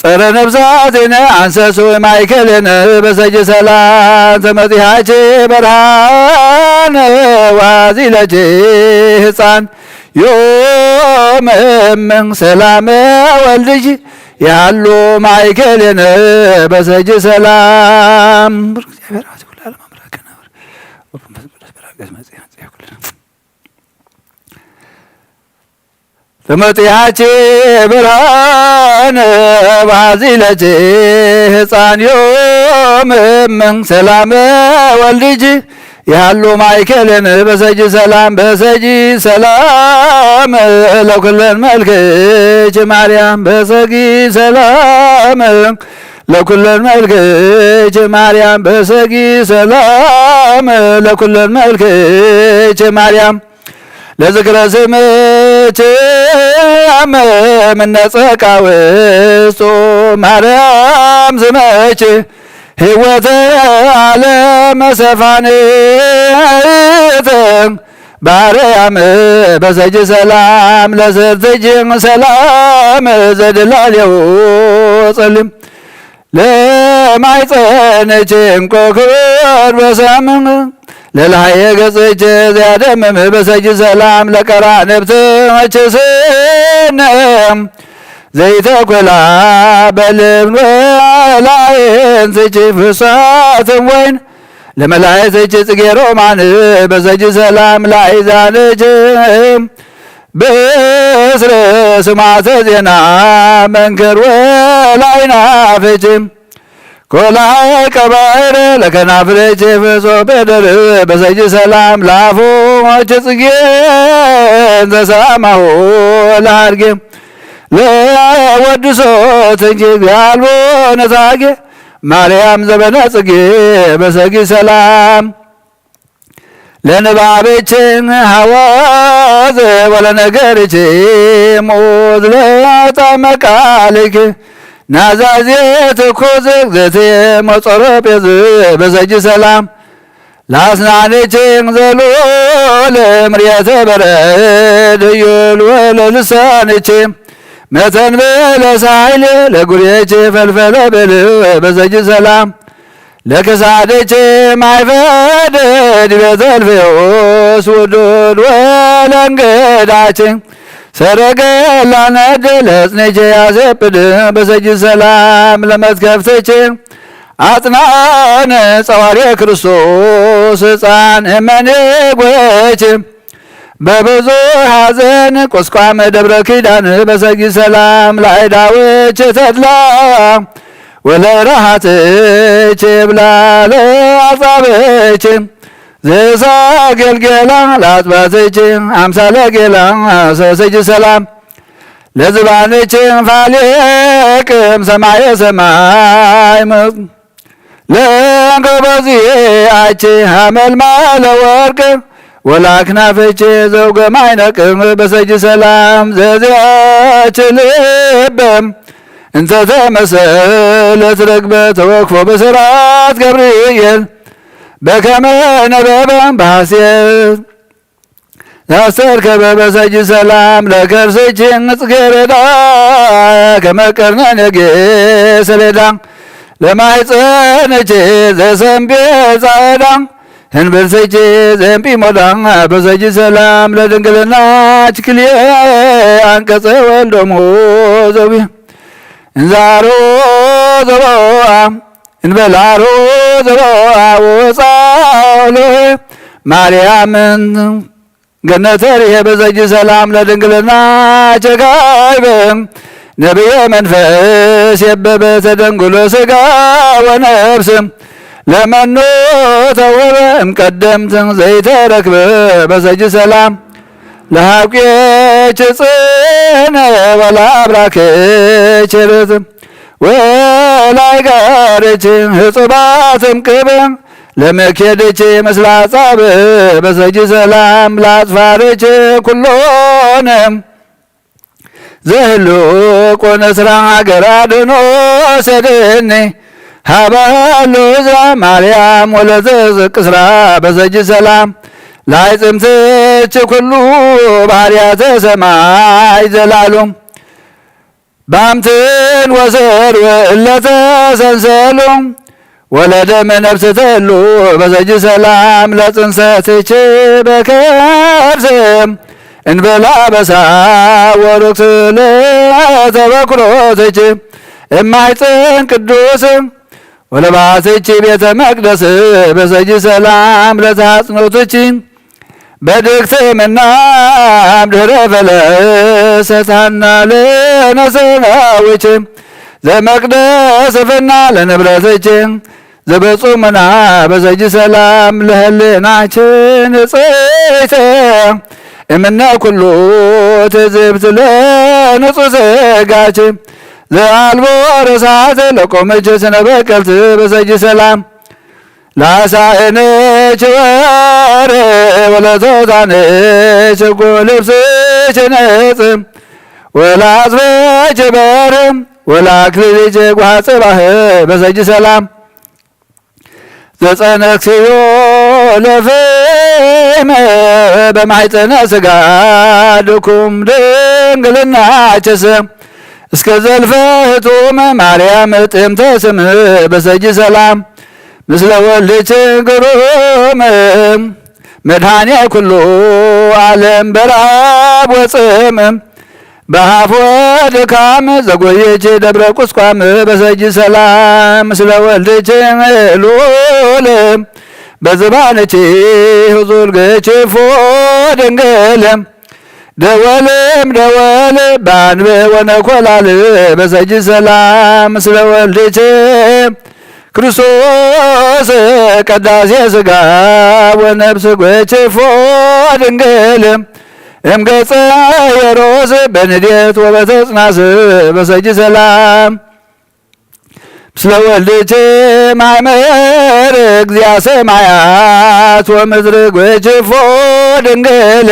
ጸረ ነፍሳት የነ አንሰሱ ማይከል የነ በሰጅ ሰላም ተመጺሃች ብርሃን ዋዚለች ህፃን ዮም እምን ሰላም ወልድጅ ያሉ ማይከል የነ በሰጅ ሰላም። ብሩክ እግዚአብሔር አብ ኩሉ ዓለም አምላክነ ወመንፈስ ቅዱስ በረከት መጽእ መጽእ ኩሉ ተመጽያች ብርሃን ባዚለች ህፃን ዮም እምን ሰላም ወልድጅ ያሉ ማይከልን በሰጂ ሰላም በሰጂ ሰላም ለኩለን መልክች ማርያም በሰጊ ሰላም ለኩለን መልክች ማርያም በሰጊ ሰላም ለኩለን መልክች ማርያም ለዝክረ ስምች አመ ምነጸቃ ውስጡ ማርያም ስመች ህይወተ ዓለም ሰፋንት ባርያም በሰጅ ሰላም ለሰርትጅ ሰላም ዘድላሌው ጸልም ለማይጸነች እንቆ ክብር በሰምም ለልሃየ ገጽች ዘያደምም በሰጅ ሰላም ለቀራ ነብትች ስነ ዘይተኮላ በልብን ወላይን ስች ፍሳትን ወይን ለመላእክት እጅ ጽጌ ሮማን በዘጅ ሰላም ላይዛነች ብስር ስማተ ዜና መንክር ወላይናፍች ኮላይ ቀባይር ለከናፍለች ፍጹም በደር በዘጅ ሰላም ላፎች ጽጌ ዘሰማሁ ለሃድጌ ለወድሶት እንጂ ጋልቦ ነታጌ ማርያም ዘበነ ጽጌ በሰጊ ሰላም ለንባብችን ሐወዝ ወለነገርች ሙዝ ለጠመቃልክ ናዛዜ ትኩዝ ዘቴ መጸሮ ጴዝ በሰጅ ሰላም ለአስናንች ዘሉል ምርየተ በረድ እዩል ወለልሳንች መተንበለ ሳይል ለጉሬች ፈልፈለ ብል በዘጅ ሰላም ለክሳድች ማይፈድ ዲበ ተልፌዎስ ውዱድ ወለንገዳች ሰረገላ ነድ ለጽንች ያዘብድ በዘጅ ሰላም ለመትከፍትች አጽናን ጸዋሪ ክርስቶስ ሕፃን እመኔጎች በብዙ ሐዘን ቁስቋም ደብረ ኪዳን በሰጊ ሰላም ለአይዳዎች ተድላ ወለረሃትች ብላ ለአጻብች ዘሳገልጌላ ለአጽባትች አምሳለ ጌላ ሰሰጅ ሰላም ለዝባንች ፋሌቅም ሰማየ ሰማይ ለእንከ በዚአች ሐመልማለ ወርቅ ወላክናፈች ዘውገ ማይነቅም በሰጅ ሰላም ዘዚአች ልብ እንተ ተመሰለት ርግበ ተወክፎ በሰራት ገብርኤል በከመ ነበበ በሐሴት ያስተርከበ በሰጅ ሰላም ለከርስች ጽጌረዳ ከመ ቀርነ ነጌ ሰሌዳ ለማይጸንች ዘሰንቤ ጻዕዳ ህንብልሰች ዘንቢ ሞዳ በሰጅ ሰላም ለድንግልናች ክልኤ አንቀጸ ወልዶሙ ዘዊ እንዛሮ ዘቦአ እንበላሮ ዘቦአ ወጻሎ ማርያምን ገነተ ርሄ በዘጅ ሰላም ለድንግልና ቸካይበ ነቢየ መንፈስ የበበ ተደንግሎ ስጋ ወነፍስ ለመኖ ተወበ እምቀደምትን ዘይተረክበ በዘጅ ሰላም ለሃብቄች ጽነ ወለአብራኬች ርት ወላይጋርች ህጹባትም ቅብ ለመኬድች ምስለ አጻብ በሰጅ ሰላም ለአጽፋርች ኩሎነ ዘህሉ ቆነ ስራ ሀገር አድኖ ሰደኒ ሀበሉ እዝራ ማርያም ወለዘዝቅ ስራ በሰጅ ሰላም ላይ ጽምትች ኩሉ ባህርያተ ሰማይ ዘላሉ ባምትን ወዘር እለተ ሰንሰሉ ወለደም ነፍስ ተሉ በዘጅ ሰላም ለጽንሰትች በከርስ እንበላ በሳ ወሩክስ ለተበክሮትች እማይጽን ቅዱስ ወለባትች ቤተ መቅደስ በዘጅ ሰላም ለተሐጽኖትች በድግትምና ድህረ ፈለሰታና ለነሰናውች ዘመቅደስ ፍና ለንብረትች ዘበጹምና በዘጅ ሰላም ለህልናችን ጽይተ እምነ ኩሉ ትዝብት ለንጹ ስጋች ዘአልቦ ረሳት ለቆመች ስነ በቀልት በዘጅ ሰላም ላሳእነች ወር ወለቶታነች ጎልብስች ነጽ ወላጽበች በር ወላክልልች ጓጽባህ በዘጅ ሰላም ዘጸነክስዮ ለፍም በማይጸነ ስጋ ድኩም ድንግልናችስ እስከ ዘልፈ ህቱም ማርያም ጥምተ ስም በሰጅ ሰላም ምስለ ወልድች ግሩም መድኃኔ ኩሉ ዓለም በረሃብ ወጽም በሃፍ ወድካም ዘጎየች ደብረ ቁስቋም በሰጅ ሰላም ምስለ ወልድች ሉል በዝባነች ህዙል ገችፎ ድንግል ደወልም ደወል ባንብ ወነኮላል በሰጅ ሰላም ምስለ ወልድች ክርስቶስ ቀዳሴ ስጋ ወነፍስ ጎችፎ ድንግል እምገጸ የሮስ በንዴት ወበተጽናስ በሰጅ ሰላም ምስለ ወልድች ማይመር እግዚአ ሰማያት ወምድር ጎችፎ ድንግል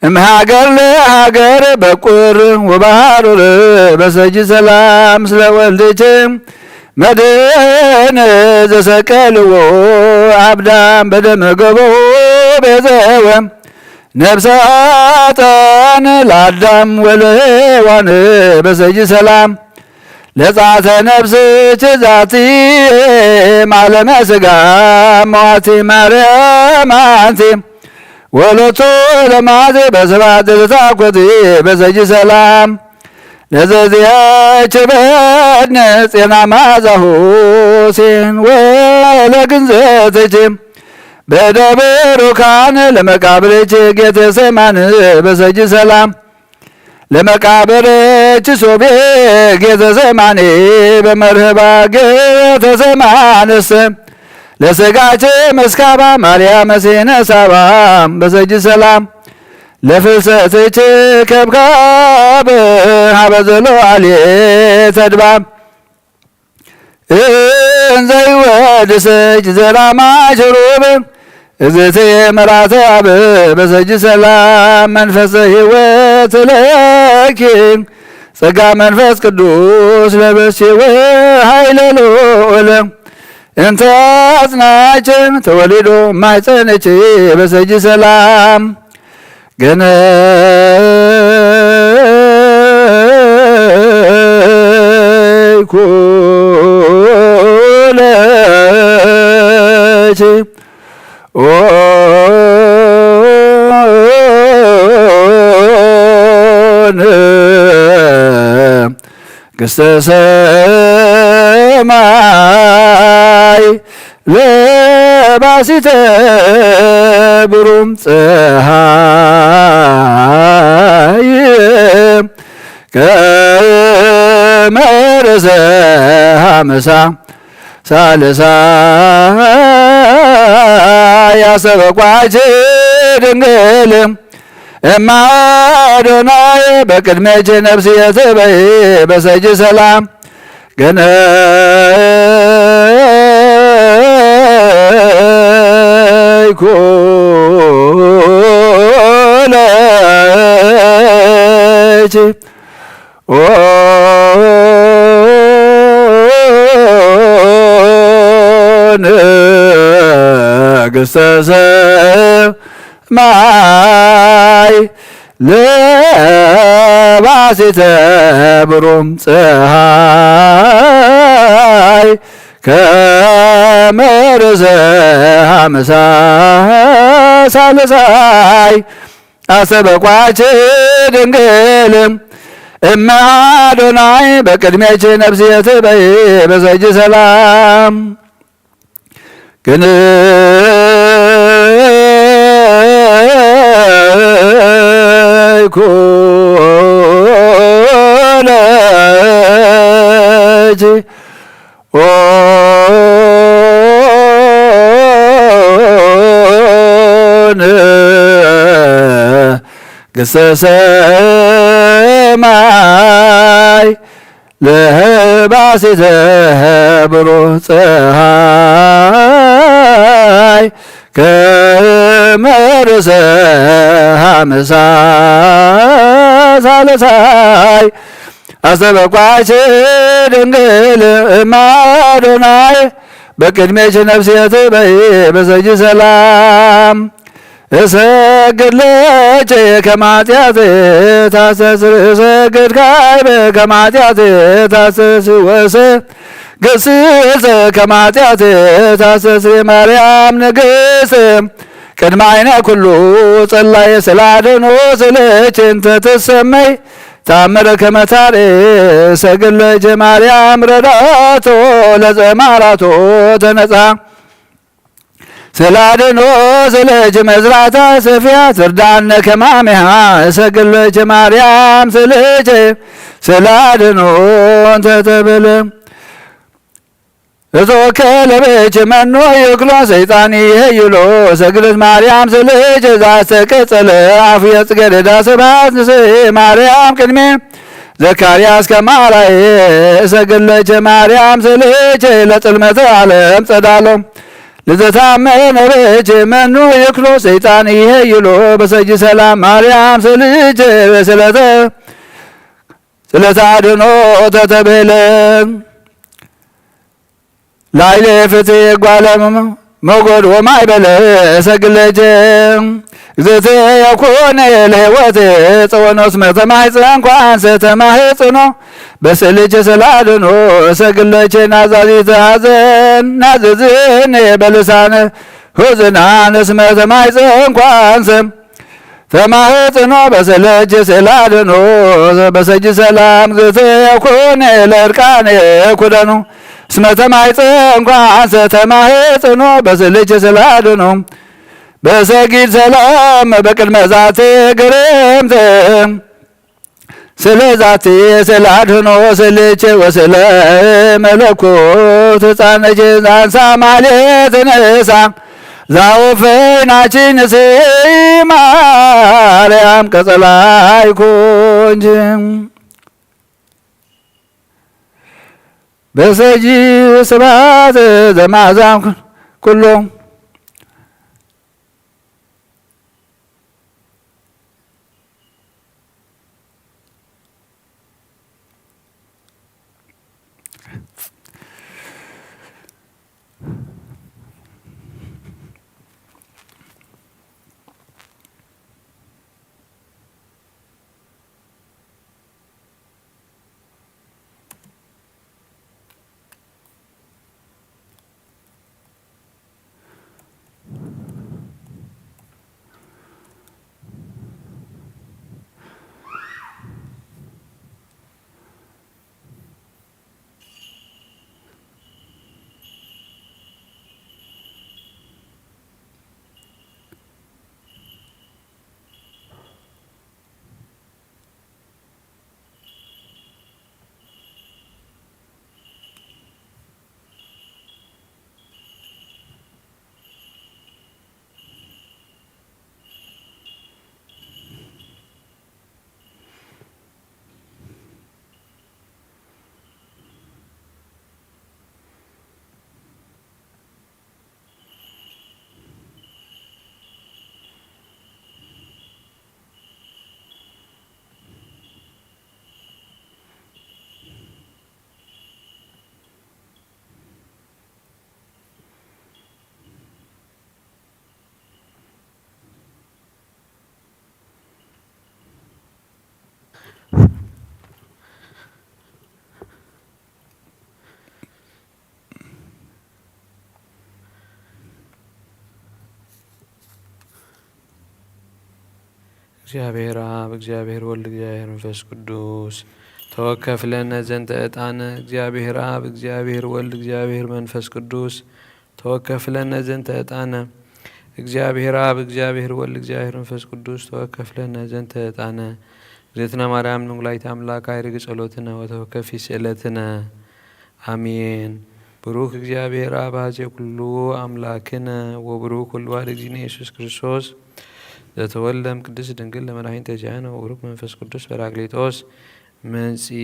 እምሃገር ለሃገር በቁር ወበሃሩር በሰጅ ሰላም ምስለ ወልድች መድን ዘሰቀልዎ አብዳም በደመ ገቦ ቤዘወ ነፍሳተን ለአዳም ወለሔዋን በሰጅ ሰላም ለጻተ ነፍስች ዛቲ ማለመ ስጋ መዋቲ ማርያም አንቲ ወለቱ ለማት በስባት ተታኮቲ በሰጅ ሰላም ለዘዚያች በድን ጼና ማዛሁ ሲን ወለግንዘትች በደብሩካን ለመቃብርች ጌቴሴማን በሰጅ ሰላም ለመቃብርች ሶቤ ጌቴሴማኒ በመርህባ ጌቴሴማንስ ለስጋች መስካባ ማርያም ሲነ ሳባ በሰጅ ሰላም ለፍልሰትች ከብካብ ሀበ ዘሎ አልየ ተድባብ እንዘ ይወድሰች ዘራማ ሽሩብ እግዝእትየ መራተ አብ በሰጅ ሰላም መንፈሰ ሕይወት ለኪ ጸጋ መንፈስ ቅዱስ ለበስኪ ኃይለ ልዑል እንተ አጽናችን ተወሊዶ ማይጸንች በሰጅ ሰላም ገነይኩ ለኪ ኦን ግስተ ሰማይ ለባሲተ ብሩም ፀሃይ ከመ ርእሰ ሐመሳ ሳልሳ ያሰበቋች ድንግል እማ አዶናይ በቅድሜች ነፍስየ ትበይ በሰጅ ሰላም ገነይኩ ለኪ ኦ ንግሥተ ሰማይ ለ ባሲተ ብሩም ፀሃይ ከመ ርእሰ ሃምሳ ሳልሳይ አስተበቋች ድንግል እመ አዶናይ በቅድሜች ነፍስየ ትበይ በሰጅ ሰላም። ግንይኩ ለኪ ኦ ንግሥተ ሰማይ ለባሲተ ብሩህ ፀሃይ ከመ ርእሰ ሃምሳ ሳልሳይ አስተበቋች ድንግል እመ አዶናይ በቅድሜች ነፍስየ ትበይ በሰጅ ሰላም። እሰግድ ለኪ ከመ ኃጢአት ታስተስሪ፣ እሰግድ ካይበ ከመ ኃጢአት ታስተስሪ፣ ወእሰግድ ስእልተ ከመ ኃጢአት ታስተስሪ። ማርያም ንግሥት ቅድመ ዓይነ ኩሉ ጸላየ ስለ አድኖ ስልኪ እንተ ትሰመይ ተአምር ከመ ታርእ። እሰግድ ለኪ ማርያም ረዳቶ ለዘማራቶ ተነጻ ስለ አድኖ ስልኪ መዝራታ ሰፊያ ትርዳነ ከማሚሃ። እሰግድ ለኪ ማርያም ስልኪ ስለ አድኖ እንተ ተብለ እዞ ከለበች መኖ ይክሎ ሰይጣን ይሄይሎ። እሰግድ ማርያም ስልኪ ዛስተቀጸለ አፉ የጽገደዳ ስብሐት ንስእ ማርያም ቅድሜ ዘካርያስ ከማራይ። እሰግድ ለኪ ማርያም ስልኪ ለጽልመተ ዓለም ጸዳሎ ለዘታመነ በኪ መኑ ይክሎ ሰይጣን ይሄይሎ። በሰጂ ሰላም ማርያም ስልኪ ስለተ ስለተ አድኖ ተተብህለ ላይሌ ፍትሕ ጓለም ሞጎድ ወማይ በለ እሰግድ ለኪ እግዝእትየ ኩኒ ለሕይወት ጸወኖ እስመ ተማሕፀንኳ አንሰ ተማሕፅኖ በስልኪ ስለ አድኖ እሰግድ ለኪ ናዛዚተ ሐዘን ናዝዝኒ በልሳነ ሑዝናን እስመ ተማሕፀንኳ አንሰ ተማህጽኖ በስልኪ ስለ አድኖ በሰጂ ሰላም እግዝእትየ ኩኒ ለእርቃኔ ኩደኑ እስመ ተማሕፀንኳ አንሰ ተማህጽኖ በስልኪ ስለ አድኖ በሰጊድ ሰላም በቅድመ ዛቲ ግርምት ስለ ዛቲ ስለ አድኖ ስልኪ ወስለ መለኮት ሕፃንኪ ዛንሳ ማሌት ንሳ ዛውፈይናቺ ንስኢ ማርያም ቀጸላይ ኩንጂ በሰጂ ስብሐት ዘማዛም ኩሎም እግዚኣብሔር ኣብ፣ እግዚኣብሔር ወልድ፣ እግዚኣብሔር መንፈስ ቅዱስ ተወከፍ ለነ ዘንተ ዕጣነ። እግዚኣብሔር ኣብ፣ እግዚኣብሔር ወልድ፣ እግዚኣብሔር መንፈስ ቅዱስ ተወከፍ ለነ ዘንተ ዕጣነ። እግዚኣብሔር ኣብ፣ እግዚኣብሔር ወልድ፣ እግዚኣብሔር መንፈስ ቅዱስ ተወከፍ ለነ ዘንተ ዕጣነ። እግዝእትነ ማርያም ድንግላይት ኣምላክ ኣይርግ ጸሎትነ ወተወከፊ ስእለትነ። ኣሜን። ብሩክ እግዚኣብሔር ኣብ ሀዜ ኩሉ ኣምላክነ ወብሩክ ወልድ ዋሕድ እግዚእነ ኢየሱስ ክርስቶስ ዘተወልደም ቅድስት ድንግል ለመድኃኒተ ዚአነ ወብሩክ መንፈስ ቅዱስ ጰራቅሊጦስ መንጽሔ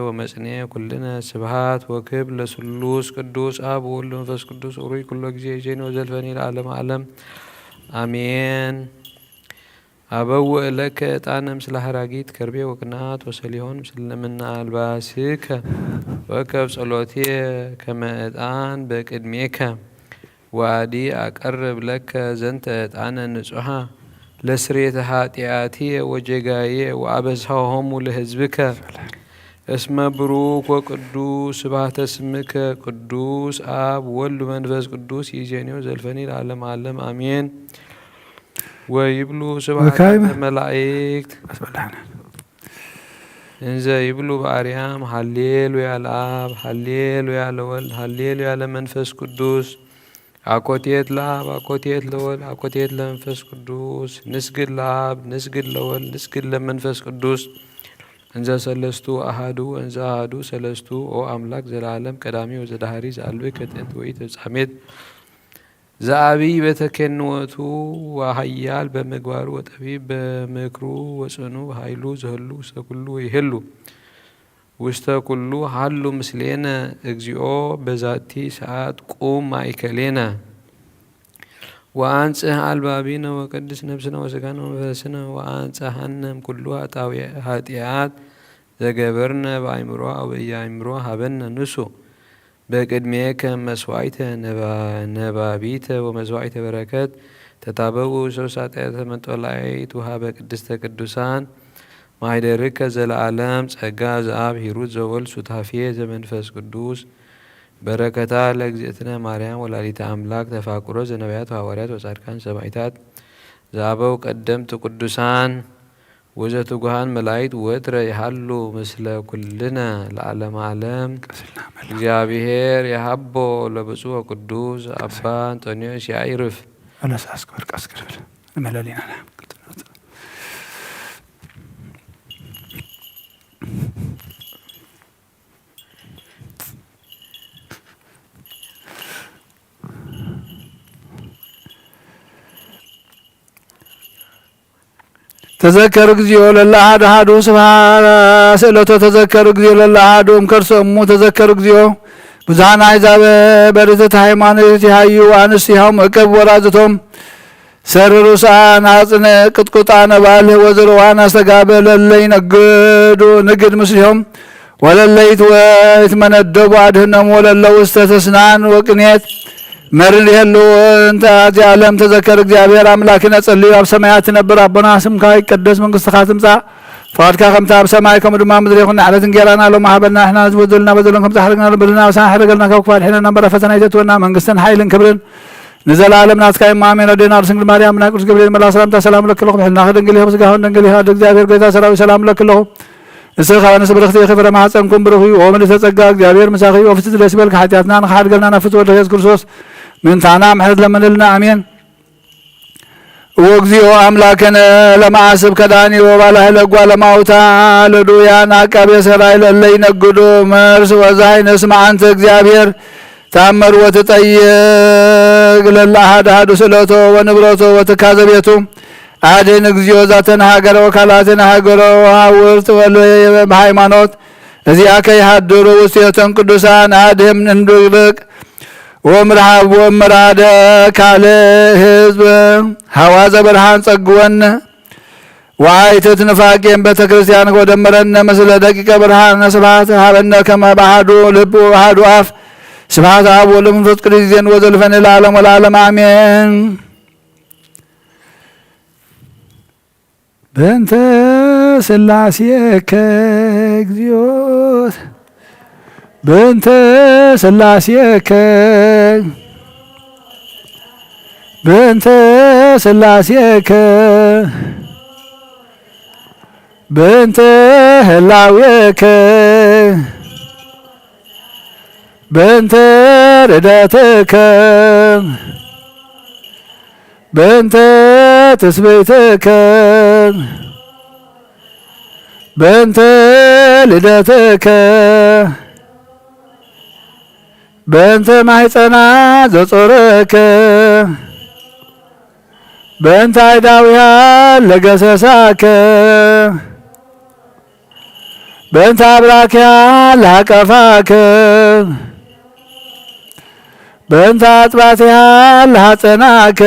ወመጽንሔ ኩልነ። ስብሐት ወክብር ለስሉስ ቅዱስ አብ ወወልድ መንፈስ ቅዱስ ሩይ ኩሎ ጊዜ ይዜኒ ወዘልፈኒ ለዓለመ ዓለም አሜን። አበው እለከ ዕጣነ ምስለ ሐራጊት ከርቤ ወቅናት ወሰሊሆን ምስለ ምና አልባስከ ወከብ ጸሎትየ ከመ ዕጣን በቅድሜከ። ወአዲ አቀርብ ለከ ዘንተ ዕጣነ ንጹሐ ለስሬተ ኃጢአትየ ወጌጋየ ወአበሳሆሙ ለሕዝብከ። እስመ ብሩክ ወቅዱስ ስብሐተ ስምከ ቅዱስ አብ ወልድ መንፈስ ቅዱስ ይዜንዮ ዘልፈኒ ለዓለም ዓለም አሜን። ወይብሉ ስብሐት ወካዕበ ለመላእክት አስበላህና። እንዘ ይብሉ በአርያም ሃሌሉያ ለአብ፣ ሃሌሉያ ለወልድ፣ ሃሌሉያ ለመንፈስ ቅዱስ። አኮቴት ለአብ፣ አኮቴት ለወልድ፣ አኮቴት ለመንፈስ ቅዱስ። ንስግድ ለአብ፣ ንስግድ ለወልድ፣ ንስግድ ለመንፈስ ቅዱስ። እንዘ ሰለስቱ አሃዱ፣ እንዘ አሃዱ ሰለስቱ። ኦ አምላክ ዘለዓለም ቀዳሚ ወዘዳህሪ ዘአልብከ ጥንት ወኢትፍጻሜት። ዘአብይ በተኬንወቱ ወኃያል በምግባሩ ወጠቢብ በምክሩ ወጽኑ ኃይሉ ዘህሉ ውስተ ኩሉ ይሄሉ ውስተ ኩሉ ሀሉ ምስሌነ እግዚኦ በዛቲ ሰዓት ቁም ማእከሌነ ወአንጽህ አልባቢነ ወቀድስ ነፍስነ ወሥጋነ ወመንፈስነ ወአንጽሃነ እምኩሉ ኃጣውየ-፣ ኃጢአት ዘገበርነ በአእምሮ አው በኢአእምሮ ሀበነ ንሱ በቅድሜከ መስዋዕተ ነባ-፣ ነባቢተ ወመስዋዕተ በረከት ተታበው ሰብሳጢያተ መንጦላይት ውሃበ ቅድስተ ቅዱሳን ማይደርከ ዘለዓለም ጸጋ ዘአብ ሂሩት ዘወልድ ሱታፌ ዘመንፈስ ቅዱስ በረከታ ለእግዝእትነ ማርያም ወላዲተ አምላክ ተፋቅሮ ዘነቢያት ወሐዋርያት ወጻድቃን ሰማዕታት ዘአበው ቀደምት ቅዱሳን ወዘትጉሃን መላእክት ወትረ ይሃሉ ምስለ ኩልነ ለዓለመ ዓለም። ቀሲልና መላ። እግዚአብሔር የሃቦ ለብፁዕ ወቅዱስ አባ እንጦንዮስ ያኢርፍ። አነሳ እስኪ ወርቅ አስገር በል። ንመለሊና ና። ተዘከር እግዚኦ ለለ አሐዱ አሐዱ ስብሐ ስእለቶ ተዘከር እግዚኦ ለለ አሐዱ እምከርሰ እሙ ተዘከር እግዚኦ ብዙኃን አሕዛብ በርትዕተ ሃይማኖት ይሃዩ አንስቲሆም እቅብ ወራዝቶም ሰር ሩሳን አጽንዕ ቅጥቁጣነ ባልህ ወዝርዋን አስተጋብእ ለለ ይነግዱ ንግድ ምስሊሆም ወለለ ይትወ-፣ ይትመነደቡ አድህኖም ወለለ ውስተ ተስናን ወቅኔት መርን ይሄሉ እንተ አቲ ዓለም ተዘከር እግዚአብሔር አምላክነ ጸልዩ ኣብ ሰማያት ትነብር አቦና ስምካ ይቀደስ መንግስትኻ ትምጻእ ፈቃድካ ከምታ ኣብ ሰማይ ከምኡ ድማ ምድሪ ይኹን። ንዕለት እንጌራና ሎሚ ሃበና ንሕና ንዝበደሉና በደሎም ከም ዝሓረግና በደልና ኣሳን ሕረገልና ካብ ክፉእ ኣድሕነና እምበር ኣብ ፈተና ኣይተእትወና መንግስትን ሓይልን ክብርን ንዘለዓለም ናትካ እዩ። ኣሜን። ኣዴና ቅድስት ድንግል ማርያም፣ ናይ ቅዱስ ገብርኤል መልኣክ ሰላምታ ሰላም እለኪ ኣለኹ። ብሕልናኺ ድንግል ኢኺ፣ ብስጋኺ እውን ድንግል ኢኺ። ኣደ እግዚኣብሔር ጎይታ ሰራዊት ሰላም እለኪ ኣለኹ። ንስኺ ካብ ኣንስቲ ብርኽቲ ኢኺ፣ ፍረ ማሕፀንኩም ብሩኽ እዩ። ኦ ምልዕተ ጸጋ፣ እግዚኣብሔር ምሳኺ እዩ። ኦ ፍጽምቲ ደስ ይበልኪ፣ ሓጢኣትና ንኽሓድገልና ናብ ፍጹም ወልድኺ የሱስ ክርስቶስ ምእንታና ምሕረት ለምንልና። ኣሜን። ወእግዚኦ አምላክነ ለመአስብ ከዳኒ ወባላህ ለጓለማውታ ለዱያን አቃቤ ሰራይ ለእለ ይነግዱ መርስ ወዛይ ነስመ አንተ እግዚአብሔር ታመር ወትጠይቅ ለለ አሃድ አሃዱ ስእለቶ ወንብረቶ ወትካዘ ቤቱ። አድን እግዚኦ ዛተነ ሀገረ ወካላትነ ሀገረ ወሃውርት ወለ በሃይማኖት እዚአከ ይሃድሩ ውስቴቶም ቅዱሳን አድህም እንድርቅ ወምርሃብ ወምራደ ካልእ ህዝብ ሃዋዘ ብርሃን ጸግወነ ወአይትት ንፋቄን ቤተ ክርስቲያን ወደምረነ ምስለ ደቂቀ ብርሃን ስብሐት ሃበነ ከመ በአሐዱ ልብ ወአሐዱ አፍ ስብሐት አብ ወወልድ ወመንፈስ ቅዱስ ይዜን ወዘልፈኒ ለዓለም ወለዓለም አሜን። በእንተ ሥላሴከ እግዚኦ በእንተ ሥላሴከ በእንተ ሥላሴከ በእንተ ህላዌከ፣ በእንተ ርደትከ፣ በእንተ ትስብእትከ፣ በእንተ ልደትከ፣ በእንተ ማሕፀና ዘጾረከ፣ በእንተ አይዳውያ ለገሰሳከ፣ በእንተ አብራኪያ ለሃቀፋከ፣ በእንተ አጥባቲያ ለሃጸናከ፣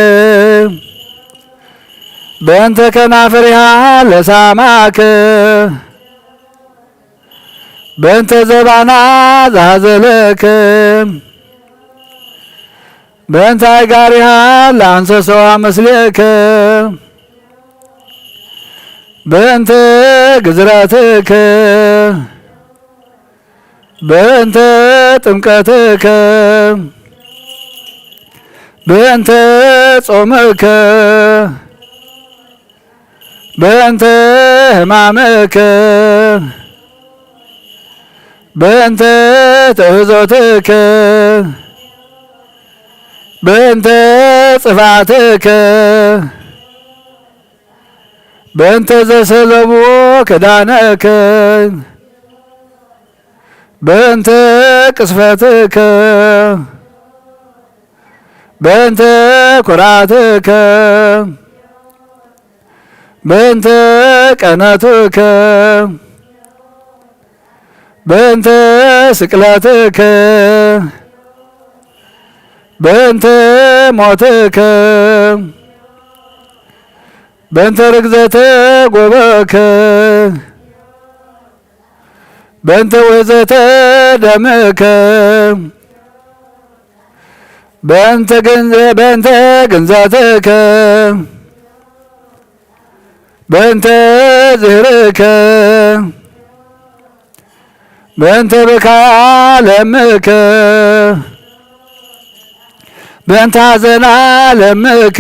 በእንተ ከናፍሪያ ለሳማከ፣ በእንተ ዘባና ዝሃዘለከ፣ በእንተ አይጋሪሃ ለአንሰሰዋ ምስሌከ፣ በእንተ ግዝረትከ፣ በእንተ ጥምቀትከ፣ በእንተ ጾምከ፣ በእንተ ሕማምከ፣ በእንተ ትእዞትከ፣ በእንተ ጽፋትከ፣ በእንተ ዘሰለብዎ ክዳነከ፣ በእንተ ቅስፈትከ፣ በእንተ ኩራትከ፣ በእንተ ቀነትከ፣ በእንተ ስቅለትከ፣ በእንተ ሞትከ፣ በእንተ ርግዘተ ጎበከ፣ በእንተ ውህዘተ ደምከ፣ በእንተ ግንዘ-፣ በእንተ ግንዘትከ፣ በእንተ ዝህርከ፣ በእንተ ብካያ ለምከ፣ በእንተ ሐዘና ለምከ፣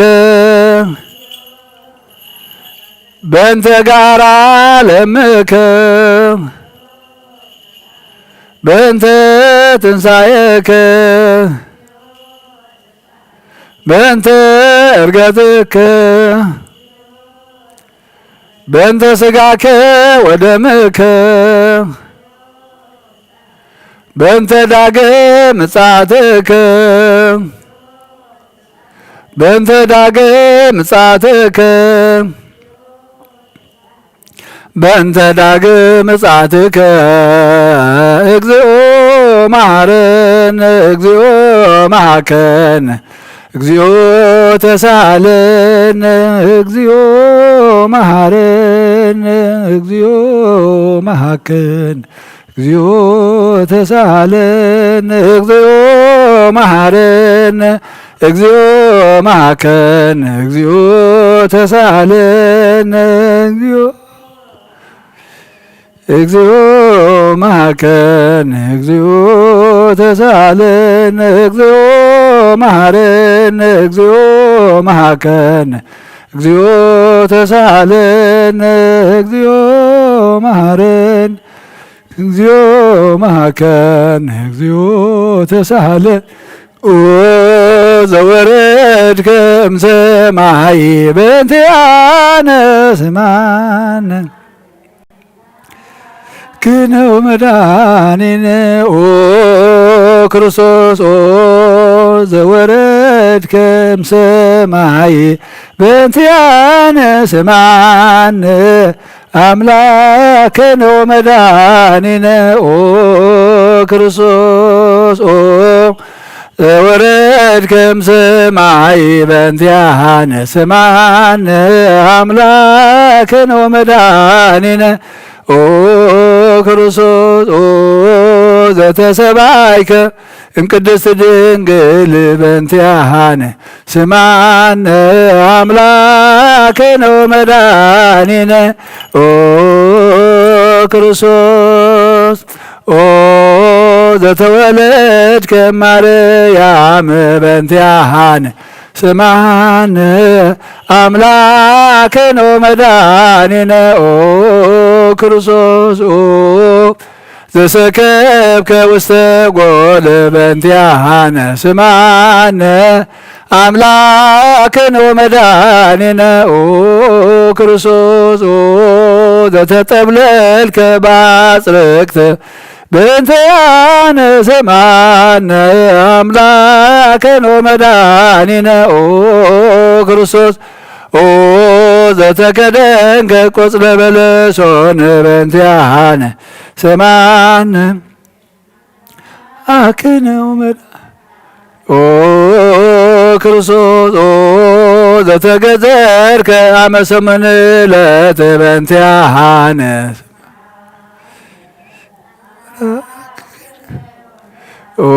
በእንተ ጋራ ለምከ፣ በእንተ ትንሣኤከ፣ በእንተ እርገትከ፣ በእንተ ስጋከ ወደምከ፣ በእንተ ዳግም ምጽአትከ፣ በእንተ ዳግም ምጽአትከ፣ በእንተ ዳግም ምጽአትከ፣ እግዚኦ መሐረነ፣ እግዚኦ መሐከነ፣ እግዚኦ ተሳሃለነ፣ እግዚኦ መሐረነ፣ እግዚኦ መሐከነ፣ እግዚኦ ተሳሃለነ፣ እግዚኦ መሐረነ፣ እግዚኦ መሐከነ፣ እግዚኦ ተሳሃለነ፣ እግዚኦ እግዚኦ መሐከነ፣ እግዚኦ ተሳሃለነ፣ እግዚኦ መሐረነ፣ እግዚኦ መሐከነ፣ እግዚኦ ተሳሃለነ፣ እግዚኦ መሐረነ፣ እግዚኦ መሐከነ፣ እግዚኦ ተሳሃለነ። ኦ ዘወረድከ እምሰማይ በእንቲአነ ስማነ። ክነው መድኃኒነ ኦ ክርስቶስ ኦ ዘወረድከ እምሰማይ በእንቲአነ ስማነ። አምላክነ ወመድኃኒነ ኦ ክርስቶስ ኦ ዘወረድከ እምሰማይ በእንቲአነ ስማነ። አምላክነ ወመድኃኒነ ኦ ክርስቶስ ኦ ዘተሰባይከ እምቅድስት ድንግል በእንቲአነ ስማነ። አምላክነ ወመድኃኒነ ኦ ክርስቶስ ኦ ዘተወለድከ ማርያም በእንቲአነ ስማነ። አምላክነ ወመድኃኒነ ኦ ክርስቶስ ኦ ዘሰከብከ ውስተ ጎል በእንቲአነ ስማነ ኣምላክነ ወመድኃኒነ ኦ ክርስቶስ ኦ ዘተጠብለልከ ባጽርቅት በእንቲአነ ስማነ ኣምላክነ ወመድኃኒነ ኦ ክርስቶስ ኦ ዘተከደንከ ቆጽለ በለሶን በእንቲአነ ስማነ ኣክነ ወመድኃኒነ ኦ ክርስቶስ ኦ ዘተገዘርከ ኣመ ሰሙን ዕለት በእንቲአነ ኦ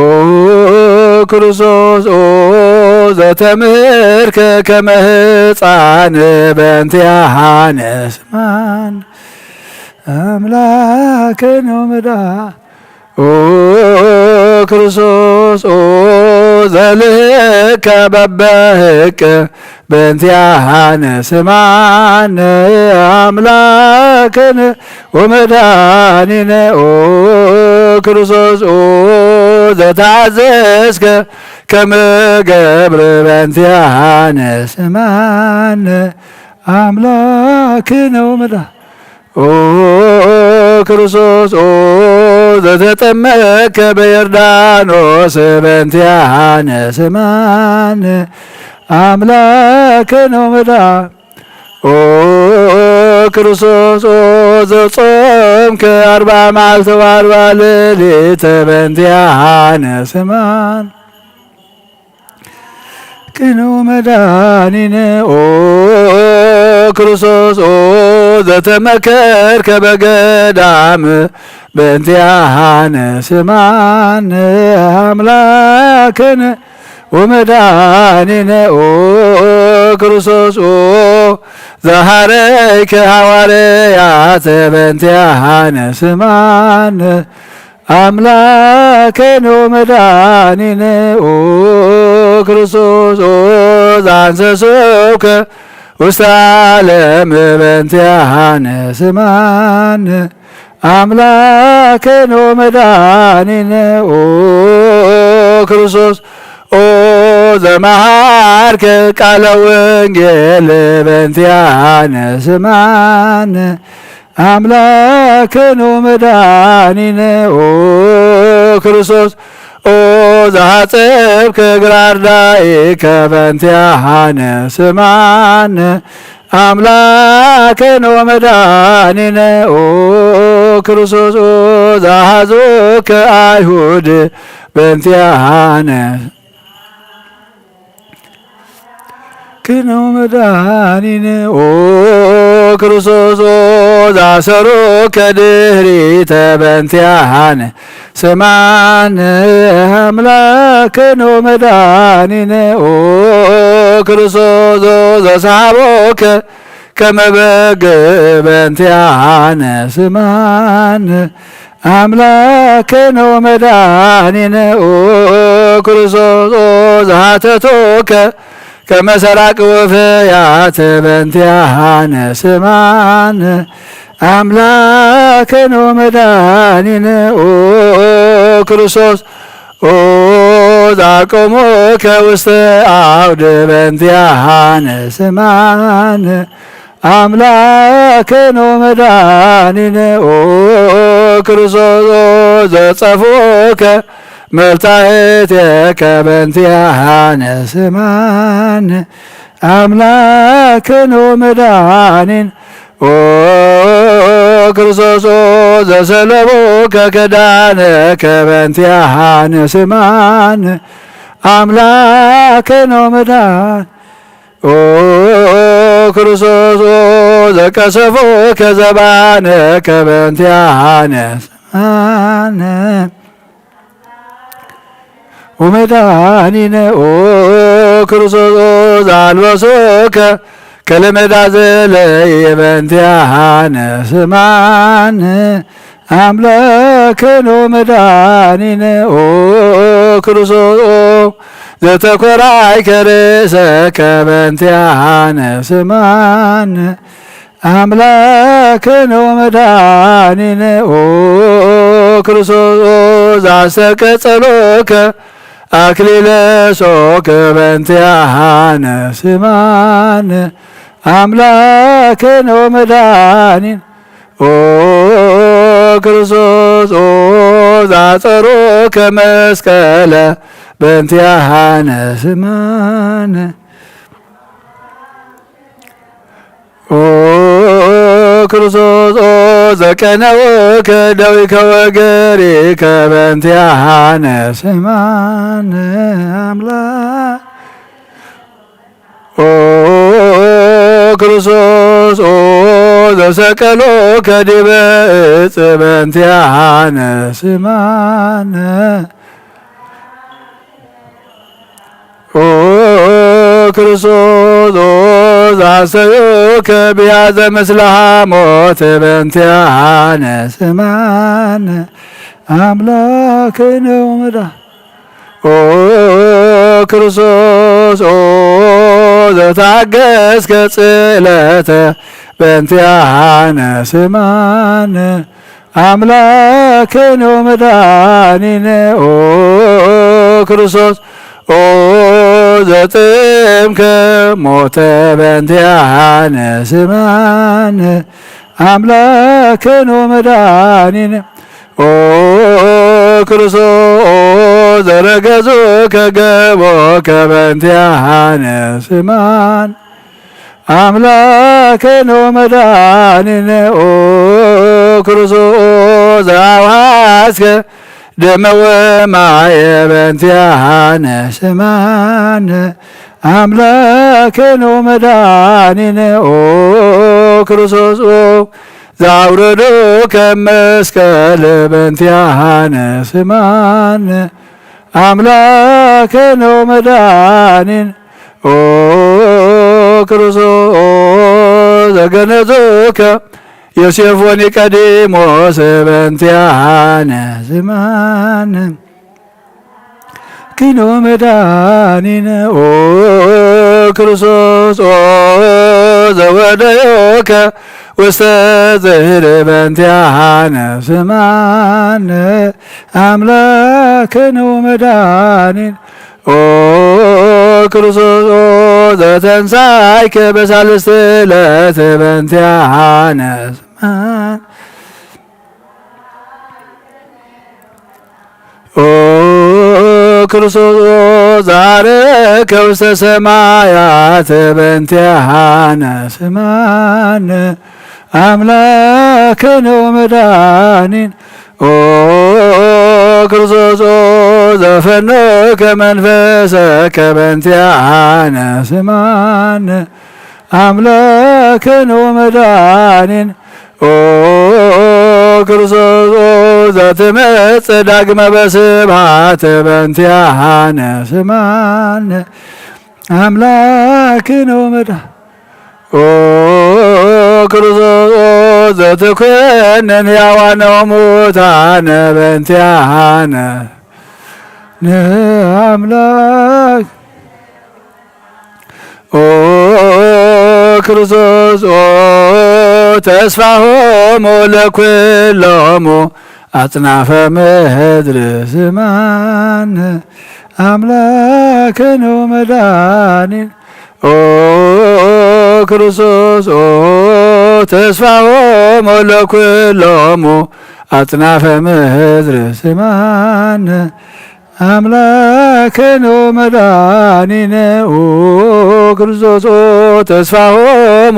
ክርስቶስ ኦ ዘተምህርከ ከመ ህፃን በእንቲአነ ስማነ ኣምላክነ ወመድኃኒነ ኦ ክርስቶስ ኦ ዘልህከ በበህቅ በእንቲአነ ስማነ ኣምላክነ ወመድኃኒነ ኦ ክርስቶስ ኦ ዘተአዘዝከ ከመ ገብር በእንቲአነ ስማነ ኣምላክነ ወመድኃኒነ ኦ ክርስቶስ ኦ ዘተጠመከ በዮርዳኖስ በእንቲአነ ስማነ ኣምላክነ ወመድኃኒነ ኦ ክርስቶስ ኦ ዘጾምከ ኣርባ መዓልቲ ወኣርባ ሌሊት በእንቲአነ ስማነ ክነ ወመድኃኒነ ኦ ክርስቶስ ኦ ዘተመከርከ በገዳም በእንቲአነ ስማነ ኣምላክነ ወመድኃኒነ ኦ ክርስቶስ ኦ ዘሃረይከ ሃዋርያት በእንቲአነ ስማነ ኣምላክነ ወመድኃኒነ ኦ ክርስቶስ ኦ ዘአንሰስከ ውስተ ዓለም በእንቲአነ ስማነ ኣምላክነ ወመድኃኒነ ኦ ክርስቶስ ኦ ዘመሃርከ ቃለ ወንጌል በእንቲአነ ስማነ ኣምላክነ ወመድኃኒነ ኦ ክርስቶስ ኦ ዘሐጸብከ እግረ አርዳኢከ በእንቲአነ ስማነ ኣምላክነ ወመድኃኒነ ኦ ክርስቶስ ኦ ዘሐዙከ አይሁድ በእንቲአነ ክነ ወመድኃኒነ ኦ ክርስቶስ ኦ ዘአሰሩከ ድህሪተ በእንቲአነ ስማነ ኣምላክነ ወመድኃኒነ ኦ ክርስቶስ ኦ ዘሰሃቦከ ከመ በግ በእንቲአነ ስማነ ኣምላክነ ወመድኃኒነ ኦ ክርስቶስ ኦ ዘሃተቶከ ከመ ሰራቂ ወፈያት በእንቲአነ ስማነ ኣምላክነ ወመድኃኒነ ኦ ክርስቶስ ኦ ዘአቆሞከ ውስተ አውድ በእንቲአነ ስማነ አምላክነ ወመድኃኒነ ኦ ክርስቶስ ኦ ዘጸፍኦከ መብታሕቴከ በእንቲአነ ስማነ ኣምላክነ ወመድኃኒነ ኦ ክርስቶስ ኦ ዘሰለቦከ ክዳነከ በእንቲአነ ስማነ ኣምላክነ ወመድኃኒነ ኦ ክርስቶስ ኦ ዘቀሰፎከ ዘባነከ በእንቲአነ ስማነ ወመድኃኒነ ኦ ክርስቶስ ኦ ዘአልበሶከ ከለመዳ ዘለይ በእንቲአነ ስማነ ኣምላክነ ወመድኃኒነ ኦ ክርስቶስ ኦ ዘተኮራይከ ርእሰከ በእንቲአነ ስማነ አምላክነ ወመድኃኒነ ኦ ክርስቶስ ዛስተቀጸሎከ አክሊለ ሶከ በእንቲአነ ስማነ አምላክነ ወመድኃኒነ ኦ ክርስቶስ ኦ ዛጸሮከ መስቀለ በእንቲአነ ስማነ ኦ ክርስቶስ ኦ ዘቀነወከ ደዊከ ወገሪከ በእንቲአነ ስማነ አምላክ ኦ ክርስቶስ ኦ ዘሰቀሎከ ዲበ እጽ በእንቲአነ ስማነ ኦ ክርስቶስ ኦ ዛሰዮከ ብያዘ ምስለ ሐሞት በእንቲአነ ስማነ አምላክነ ወመድኃኒነ ኦ ክርስቶስ ኦ ዘታገስከ ጽለተ በእንቲአነ ስማነ አምላክነ ወመድኃኒነ ኦ ክርስቶስ ኦ ዘጥምከ ሞተ በእንቲአነ ስማነ አምላክነ ወመድኃኒነ ኦ ክርስቶስ ኦ ዘረገዙከ ገቦከ በእንቲአነ ስማነ አምላክነ ወመድኃኒነ ኦ ክርስቶስ ዘአውሐዝከ ደመ ወማየ በእንቲአነ ስማነ አምላክነ ወመድኃኒነ ኦ ክርስቶስ ኦ ዘአውረዶከ መስቀል በእንቲአነ ስማነ አምላክነ ወመድኃኒነ ኦ ክርስቶስ ዘገነዞከ ዮሴፍ ወኒቀዲሞስ በእንቲአነ ስማነ ኪኖ መድኃኒነ ኦ ክርስቶስ ኦ ዘወደዮከ ውስተ ዝህር በእንቲአነ ስማነ አምላክነ ወመድኃኒነ ኦ ክርስቶስ ኦ ዘተንሳይከ በሳልስት ዕለት በእንቲአነ ስማነ ኦ ክርስቶስ ኦ ዛረከ ውስተ ሰማያት በእንቲአነ ስማነ አምላክነ ወመድኃኒነ ኦ ክርስቶስ ኦ ዘፈነከ መንፈሰከ በእንቲአነ ስማነ አምላክነ ወመድኃኒነ ኦ ክርስቶስ ኦ ዘትመጽእ ዳግመ በስብሐት በእንቲአነ ስማነ አምላክነ ወመድኃኒነ ኦ ክርስቶስ ኦ ዘትኮንን ሕያዋነ ወሙታነ በእንቲአነ ንአምላክ ኦ ክርስቶስ ኦ ተስፋሆሙ ለኩሎሙ አጽናፈ ምድር ስማነ አምላክነ ወመድኃኒነ ኦ ክርስቶስ ኦ ተስፋሆሙ ለኩሎሙ አጽናፈ ምድር ስማነ አምላክነ ወመድኃኒነ ኦ ክርስቶስ ኦ ተስፋሆሙ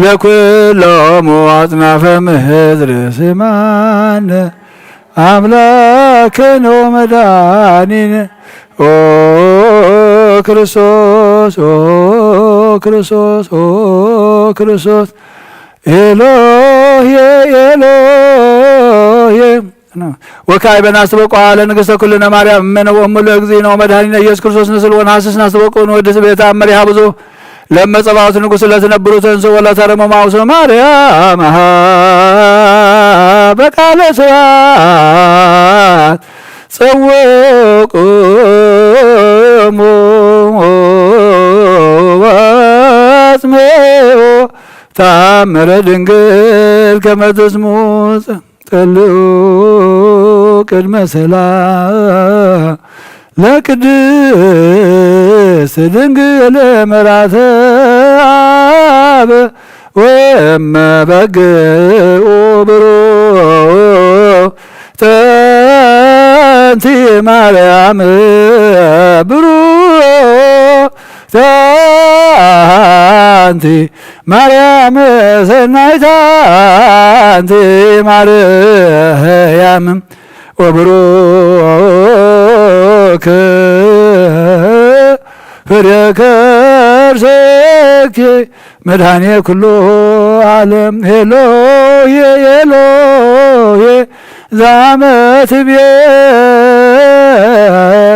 ለኩሎሙ አጽናፈ ምድር ስማነ አምላክነ ወመድኃኒነ ኦ ክርስቶስ ኦ ክርስቶስ ኦ ክርስቶስ ኤሎሄ ኤሎሄ ወካዕበነ አስተብቆ ለንግሥተ ኩልነ ማርያም እምነ ወእሙ ለእግዚእነ ወመድኃኒነ ኢየሱስ ክርስቶስ ንስል ወነሐስስ ናስተብቆ ንወድስ ቤታ እመሪሃ ብዙ ለመ ጸባኦት ንጉሥ ለትነብሩ ተንሥኡ ወለተረሙ ማውሶ ማርያም አሃ በቃለ ስብሐት ጸውቁሙ ወአጽምዑ ተአምረ ድንግል ከመ ትስሙጽ ጠልኡ ቅድመ ሰላ ለቅድስት ድንግል መራተ አብ ወመ በግኡ ብሩክ ተንቲ ማርያም ብሩክ ተንቲ ማርያም ሰናይታ አንቲ ማርያም ወብሩክ ፍሬ ከርሰኪ መድኃኔ ኩሉ ዓለም። ኤሎሄ ኤሎሄ ዛመ ትቤ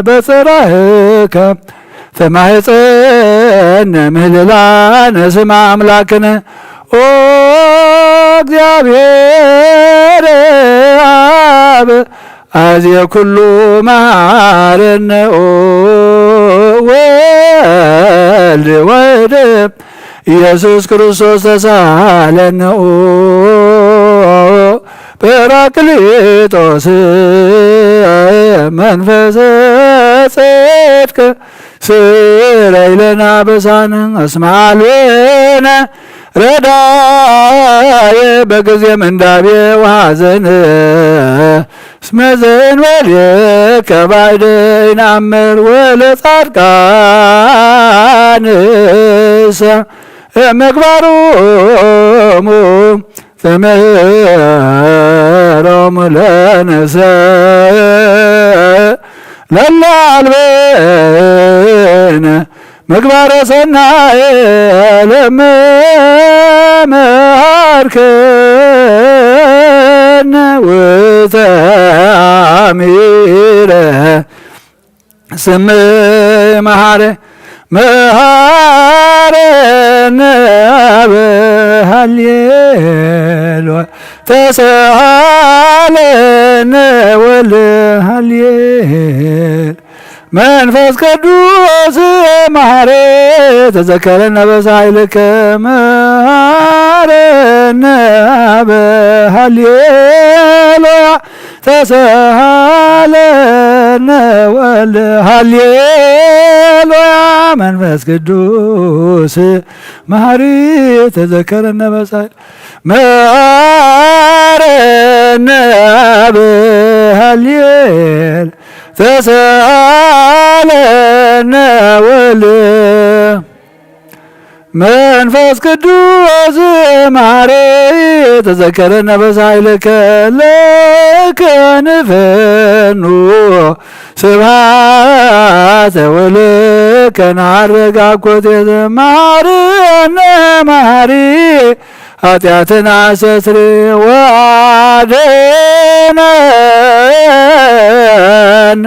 በጽራህከ ተማህፀነ ምህልላነ ስማ አምላክነ ኦ እግዚአብሔር አብ አዜ ኩሉ መሐረነ ኦ ወልድ ወደ ኢየሱስ ክርስቶስ ተሳለነ ኦ ጳራቅሊጦስ መንፈሰ ጽድቅ ስረይ ለነ አበሳነ እስመ አልብነ ረዳየ በጊዜ ምንዳቤ ወሐዘን እስመ ዘእንበሌከ ባዕደ ይንአምር ወለጻድቃንሰ ምግባሮሙ ትምህሮሙ ለነሰ ለለ አልበነ ምግባረ ሰናየ ለመ መሃርከነ ውእተ አሚረ ስምዕ መሐረ መሐረነ አብ ሃሌሉያ ተሰሃለነ ወልድ ሃሌ መንፈስ ቅዱስ መሐረ ተዘከረነ በሳይልከ መሐረነ አብ ሃሌሉያ ተሰሃለነ ወልድ ሃሌሉያ መንፈስ ቅዱስ መሐሪ ተዘከረነ በሳይል መሐረነ አብ ሃሌል ተሰሃለነ ወልድ መንፈስ ቅዱስ መሐሪ ተዘከረነ በሳይልከ ለከ ንፈኑ ስብሐተ ወለከ ነዐርግ አኮቴተ መሐረነ መሐሪ ኃጢአትን አስተስሪ ወአድነን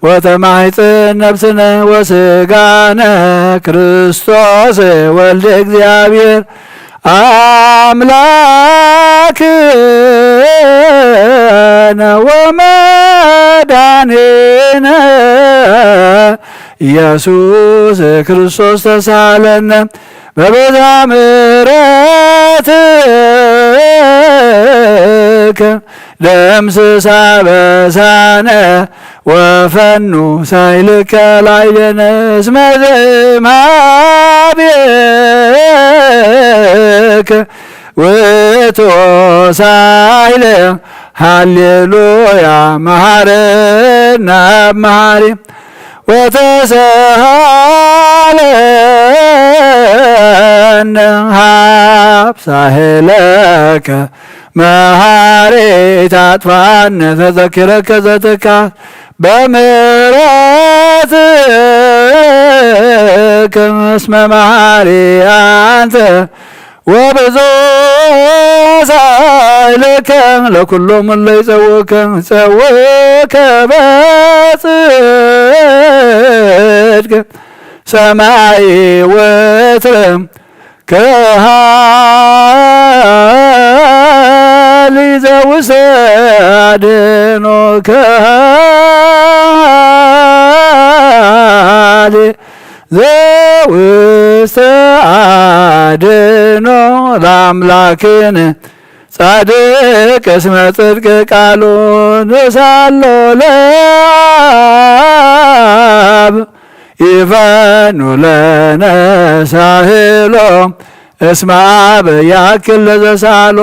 ወተማሕፅን ነፍስነ ወስጋነ ክርስቶስ ወልደ እግዚአብሔር አምላክነ ወመድኃኒነ ኢየሱስ ክርስቶስ ተሳለነ በብዝኃ ምሕረትከ ደምስስ አበሳነ ወፈኑ ሳይልከ ላዕሌነ እስመ ዘእምሃቤከ ውእቱ ሳይለ ሃሌሉያ መሐረነ አብ መሐሪ ወተሰሃለነ ሀብ ሳህለከ መሐሪ ታጥፋነ ተዘኪረከ ዘትካ በምሕረትከ እስመ መሐሪ አንተ ወብዙ ሳይልከ ለኩሎም እለ ይጸውከ ጸውከ በጽድቅ ሰማይ ወትረ ከሃሊ ዘውስተ አድኖ ከሃሊ ዘውስተ አድኖ ኣምላክን ጻድቅ እስመ ጽድቅ ቃሉ ንሳሎ ለአብ ይፈኑ ለነ ሳህሎ እስመ አብ ያክል ለዘሳሎ።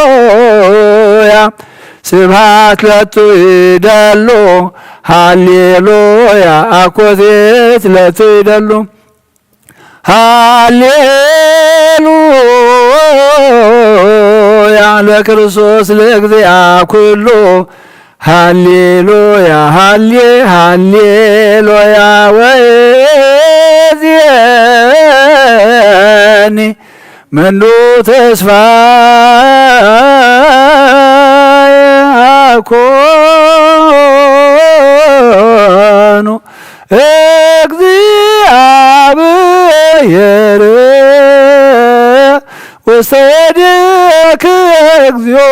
ሃሌሉያ ስብሐት ለቱ ይደሉ። ሃሌሉያ አኮቴት ለቱ ይደሉ። ሃሌሉያ ለክርስቶስ ለእግዚአ ኩሉ። ሃሌሉያ ሃሌ ሃሌሉያ ወእዜኒ ምንዱ ተስፋ አኮኑ እግዚአብሔር ውስተ እዴከ እግዚኦ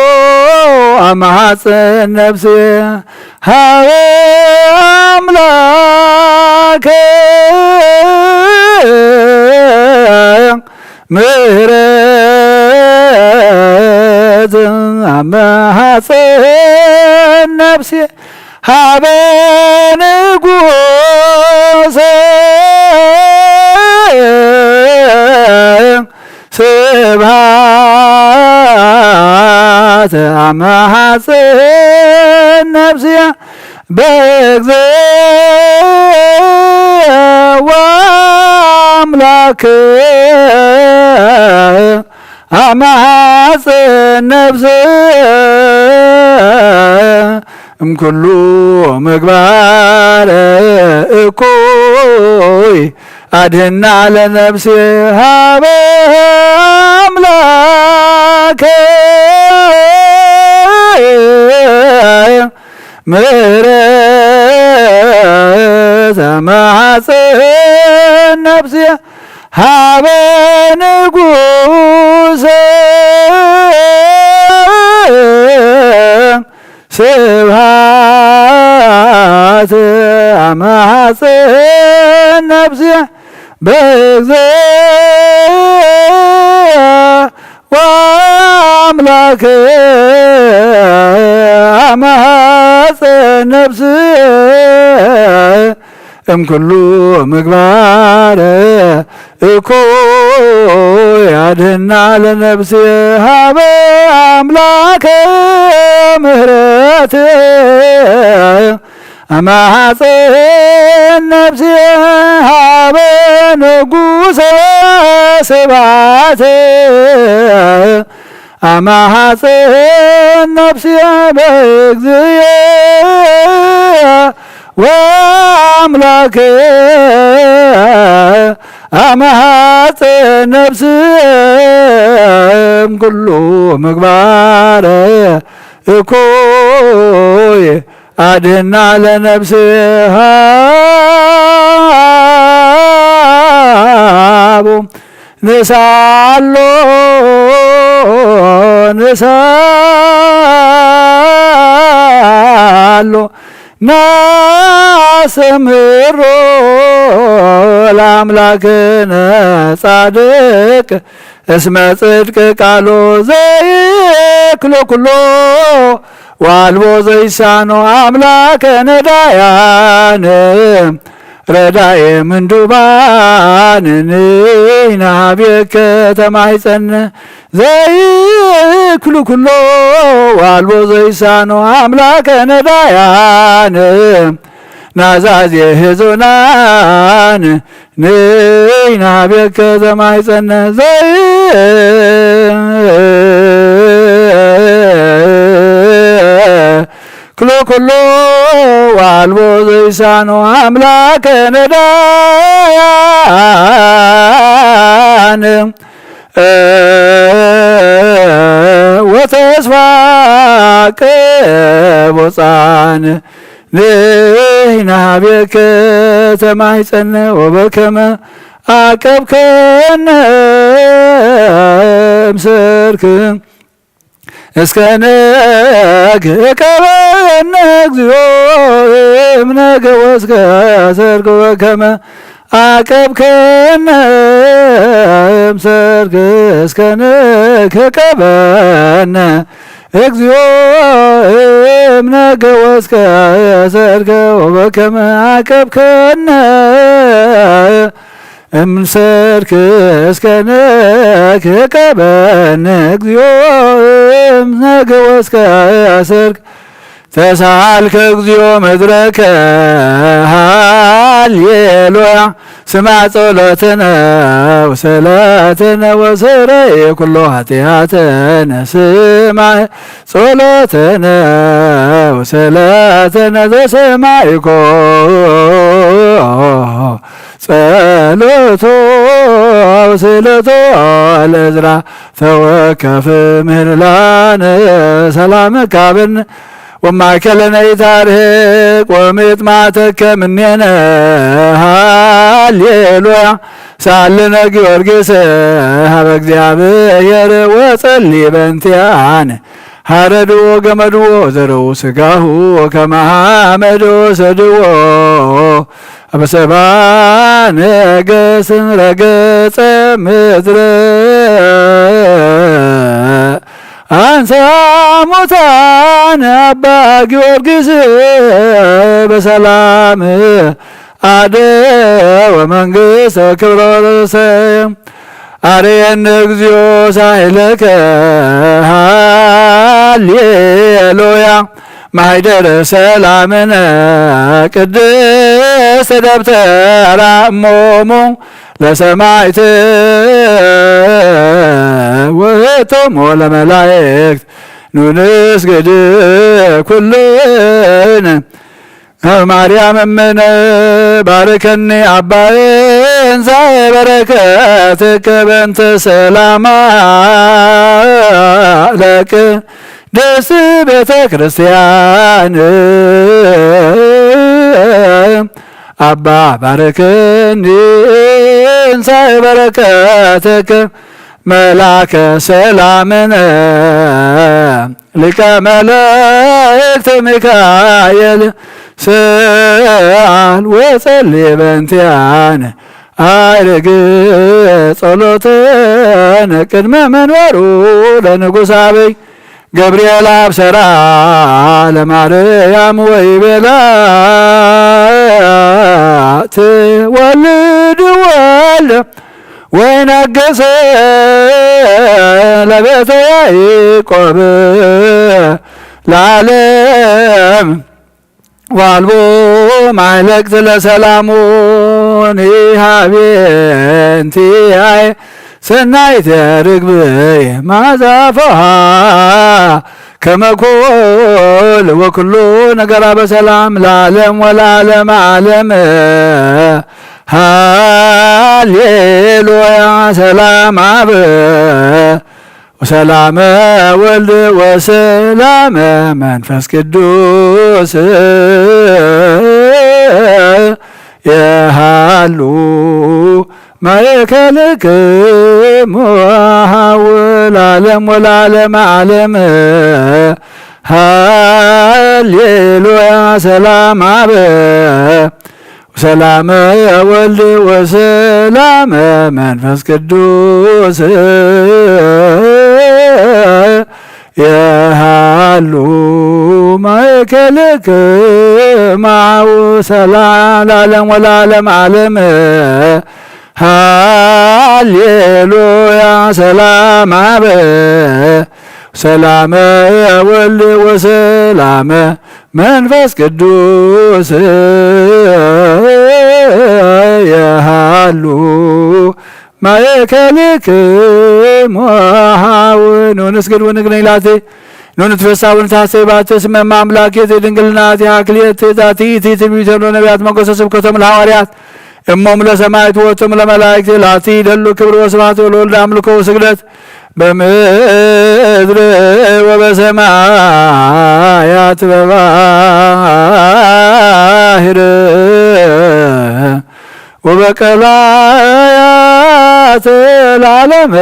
አማሐጽን ነፍሴ ሀበ አምላከ ምህረት አማሐጽን ነፍሴ ሀበ ንጉሰ ስብሐት አማሐጽን ነፍሴ በእግዝእ ወአምላክ አማሐጽን ነፍስ እምኩሉ ምግባር እኩይ አድህና ለነፍሴ ሀበ አምላክ ምህረት አማሐጽን ነፍሴ ሀበ ንጉሰ ስብሐት አማሐጽን ነፍሴ በእግዝእ ወአምላክ አማሐጽን ነፍስ እምኩሉ ምግባር እኩይ አድህና ለነፍስ ሀበ አምላክ ምህረት አማሐጽን ነፍስ ሀበ ንጉሰ ስብሐት አማሐጽን ነፍስ በእግዚእ ወአምላክ አማሐጽን ነፍስ እምኩሉ ምግባር እኩይ አድህና ለነፍስ ሀቦ ንሳሎ ንሳሎ ናስተምህሮ ለአምላክነ ጻድቅ እስመ ጽድቅ ቃሉ ዘይክሎ ኩሎ ወአልቦ ዘይሳኖ አምላከነ ዳያነ ረዳኤ ምንዱባን ንሕና ሀቤከ ተማይጸን ዘይክሉ ኩሎ ዋልቦ ዘይሳኖ አምላከነ ዳያነ ናዛዜ ህዞናን ንሕና ሀቤከ ተማይጸን ዘይ ክሎ ኩሎ ዋልቦ ዘይሳኖ አምላከ ነዳያን ወተስፋ ቅቦፃን ንሕና ሀቤከ ተማይፀነ ወበከመ አቀብከነ እምሰርክ እስከ ነግ እቀበነ እግዚኦ እምነገ ወስከ ሰርክ ወከመ አቀብከነ እምሰርክ እስከ ንክቀበነ እግዚኦ እምነገ ወስከ ሰርክ ወበከመ አቀብከነ እምሰርክ እስከ ንክቀበነ እግዚኦ እምነገ ወስከ ሰርክ ተሳልከ እግዚኦ ምድረከ ሃሌሉያ። ስማዕ ጸሎትነ ወሰላትነ ወስረይ ኩሎ ኃጢአትነ። ስማዕ ጸሎትነ ወሰላትነ ዘሰማይኮ ጸሎቶ ወስለቶ ለእዝራ ተወከፍ ምህላነ ሰላም ካብን ወማእከለነ ኢታርህቅ ወምጥማተከ ምኔነ ሃሌሉያ። ሳልነ ጊዮርጊስ ሀበ እግዚኣብሔር ወጸሊ በንቲያን ሀረድዎ ገመድዎ ዘረው ስጋሁ ከመ ሐመድ ወሰድዎ አበሰባ ነገስን ረገጸ ምድረ አንሳ ሙታን አባ ጊዮርጊስ በሰላም አደወ መንግስተ ክብረ ወረሰ። አርየነ እግዚኦ ሳህለከ ሃሌሉያ። ማይደረ ሰላምነ ቅድስት ደብተራ እሞሙ ለሰማይት ወህቶሞ ለመላእክት ኑንስግድ ኩልን ማርያም እምነ ባርከኒ አባዬ እንሳኤ በረከትከ በእንተ ሰላማ ለቅድስት ቤተ ክርስቲያን አባ ባርከኒ እንሳኤ በረከትከ መላከ ሰላምነ ሊቀ መላእክት ሚካኤል ስአል ወጸሊ በንቲያን አይርግ ጸሎተነ ቅድመ መንበሩ ለንጉሥ አብይ ገብርኤል አብሰራ ለማርያም ወይቤላ ትወልድ ወልደ ወይነግስ ለቤተ ያዕቆብ ለዓለም ዋልቦ ማይለቅት ለሰላሙ ንሃቤንቲ አይ ሰናይት ርግብ ማዛፎሃ ከመኮል ወኩሉ ነገራ በሰላም ለዓለም ወለዓለም ዓለም። ሃሌሉያ ሰላም አብ ወሰላመ ወልድ ወሰላመ መንፈስ ቅዱስ የሃሉ ማእከልክሙ ሀው ለዓለም ወለዓለመ ዓለም። ሃሌሉያ ሰላም አብ ወሰላመ ወልድ ወሰላመ መንፈስ ቅዱስ የሃሉ ማእከልክሙ ሰላም ለዓለም ወለዓለመ ዓለም። ሃሌሉያ ሰላም አብ ሰላመ ወልድ ወሰላመ መንፈስ ቅዱስ የሃሉ ማእከልክሙ ሀው። ኑ ንስግድ ወንግነይ ላቲ፣ ኑ ንትፈሳ ወንታሰይ ባቲ፣ እስመ እመ አምላክ እቲ ድንግል ናቲ አክልየት ዛቲ እቲ ትንቢተ ነቢያት መንገሶ ስብከቶም ለሐዋርያት እሞም ለሰማዕት ወእቶም ለመላእክት ላቲ ይደሉ ክብር ወስብሐት ወለወልድ አምልኮ ወስግደት በምድር ወበሰማያት በባህር ወበቀላያት ለዓለመ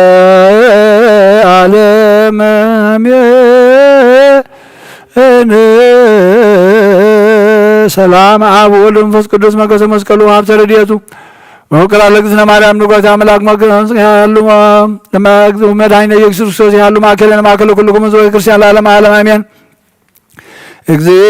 ዓለም አሜን። ሰላም አብ ወወልድ ወመንፈስ ቅዱስ መገሰ መስቀሉ ሀብተ ረድኤቱ ወቅራ ለእግዝእትነ ማርያም ንጎታ መልአክ መግረም ያሉ ለመግዙ መድኃኒነ ኢየሱስ ክርስቶስ ያሉ ማእከለ ማእከለ ኩልኩም ህዝበ ክርስቲያን ለዓለመ ዓለም አሜን። እግዚኦ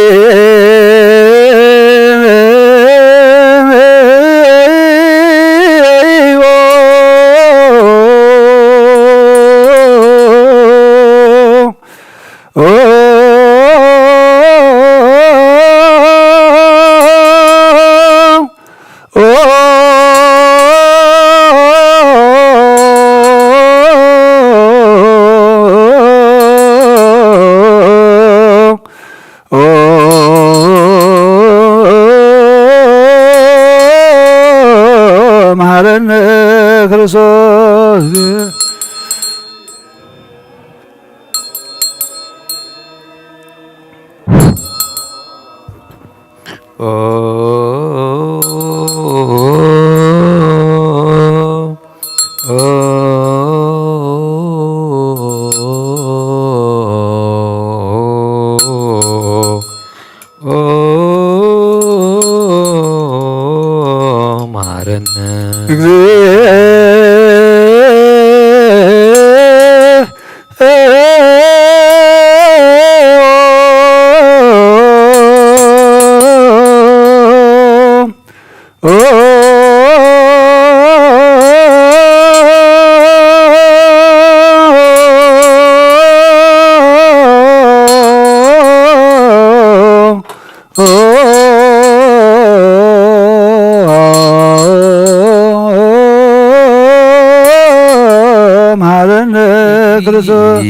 መሐረነ ክርስቶስ። መሐረነ መሐረነ ክርስቶስ።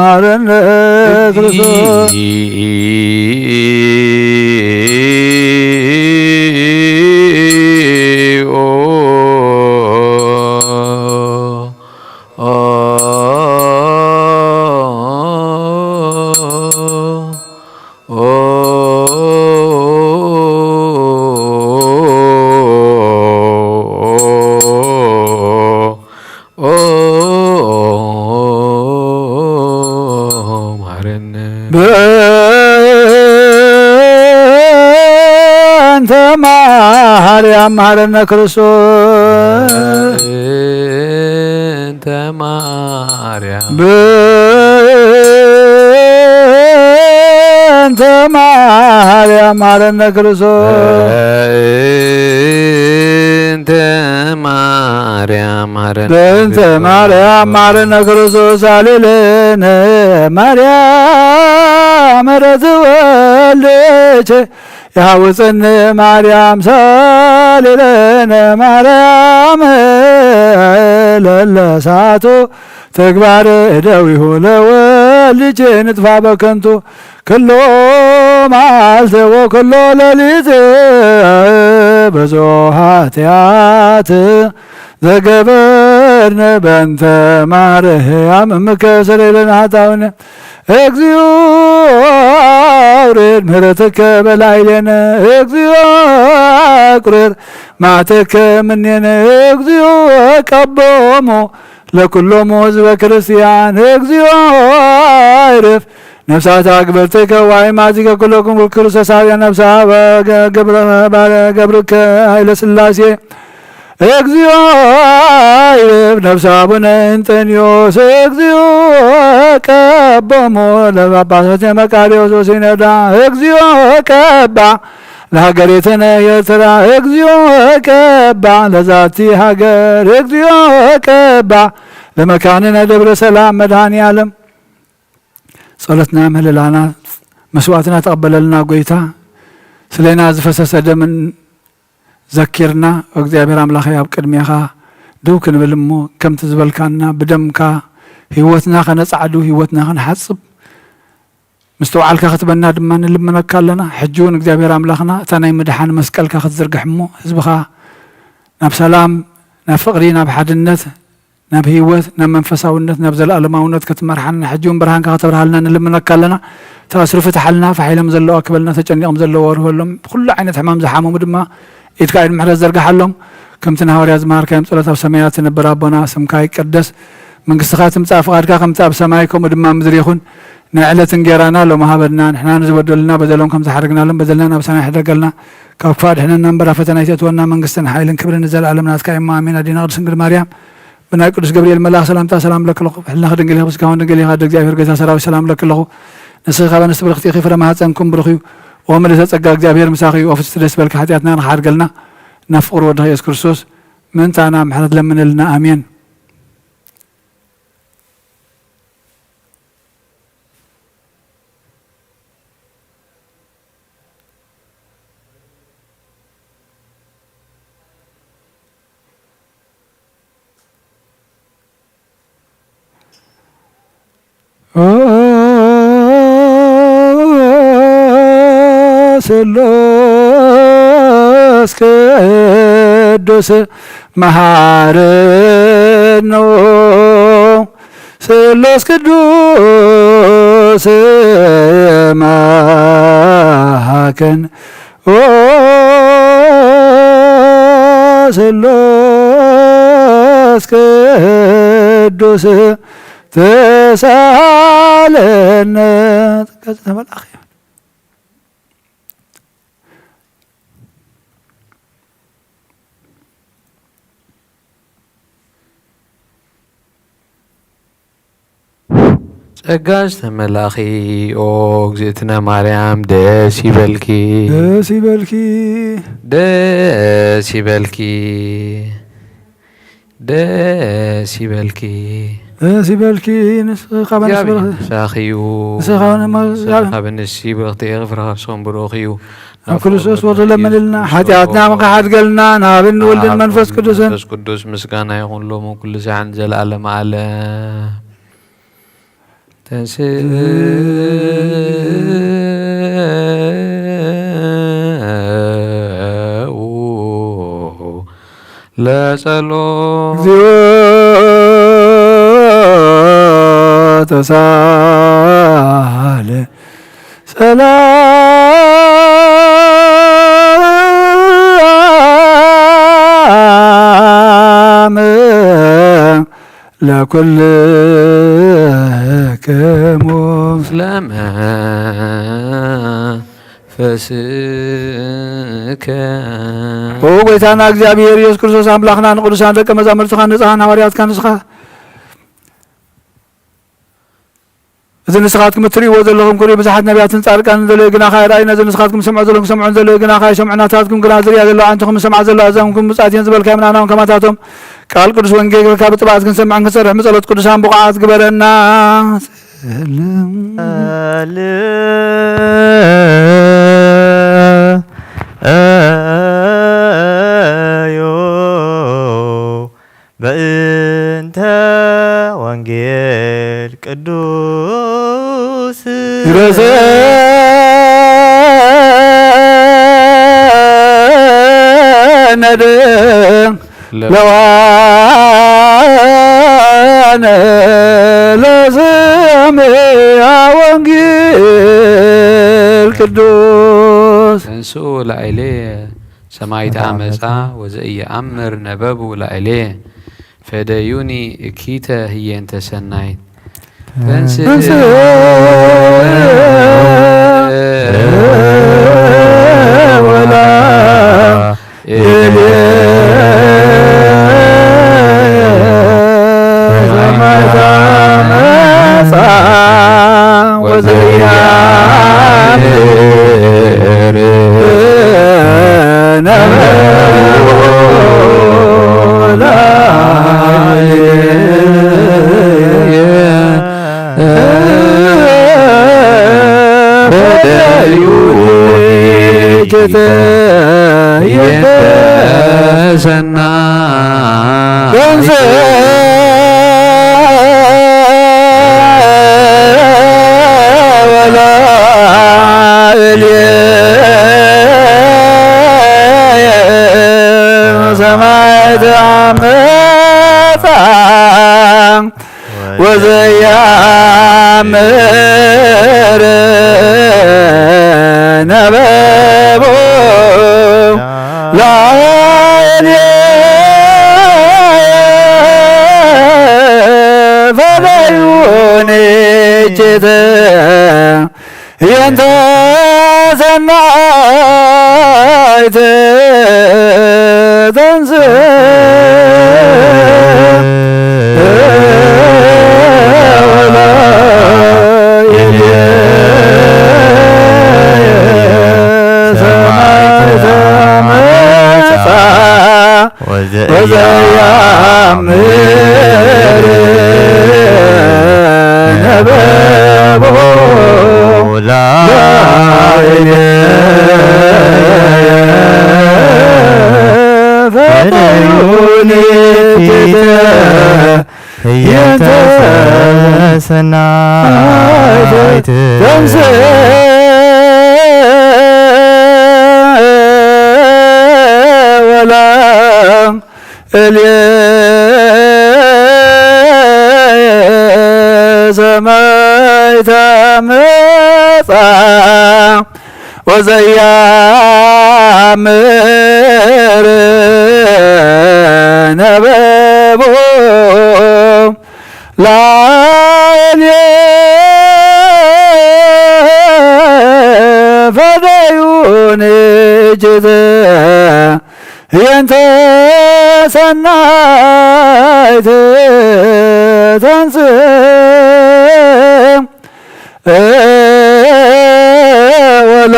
መሐረነ ክርስቶስ። በእንተ ማርያም መሐረነ ክርስቶስ። በእንተ ማርያም። በእንተ ማርያም መሐረነ ክርስቶስ። በእንተ ማርያም መሐረነ በእንተ ክርስቶስ። ማርያም መሐረነ ክርስቶስ። ሳሊ ለነ ማርያም ርትዕት ወልድኪ። የሐውፅኒ ማርያም ሳሊ ለነ ማርያም ለለሳቱ ተግባር እደዊሁ ለወልድኪ ንጥፋ በከንቱ። ክሎ መዓልቲ ወክሎ ሌሊት ብዙ ኃጢአት ዘገበርነ በእንተ ማርያም እምከ ስረይ ለነ ኃጣውነ። እግዚኦ አውርድ ምሕረትከ በላዕሌነ። እግዚኦ አቁርር መዓተከ እምኔነ። እግዚኦ ቀቦሙ ለኩሎሙ ህዝበ ክርስቲያን። እግዚኦ አይርፍ ነፍሳት አግብርትከ ወአዕማዲከ ኩሎሙ ክርስቶሳውያን ነፍሳ በገብርከ ኃይለ ሥላሴ። እግዚኦ አይርፍ ነፍሰ አቡነ እንጠንዮስ። እግዚኦ ቀቦሙ ለጳጳሳት መቃርዮስ ወሲኖዳ። እግዚኦ ቀባ ለሃገሬትነ ኤርትራ እግዚኦ ቀባዕ ለዛቲ ሃገር እግዚኦ ቀባዕ ለመካንነ ደብረ ሰላም መድኃኔ ዓለም። ጸሎትና ምህልላና መስዋዕትና ተቐበለልና ጎይታ። ስለና ዝፈሰሰ ደምን ዘኪርና፣ እግዚኣብሔር ኣምላኸይ ኣብ ቅድሜኻ ደው ክንብል እሞ ከምቲ ዝበልካና ብደምካ ህይወትና ከነጻዕዱ ህይወትና ክንሓጽብ ምስትውዓልካ ክትበና ድማ ንልምነካ ኣለና። ሕጂ እውን እግዚኣብሔር ኣምላኽና እታ ናይ ምድሓን መስቀልካ ክትዝርግሕ እሞ ህዝብኻ ናብ ሰላም፣ ናብ ፍቕሪ፣ ናብ ሓድነት፣ ናብ ህይወት፣ ናብ መንፈሳውነት፣ ናብ ዘለኣለማውነት ክትመርሓና ሕጂ እውን ብርሃንካ ከተብርሃልና ንልምነካ ኣለና። ተኣስሩ ፍትሓልና፣ ፋሕ ኢሎም ዘለዉ ኣክበልና፣ ተጨኒቖም ዘለዉ ኣርህበሎም፣ ብኩሉ ዓይነት ሕማም ዝሓመሙ ድማ ኢድካ ኢድ ምሕረት ዘርግሓሎም። ከምቲ ንሃዋርያ ዝመሃርካዮም ጸሎት ኣብ ሰማያት ትነብር ኣቦና ስምካ ይቀደስ፣ መንግስትኻ ትምጻእ፣ ፍቓድካ ከምቲ ኣብ ሰማይ ከምኡ ድማ ኣብ ምድሪ ይኹን። ናይ ዕለት እንጌራና ሎሚ ሃበና፣ ንሕና ንዝበደሉና በደሎም ከም ዝሓረግናሎም በደልና ናብ ሰማይ ሕደገልና፣ ካብ ክፉእ ኣድሕነና እምበር ኣብ ፈተና ኣይተእትወና፣ መንግስትን ሓይልን ክብርን ንዘለኣለም ናትካ እሞ ኣሜን። ኣዴና ቅድስት ድንግል ማርያም ብናይ ቅዱስ ገብርኤል መልኣኽ ሰላምታ ሰላም ለኪ ኣለኹ፣ ብሕልናኺ ድንግል ኢኺ፣ ብስጋኺ እውን ድንግል ኢኺ፣ ኣደ እግዚኣብሔር ጎይታ ሰራዊት ሰላም ለኪ ኣለኹ። ንስኺ ካብ ኣንስቲ ብርኽቲ ኢኺ፣ ፍረ ማህፀንኩም ብሩኽ እዩ። ኦ ምልእተ ጸጋ እግዚኣብሔር ምሳኺ እዩ፣ ኦ ፍጽምቲ ደስ ይበልኪ፣ ሓጢኣትና ንኽሓድገልና ናብ ፍቕሩ ወድኺ ኢየሱስ ክርስቶስ ምእንታና ምሕረት ለምንልና። ኣሜን። ኦ ስሉስ ቅዱስ መሐረነ፣ ስሉስ ቅዱስ መሐረነ፣ ኦ ስሉስ ቅዱስ ተሳለነ። ጸጋ ዝተመልኣኺ ጸጋ ዝተመላኺ ኦ እግዝእትነ ማርያም ደስ ይበልኪ። ደስ ይበልኪ። ደስ ይበልኪ። ደስ ይበልኪ። ደስ ይበልኪ። ንስኺ ካብ ኣንስቲ እግዚኣብሔር ብርኽቲ ምሳኺ እዩ። ንስኺ ካብ ኣን-፣ ንስኺ ካብ ኣንስቲ ብርኽቲ ኢኺ፣ ፍረ ከርስኺ እውን ብሩኽ እዩ። ኣብ ክርስቶስ ወልድ ለምንልና፣ ሓጢኣትና ምኽሓድገልና፣ ናብ ኣብን ወልድን ኣብ መንፈስ ቅዱስን። መንፈስ ቅዱስ ምስጋና ይኹን ሎሙ ኩሉ ሰዓት ንዘለኣለም ዓለም። ተንስኡ ለጸሎት። እግዚኦ ተሳለ ሰላም ለኩልክሙ። ለመንፈስከ። ኦ ጎይታና እግዚኣብሔር ኢየሱስ ክርስቶስ ኣምላኽና ንቅዱሳን ደቀ መዛሙርትኻ ንጽሃን ሃዋርያትካ ንስኻ እዚ ንስኻትኩም እትርእይዎ ዘለኹም ክርኢ ብዙሓት ነቢያትን ጻድቃንን ዘለዉ ግናኻ ኣይረኣዩ። ነዚ ንስኻትኩም ዝሰምዑ ዘለኹም ክሰምዑን ዘለዉ ግናኻ ኣይሰምዑን። ናታትኩም ግና ዝርእያ ዘለዋ ኣዕንትኹም ዝሰምዓ ዘለዋ ኣእዛንኩም ብጻት እየን ዝበልካዮም ንኣናውን ከማታቶም ቃል ቅዱስ ወንጌል ጌርካ ብጥብዓት ክንሰምዕን ክንሰርሕን ብጸሎት ቅዱሳን ብቑዓት ግበረና። ዮ በእንተ ወንጌል ቅዱስ ረዘነድ ለዋነ ለዘምያ ወንጌል ቅዱስ። ተንሥኡ ላዕሌየ ሰማዕተ አመፃ ወዘኢየአምር ነበቡ ላዕሌየ ፈደዩኒ እኪተ ህየንተ ሰናይት። ተንሥእ ተንሥእ ወላ ይንተሰና ገንዘብ ወላእሌ ሰማዕት ዓመፃ ወዘያምር ነበቦ ላዕሌ ፈደዩኒ እጅተ የንተ ሰናይት ተንስ ሰማዕት መጻ ወዘያምር ነበቦ ላዕሌ ፈደዩኒ ፊተ ህየንተ ሰናይት ተንስ ወላ እልየ ሰማዕት መጻ ወዘያምር ነበቦ ላዕሌ ፈደዩኒ እጅተ የንተ ሰናይት ተንስ ወላ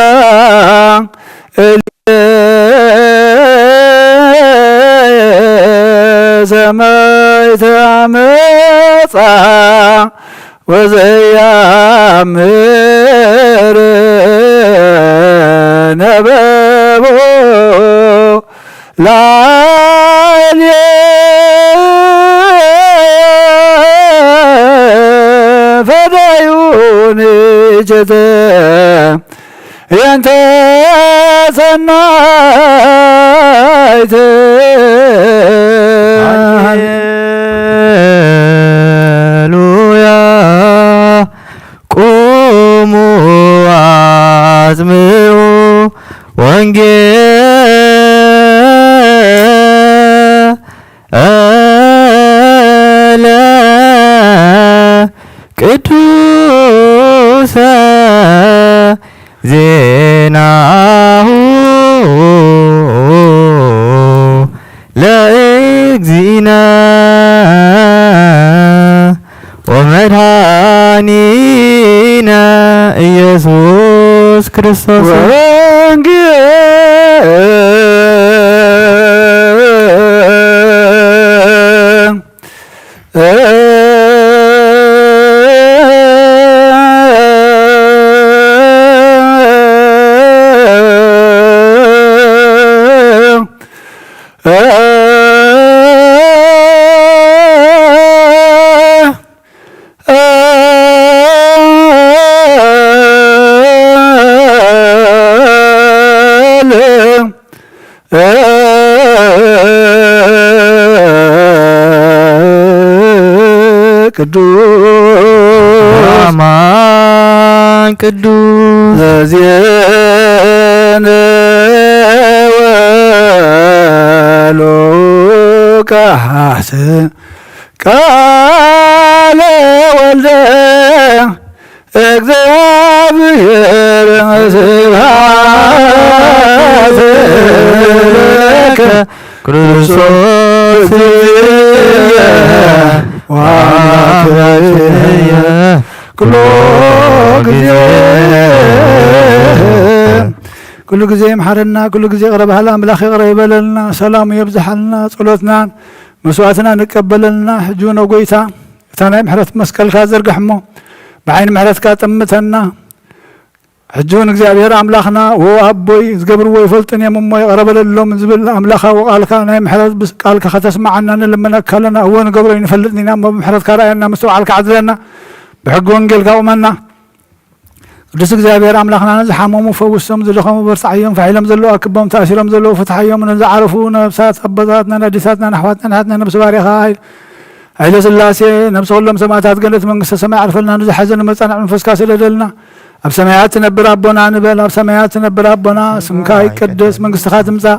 እልየ ሰማዕት መጻ ወዘያምር ነበቦ ላዕሌ ፈደዩኒ እጅተ የንተ ሰናይት ሃሌሉያ። ቁሙ አጽምዑ ወንጌለ ቅዱሰ ዜናሁ ለእግዚእነ ወመድኃኒነ ኢየሱስ ክርስቶስ። ወንጌል ቅዱስ አማን ቅዱስ ዘዜነ ወሉቃስ ቃለ ወልደ እግዚአብሔር ስብሐት ለከ ክርስቶስ ወአምላክየ ኩሎ ጊዜ። ኩሉ ግዜ ይምሓረና፣ ኩሉ ግዜ ይቕረ በሃሊ ኣምላኽ ይቕረ ይበለልና፣ ሰላሙ የብዝሓልና፣ ጸሎትናን መስዋዕትና ንቀበለልና። ሕጂ እውን ጎይታ እታ ናይ ምሕረት መስቀልካ ዘርግሕ እሞ ብዓይኒ ምሕረትካ ጠምተና። ሕጂ እውን እግዚኣብሔር ኣምላኽና፣ "ዎ ኣቦይ፣ ዝገብርዎ ይፈልጡን እዮም እሞ ይቕረ በለሎም" ዝብል ኣምላኻዊ ቃልካ፣ ናይ ምሕረት ብስ-፣ ቃልካ ከተስምዓና ንልምነካ ኣለና። እወ፣ ንገብሮ ኣይንፈልጥን ኢና እሞ፣ ብምሕረትካ ርኣየና፣ ምስትውዓልካ ዓድለና፣ ብሕጊ ወንጌልካ ቁመና። ቅዱስ እግዚኣብሔር ኣምላኽና፣ ንዝሓመሙ ፈውሶም፣ ዝደኸሙ በርትዓዮም፣ ፋሕ ኢሎም ዘለዉ ኣክቦም፣ ተኣሲሮም ዘለዉ ፍትሓዮም፣ ንዝዓረፉ ነብሳት ኣቦታትናን ኣዴታትናን ኣሕዋትናን ኣሓትናን ነብሲ ባርኻ። ሃይለ ስላሴ፣ ነብሲ ኩሎም ሰማእታት ገነት መንግስተ ሰማይ ዓርፈልና፣ ንዝሓዘኑ መጻንዕ መንፈስካ ስደደልና። ኣብ ሰማያት ትነብር ኣቦና ንበል፣ ኣብ ሰማያት ትነብር ኣቦና፣ ስምካ ይቀደስ፣ መንግስትኻ ትምጻእ፣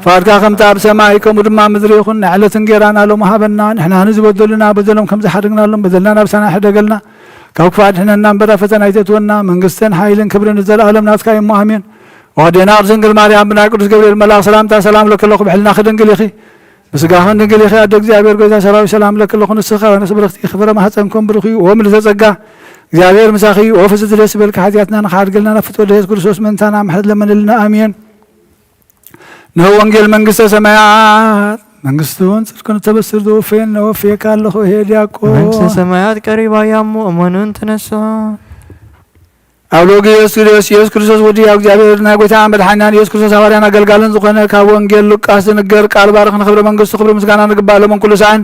ፍቓድካ ከምቲ ኣብ ሰማይ ከምኡ ድማ ምድሪ ይኹን። ናይ ዕለት እንጌራና ሎሚ ሃበና፣ ንሕና ንዝበደሉና በደሎም ከም ዝሓደግናሎም በደልና ናብ ሰማይ ሕደገልና፣ ካብ ክፉእ ኣድሕነና እምበር ኣብ ፈተና ኣይተእትወና፣ መንግስትን ሓይልን ክብርን ንዘለኣለም ናትካ እዩ እሞ ኣሜን። ወኣዴና ቅድስት ድንግል ማርያም ብናይ ቅዱስ ገብርኤል መልኣኽ ሰላምታ ሰላም ለኪ ኣለኹ፣ ብሕልና ክድንግል ኢኺ፣ ብስጋኽን ድንግል ኢኺ፣ ኣደ እግዚኣብሔር ጎይታ ሰራዊት ሰላም ለኪ ኣለኹ፣ ንስኺ ከበነስ ብርኽቲ ኢኺ፣ ፍረ ማህፀንኩም ብሩኽ እዩ፣ ኦ ምልዕተ ጸጋ እግዚኣብሔር ምሳኺ እዩ፣ ኦ ፍስቲ ደስ ይበልኪ፣ ሓጢኣትና ንኽሓድገልና ናብ ፍትወ ደሴት ክርስቶስ ምእንታና ምሕረት ለመንልና፣ ኣሜን። ንወንጌል መንግስተ ሰማያት መንግስቱን ጽድቁን እተበስር ዘወፈየን ነወፍየካ ኣለኹ፣ ሄ ዲያቆን። መንግስተ ሰማያት ቀሪባ እያ እሞ እመኑን ተነስሑ። ኣብ ሎጊ ኢየሱስ ክርስቶስ፣ ኢየሱስ ክርስቶስ ወዲ ያው እግዚኣብሔር ናይ ጎይታ መድሓኒናን ኢየሱስ ክርስቶስ ሃዋርያን ኣገልጋልን ዝኾነ ካብ ወንጌል ሉቃስ ዝንገር ቃል ባርኽ ንኽብሪ መንግስቱ ክብሪ ምስጋና ንግባእ ሎምን ኩሉ ሰዓን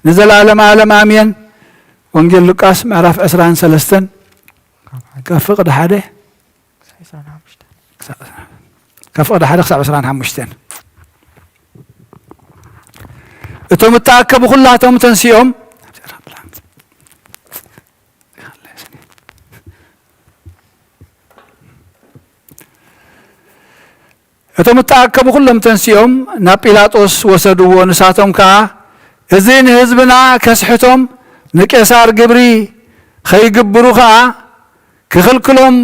ንዘለኣለም ዓለም ኣሜን። ወንጌል ሉቃስ ምዕራፍ ዕስራን ሰለስተን ካብ ፍቕዲ ሓደ ካብ ፍቕዲ ሓደ ክሳብ ዕስራን ሓሙሽተን። እቶም እተኣከቡ ኩላቶም ተንሲኦም እቶም እተኣከቡ ኩሎም ተንሲኦም ናብ ጲላጦስ ወሰድዎ። ንሳቶም ከኣ፣ "እዚ ንህዝብና ከስሕቶም፣ ንቄሳር ግብሪ ኸይግብሩ ኸኣ ክኽልክሎም፣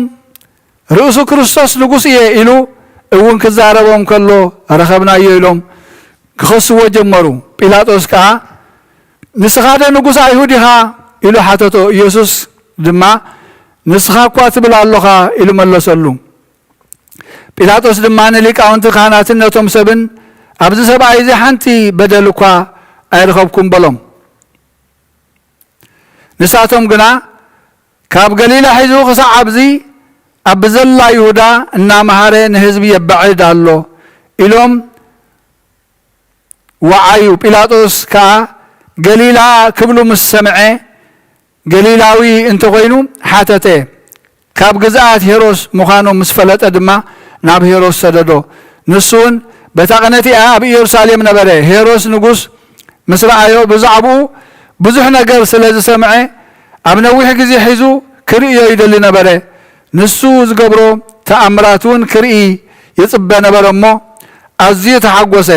ርእሱ ክርስቶስ ንጉስ እየ ኢሉ እውን ክዛረቦም ከሎ ረኸብናዮ" ኢሎም ክኸስዎ ጀመሩ። ጲላጦስ ከኣ፣ "ንስኻዶ ንጉስ ኣይሁድ ኢኻ?" ኢሉ ሓተቶ። ኢየሱስ ድማ፣ "ንስኻ እኳ ትብል ኣሎኻ" ኢሉ መለሰሉ። ጲላጦስ ድማ ንሊቃውንቲ ካህናትን ነቶም ሰብን፣ "ኣብዚ ሰብኣይ እዚ ሓንቲ በደል እኳ ኣይረኸብኩን" በሎም። ንሳቶም ግና፣ "ካብ ገሊላ ሒዙ ክሳዕ ኣብዚ ኣብ ብዘላ ይሁዳ እናመሃረ ንህዝቢ የባዕድ ኣሎ" ኢሎም ወዓዩ። ጲላጦስ ከኣ፣ "ገሊላ" ክብሉ ምስ ሰምዐ፣ ገሊላዊ እንተኾይኑ ሓተተ። ካብ ግዝኣት ሄሮስ ምዃኑ ምስ ፈለጠ ድማ ናብ ሄሮስ ሰደዶ። ንሱ እውን በታ ቅነ እቲኣ ኣብ ኢየሩሳሌም ነበረ። ሄሮስ ንጉስ ምስ ረኣዮ ብዛዕባኡ ብዙሕ ነገር ስለ ዝሰምዐ ኣብ ነዊሕ ግዜ ሒዙ ክርእዮ ይደሊ ነበረ። ንሱ ዝገብሮ ተኣምራት እውን ክርኢ ይጽበ ነበረ እሞ ኣዝዩ ተሓጎሰ።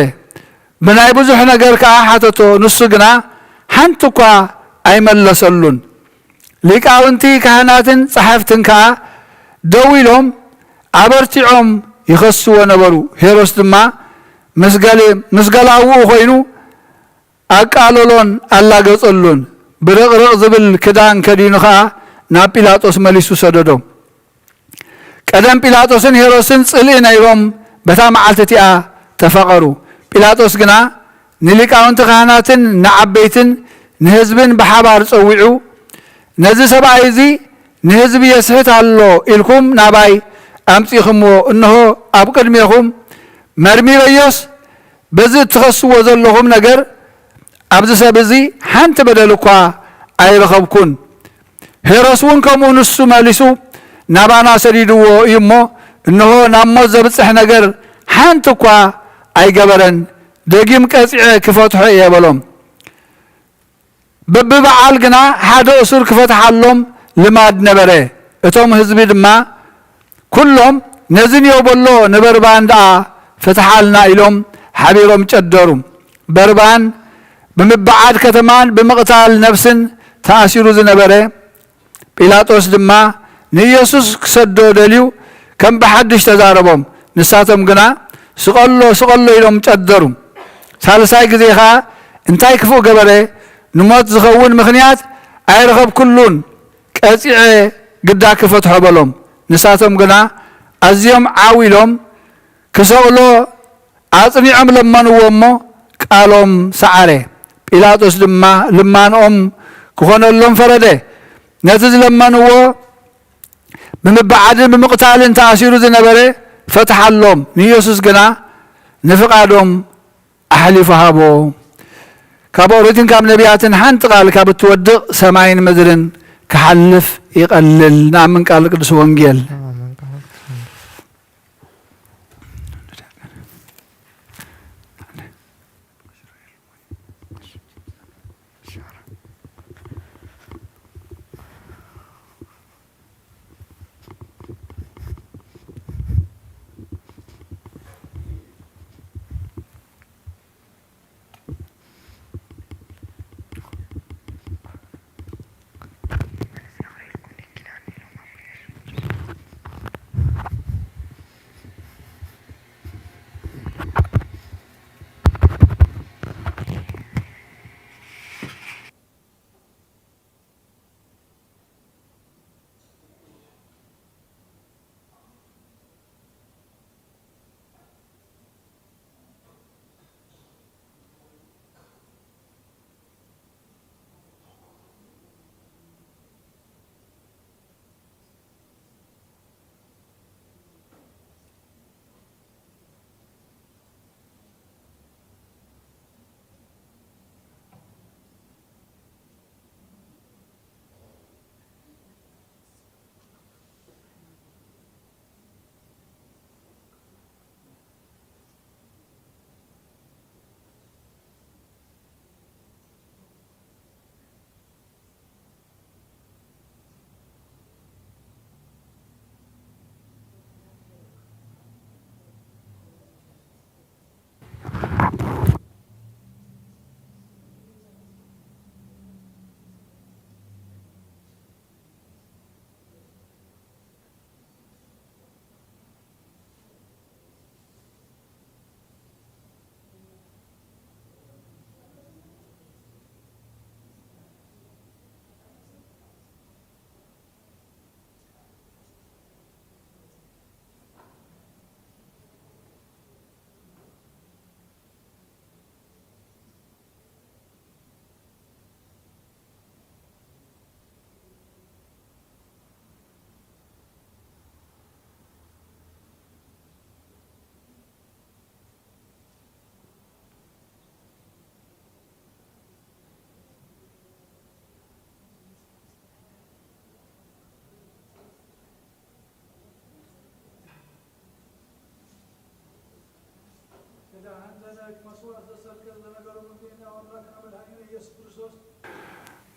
ብናይ ብዙሕ ነገር ከኣ ሓተቶ፣ ንሱ ግና ሓንቲ እኳ ኣይመለሰሉን። ሊቃውንቲ ካህናትን ጸሓፍትን ከኣ ደው ኢሎም ኣበርቲዖም ይኸስዎ ነበሩ። ሄሮድስ ድማ ምስ ገል-፣ ምስ ገላውኡ ኾይኑ ኣቃለሎን ኣላገጸሉን። ብርቕርቕ ዝብል ክዳን ከዲኑ ኸኣ ናብ ጲላጦስ መሊሱ ሰደዶ። ቀደም ጲላጦስን ሄሮድስን ጽልኢ ነይሮም በታ መዓልቲ እቲኣ ተፋቐሩ። ጲላጦስ ግና ንሊቃውንቲ ካህናትን ንዓበይትን ንህዝብን ብሓባር ጸዊዑ፣ "ነዚ ሰብኣይ እዚ ንህዝቢ የስሕት ኣሎ ኢልኩም ናባይ ኣምጺእኹምዎ፣ እንሆ ኣብ ቅድሜኹም መርሚረዮስ፣ በዚ እትኸስዎ ዘለኹም ነገር ኣብዚ ሰብ እዚ ሓንቲ በደል እኳ ኣይረኸብኩን። ሄሮድስ እውን ከምኡ ንሱ መሊሱ ናባና ሰዲድዎ እዩ እሞ፣ እንሆ ናብ ሞት ዘብጽሕ ነገር ሓንቲ እኳ ኣይገበረን። ደጊም ቀጺዐ ክፈትሖ እየ" በሎም። በብበዓል ግና ሓደ እሱር ክፈትሓሎም ልማድ ነበረ። እቶም ህዝቢ ድማ ኩሎም፣ "ነዚ ንዮ በሎ ንበርባን ደኣ ፍትሓልና" ኢሎም ሓቢሮም ጨደሩ። በርባን ብምብዓድ ከተማን ብምቕታል ነፍስን ተኣሲሩ ዝነበረ፣ ጲላጦስ ድማ ንኢየሱስ ክሰዶ ደልዩ ከም ብሓድሽ ተዛረቦም። ንሳቶም ግና፣ "ስቐሎ፣ ስቐሎ" ኢሎም ጨደሩ። ሳልሳይ ግዜ ኸኣ፣ "እንታይ ክፉእ ገበረ? ንሞት ዝኸውን ምኽንያት ኣይረኸብኩሉን፣ ቀጺዐ ግዳ ክፈትሖ" በሎም። ንሳቶም ግና ኣዝዮም ዓው ኢሎም ክሰቕሎ ኣጽኒዖም ለመንዎ እሞ ቃሎም ሰዓረ። ጲላጦስ ድማ ልማንኦም ክኾነሎም ፈረደ። ነቲ ዝለመንዎ ብምብዓድን ብምቕታልን ተኣሲሩ ዝነበረ ፈትሓሎም። ንኢየሱስ ግና ንፍቓዶም ኣሕሊፉ ሃቦ። ካብ ኦሪትን ካብ ነቢያትን ሓንቲ ቃል ካብ እትወድቕ ሰማይን ምድርን ክሓልፍ ይቐልል። ንኣምን ቃል ቅዱስ ወንጌል።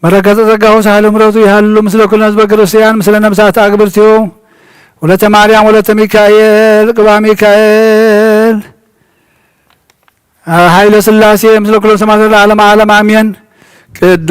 መረከተ ጸጋሁ ሳህለ ምሕረቱ ይሃሉ ምስለ ኩልነ ህዝበ ክርስቲያን፣ ምስለ ነፍሳት ኣግብርቲሁ፣ ወለተ ማርያም ወለተ ሚካኤል ቅባ ሚካኤል፣ ኃይለ ሥላሴ ምስለ ኩሎም ሰማዕታት ለዓለመ ዓለም ኣሜን። ቅዱስ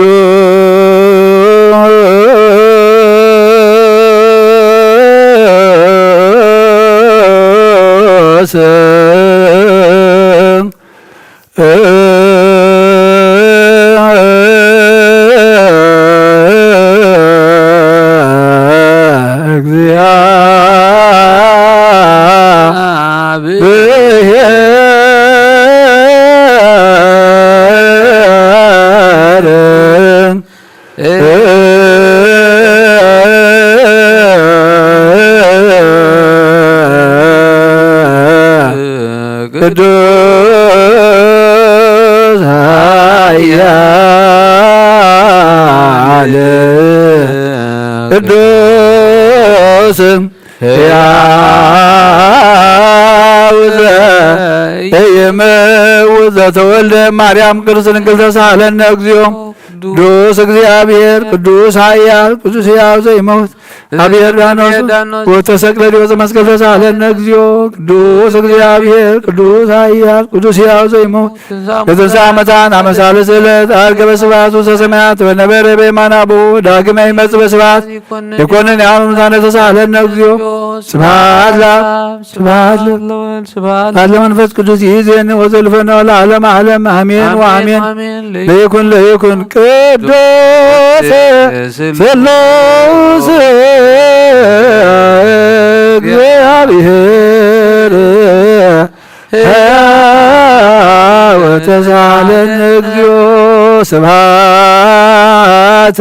እግዚአብሔር ቅዱስ ኃያል ቅዱስ ሕያው ዘኢይመውት ዘተወልደ ማርያም ቅድስት ድንግል ተሳሃለነ እግዚኦ። ቅዱስ እግዚአብሔር ቅዱስ ኃያል ቅዱስ ሕያው ዘይመውት አብ ዮርዳኖስ ወተሰቅለ ዲበ መስቀል ተሳሃለነ እግዚኦ። ቅዱስ እግዚአብሔር ቅዱስ ኃያል ቅዱስ ሕያው ዘይመውት ለተንሥአ እሙታን አመ ሣልስት ዕለት ዐርገ በስብሐት ውስተ ሰማያት ወነበረ በየማነ አቡሁ ዳግመ ይመጽእ በስብሐት ይኮንን ያሉ ሙታነ ተሳሃለነ እግዚኦ። ስብሐት ለአብ ስብሐት ለወልድ ስብሐት ለመንፈስ ቅዱስ ይእዜኒ ወዘልፈነ ለዓለመ ዓለም አሜን ወአሜን። ለይኩን ለይኩን ቅዱስ ስሉስ እግዚአብሔር ሕያው ተሳሃለነ እግዚኦ። ስብሐት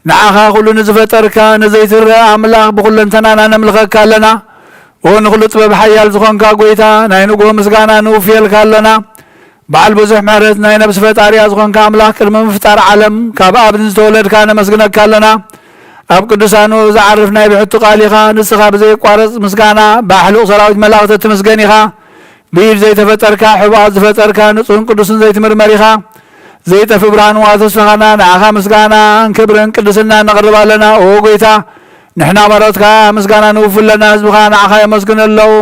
ንዓኻ ኩሉ ንዝፈጠርካ ንዘይትረአ ኣምላኽ ብኹለንተናና ነምልኸካ ኣለና። ኦ ንኹሉ ጥበብ ሓያል ዝኾንካ ጐይታ፣ ናይ ንግሆ ምስጋና ንውፍየልካ ኣለና። በዓል ብዙሕ ምሕረት ናይ ነብሲ ፈጣሪያ ዝኾንካ ኣምላኽ ቅድሚ ምፍጣር ዓለም ካብ ኣብ ንዝተወለድካ ነመስግነካ ኣለና። ኣብ ቅዱሳኑ ዝዓርፍ ናይ ብሕቱ ቃል ኢኻ። ንስኻ ብዘየቋርጽ ምስጋና ብኣሕሉቕ ሰራዊት መላእኽቲ እትምስገን ኢኻ። ብኢድ ዘይተፈጠርካ፣ ሕቡኣት ዝፈጠርካ፣ ንጹህን ቅዱስን ዘይትምርመር ኢኻ። ዘይጠፍእ ብርሃን እዋ ተስፋኻና፣ ንዓኻ ምስጋናን ክብርን ቅድስና ነቕርብ ኣለና። ኦ ጐይታ፣ ንሕና ባሮትካ ምስጋና ንውፍለና፣ ህዝብኻ ንዓኻ የመስግን ኣለዉ።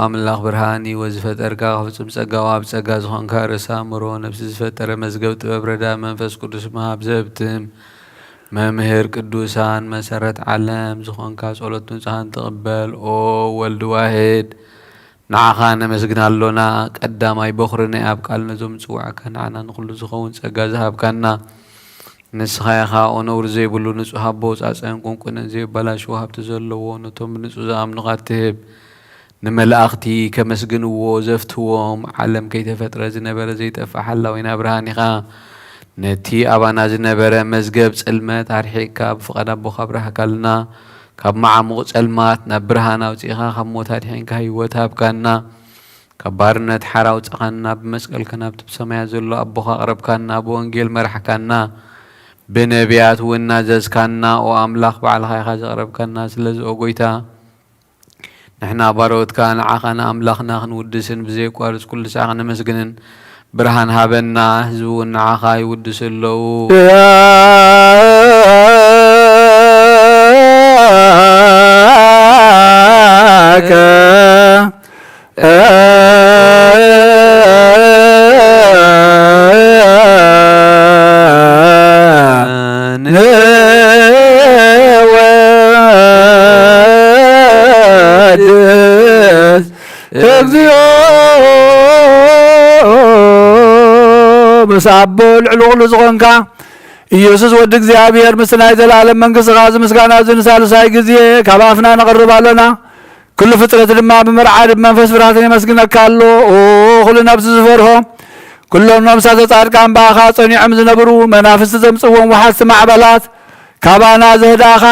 ኣምላኽ ብርሃን እዩ፣ ወዝፈጠርካ ካብ ፍጹም ጸጋ ወኣብ ጸጋ ዝኾንካ ርእሰ ኣእምሮ ነፍሲ ዝፈጠረ መዝገብ ጥበብ ረዳ መንፈስ ቅዱስ መሃብ ዘህብትም መምህር ቅዱሳን መሰረት ዓለም ዝኾንካ ጸሎት ንጹሃን ትቕበል። ኦ ወልድ ዋሕድ ንዓኻ ነመስግን ኣሎና። ቀዳማይ በኹሪ ናይ ኣብ ቃል ነዞም ዝጽውዐካ ንዓና ንኹሉ ዝኸውን ጸጋ ዝሃብካና ንስኻ ኢኻ። ኦ ነውሪ ዘይብሉ ንጹህ ኣቦ ጻጸን ቁንቁንን ዘይበላሽዎ ሃብቲ ዘለዎ ነቶም ብንጹህ ዝኣምኑኻ እትህብ ንመላእኽቲ ከመስግንዎ ዘፍትዎም ዓለም ከይተፈጥረ ዝነበረ ዘይጠፍእ ሓላዊና ብርሃን ኢኻ። ነቲ ኣባና ዝነበረ መዝገብ ጽልመት ኣርሒቕካ ብፍቓድ ኣቦኻ ኣብራህካልና። ካብ መዓሙቕ ጸልማት ናብ ብርሃን ኣውጺእኻ ካብ ሞት ኣድሒንካ ህይወት ሃብካና። ካብ ባርነት ሓራ ኣውጻኻና። ብመስቀልካ ናብቲ ብሰማያት ዘሎ ኣቦኻ ኣቕረብካና። ብወንጌል መራሕካና። ብነቢያት እውን ናዘዝካና። ኦ ኣምላኽ ባዕልኻ ኢኻ ዘቕረብካና። ስለዚ ኦ ጐይታ ንሕና ባሮትካ ንዓኻ ንኣምላኽና ክንውድስን ብዘየቋርጽ ኩሉ ሳዕ ክነመስግንን ብርሃን ሃበና። ህዝቢ እውን ንዓኻ ይውድሱ ኣለዉ። ያከ ንወድስ እግዚኦ። ምስ ኣቦ ልዕሊ ኩሉ ዝኾንካ ኢየሱስ ወዲ እግዚኣብሔር ምስቲ ናይ ዘለኣለም መንግስትኻ እዚ ምስጋና እዚ ንሳልሳይ ግዜ ካብ ኣፍና ነቕርብ ኣሎና። ኩሉ ፍጥረት ድማ ብመርዓድ ብመንፈስ ብርሃትን የመስግነካ ኣሎ። ኦ ኩሉ ነብሲ ዝፈርሆ፣ ኩሎም ነብሳተ ጻድቃን ብኣኻ ጸኒዖም ዝነብሩ መናፍስቲ ዘምጽዎም ወሓዝቲ ማዕበላት ካባና ዘህዳኻ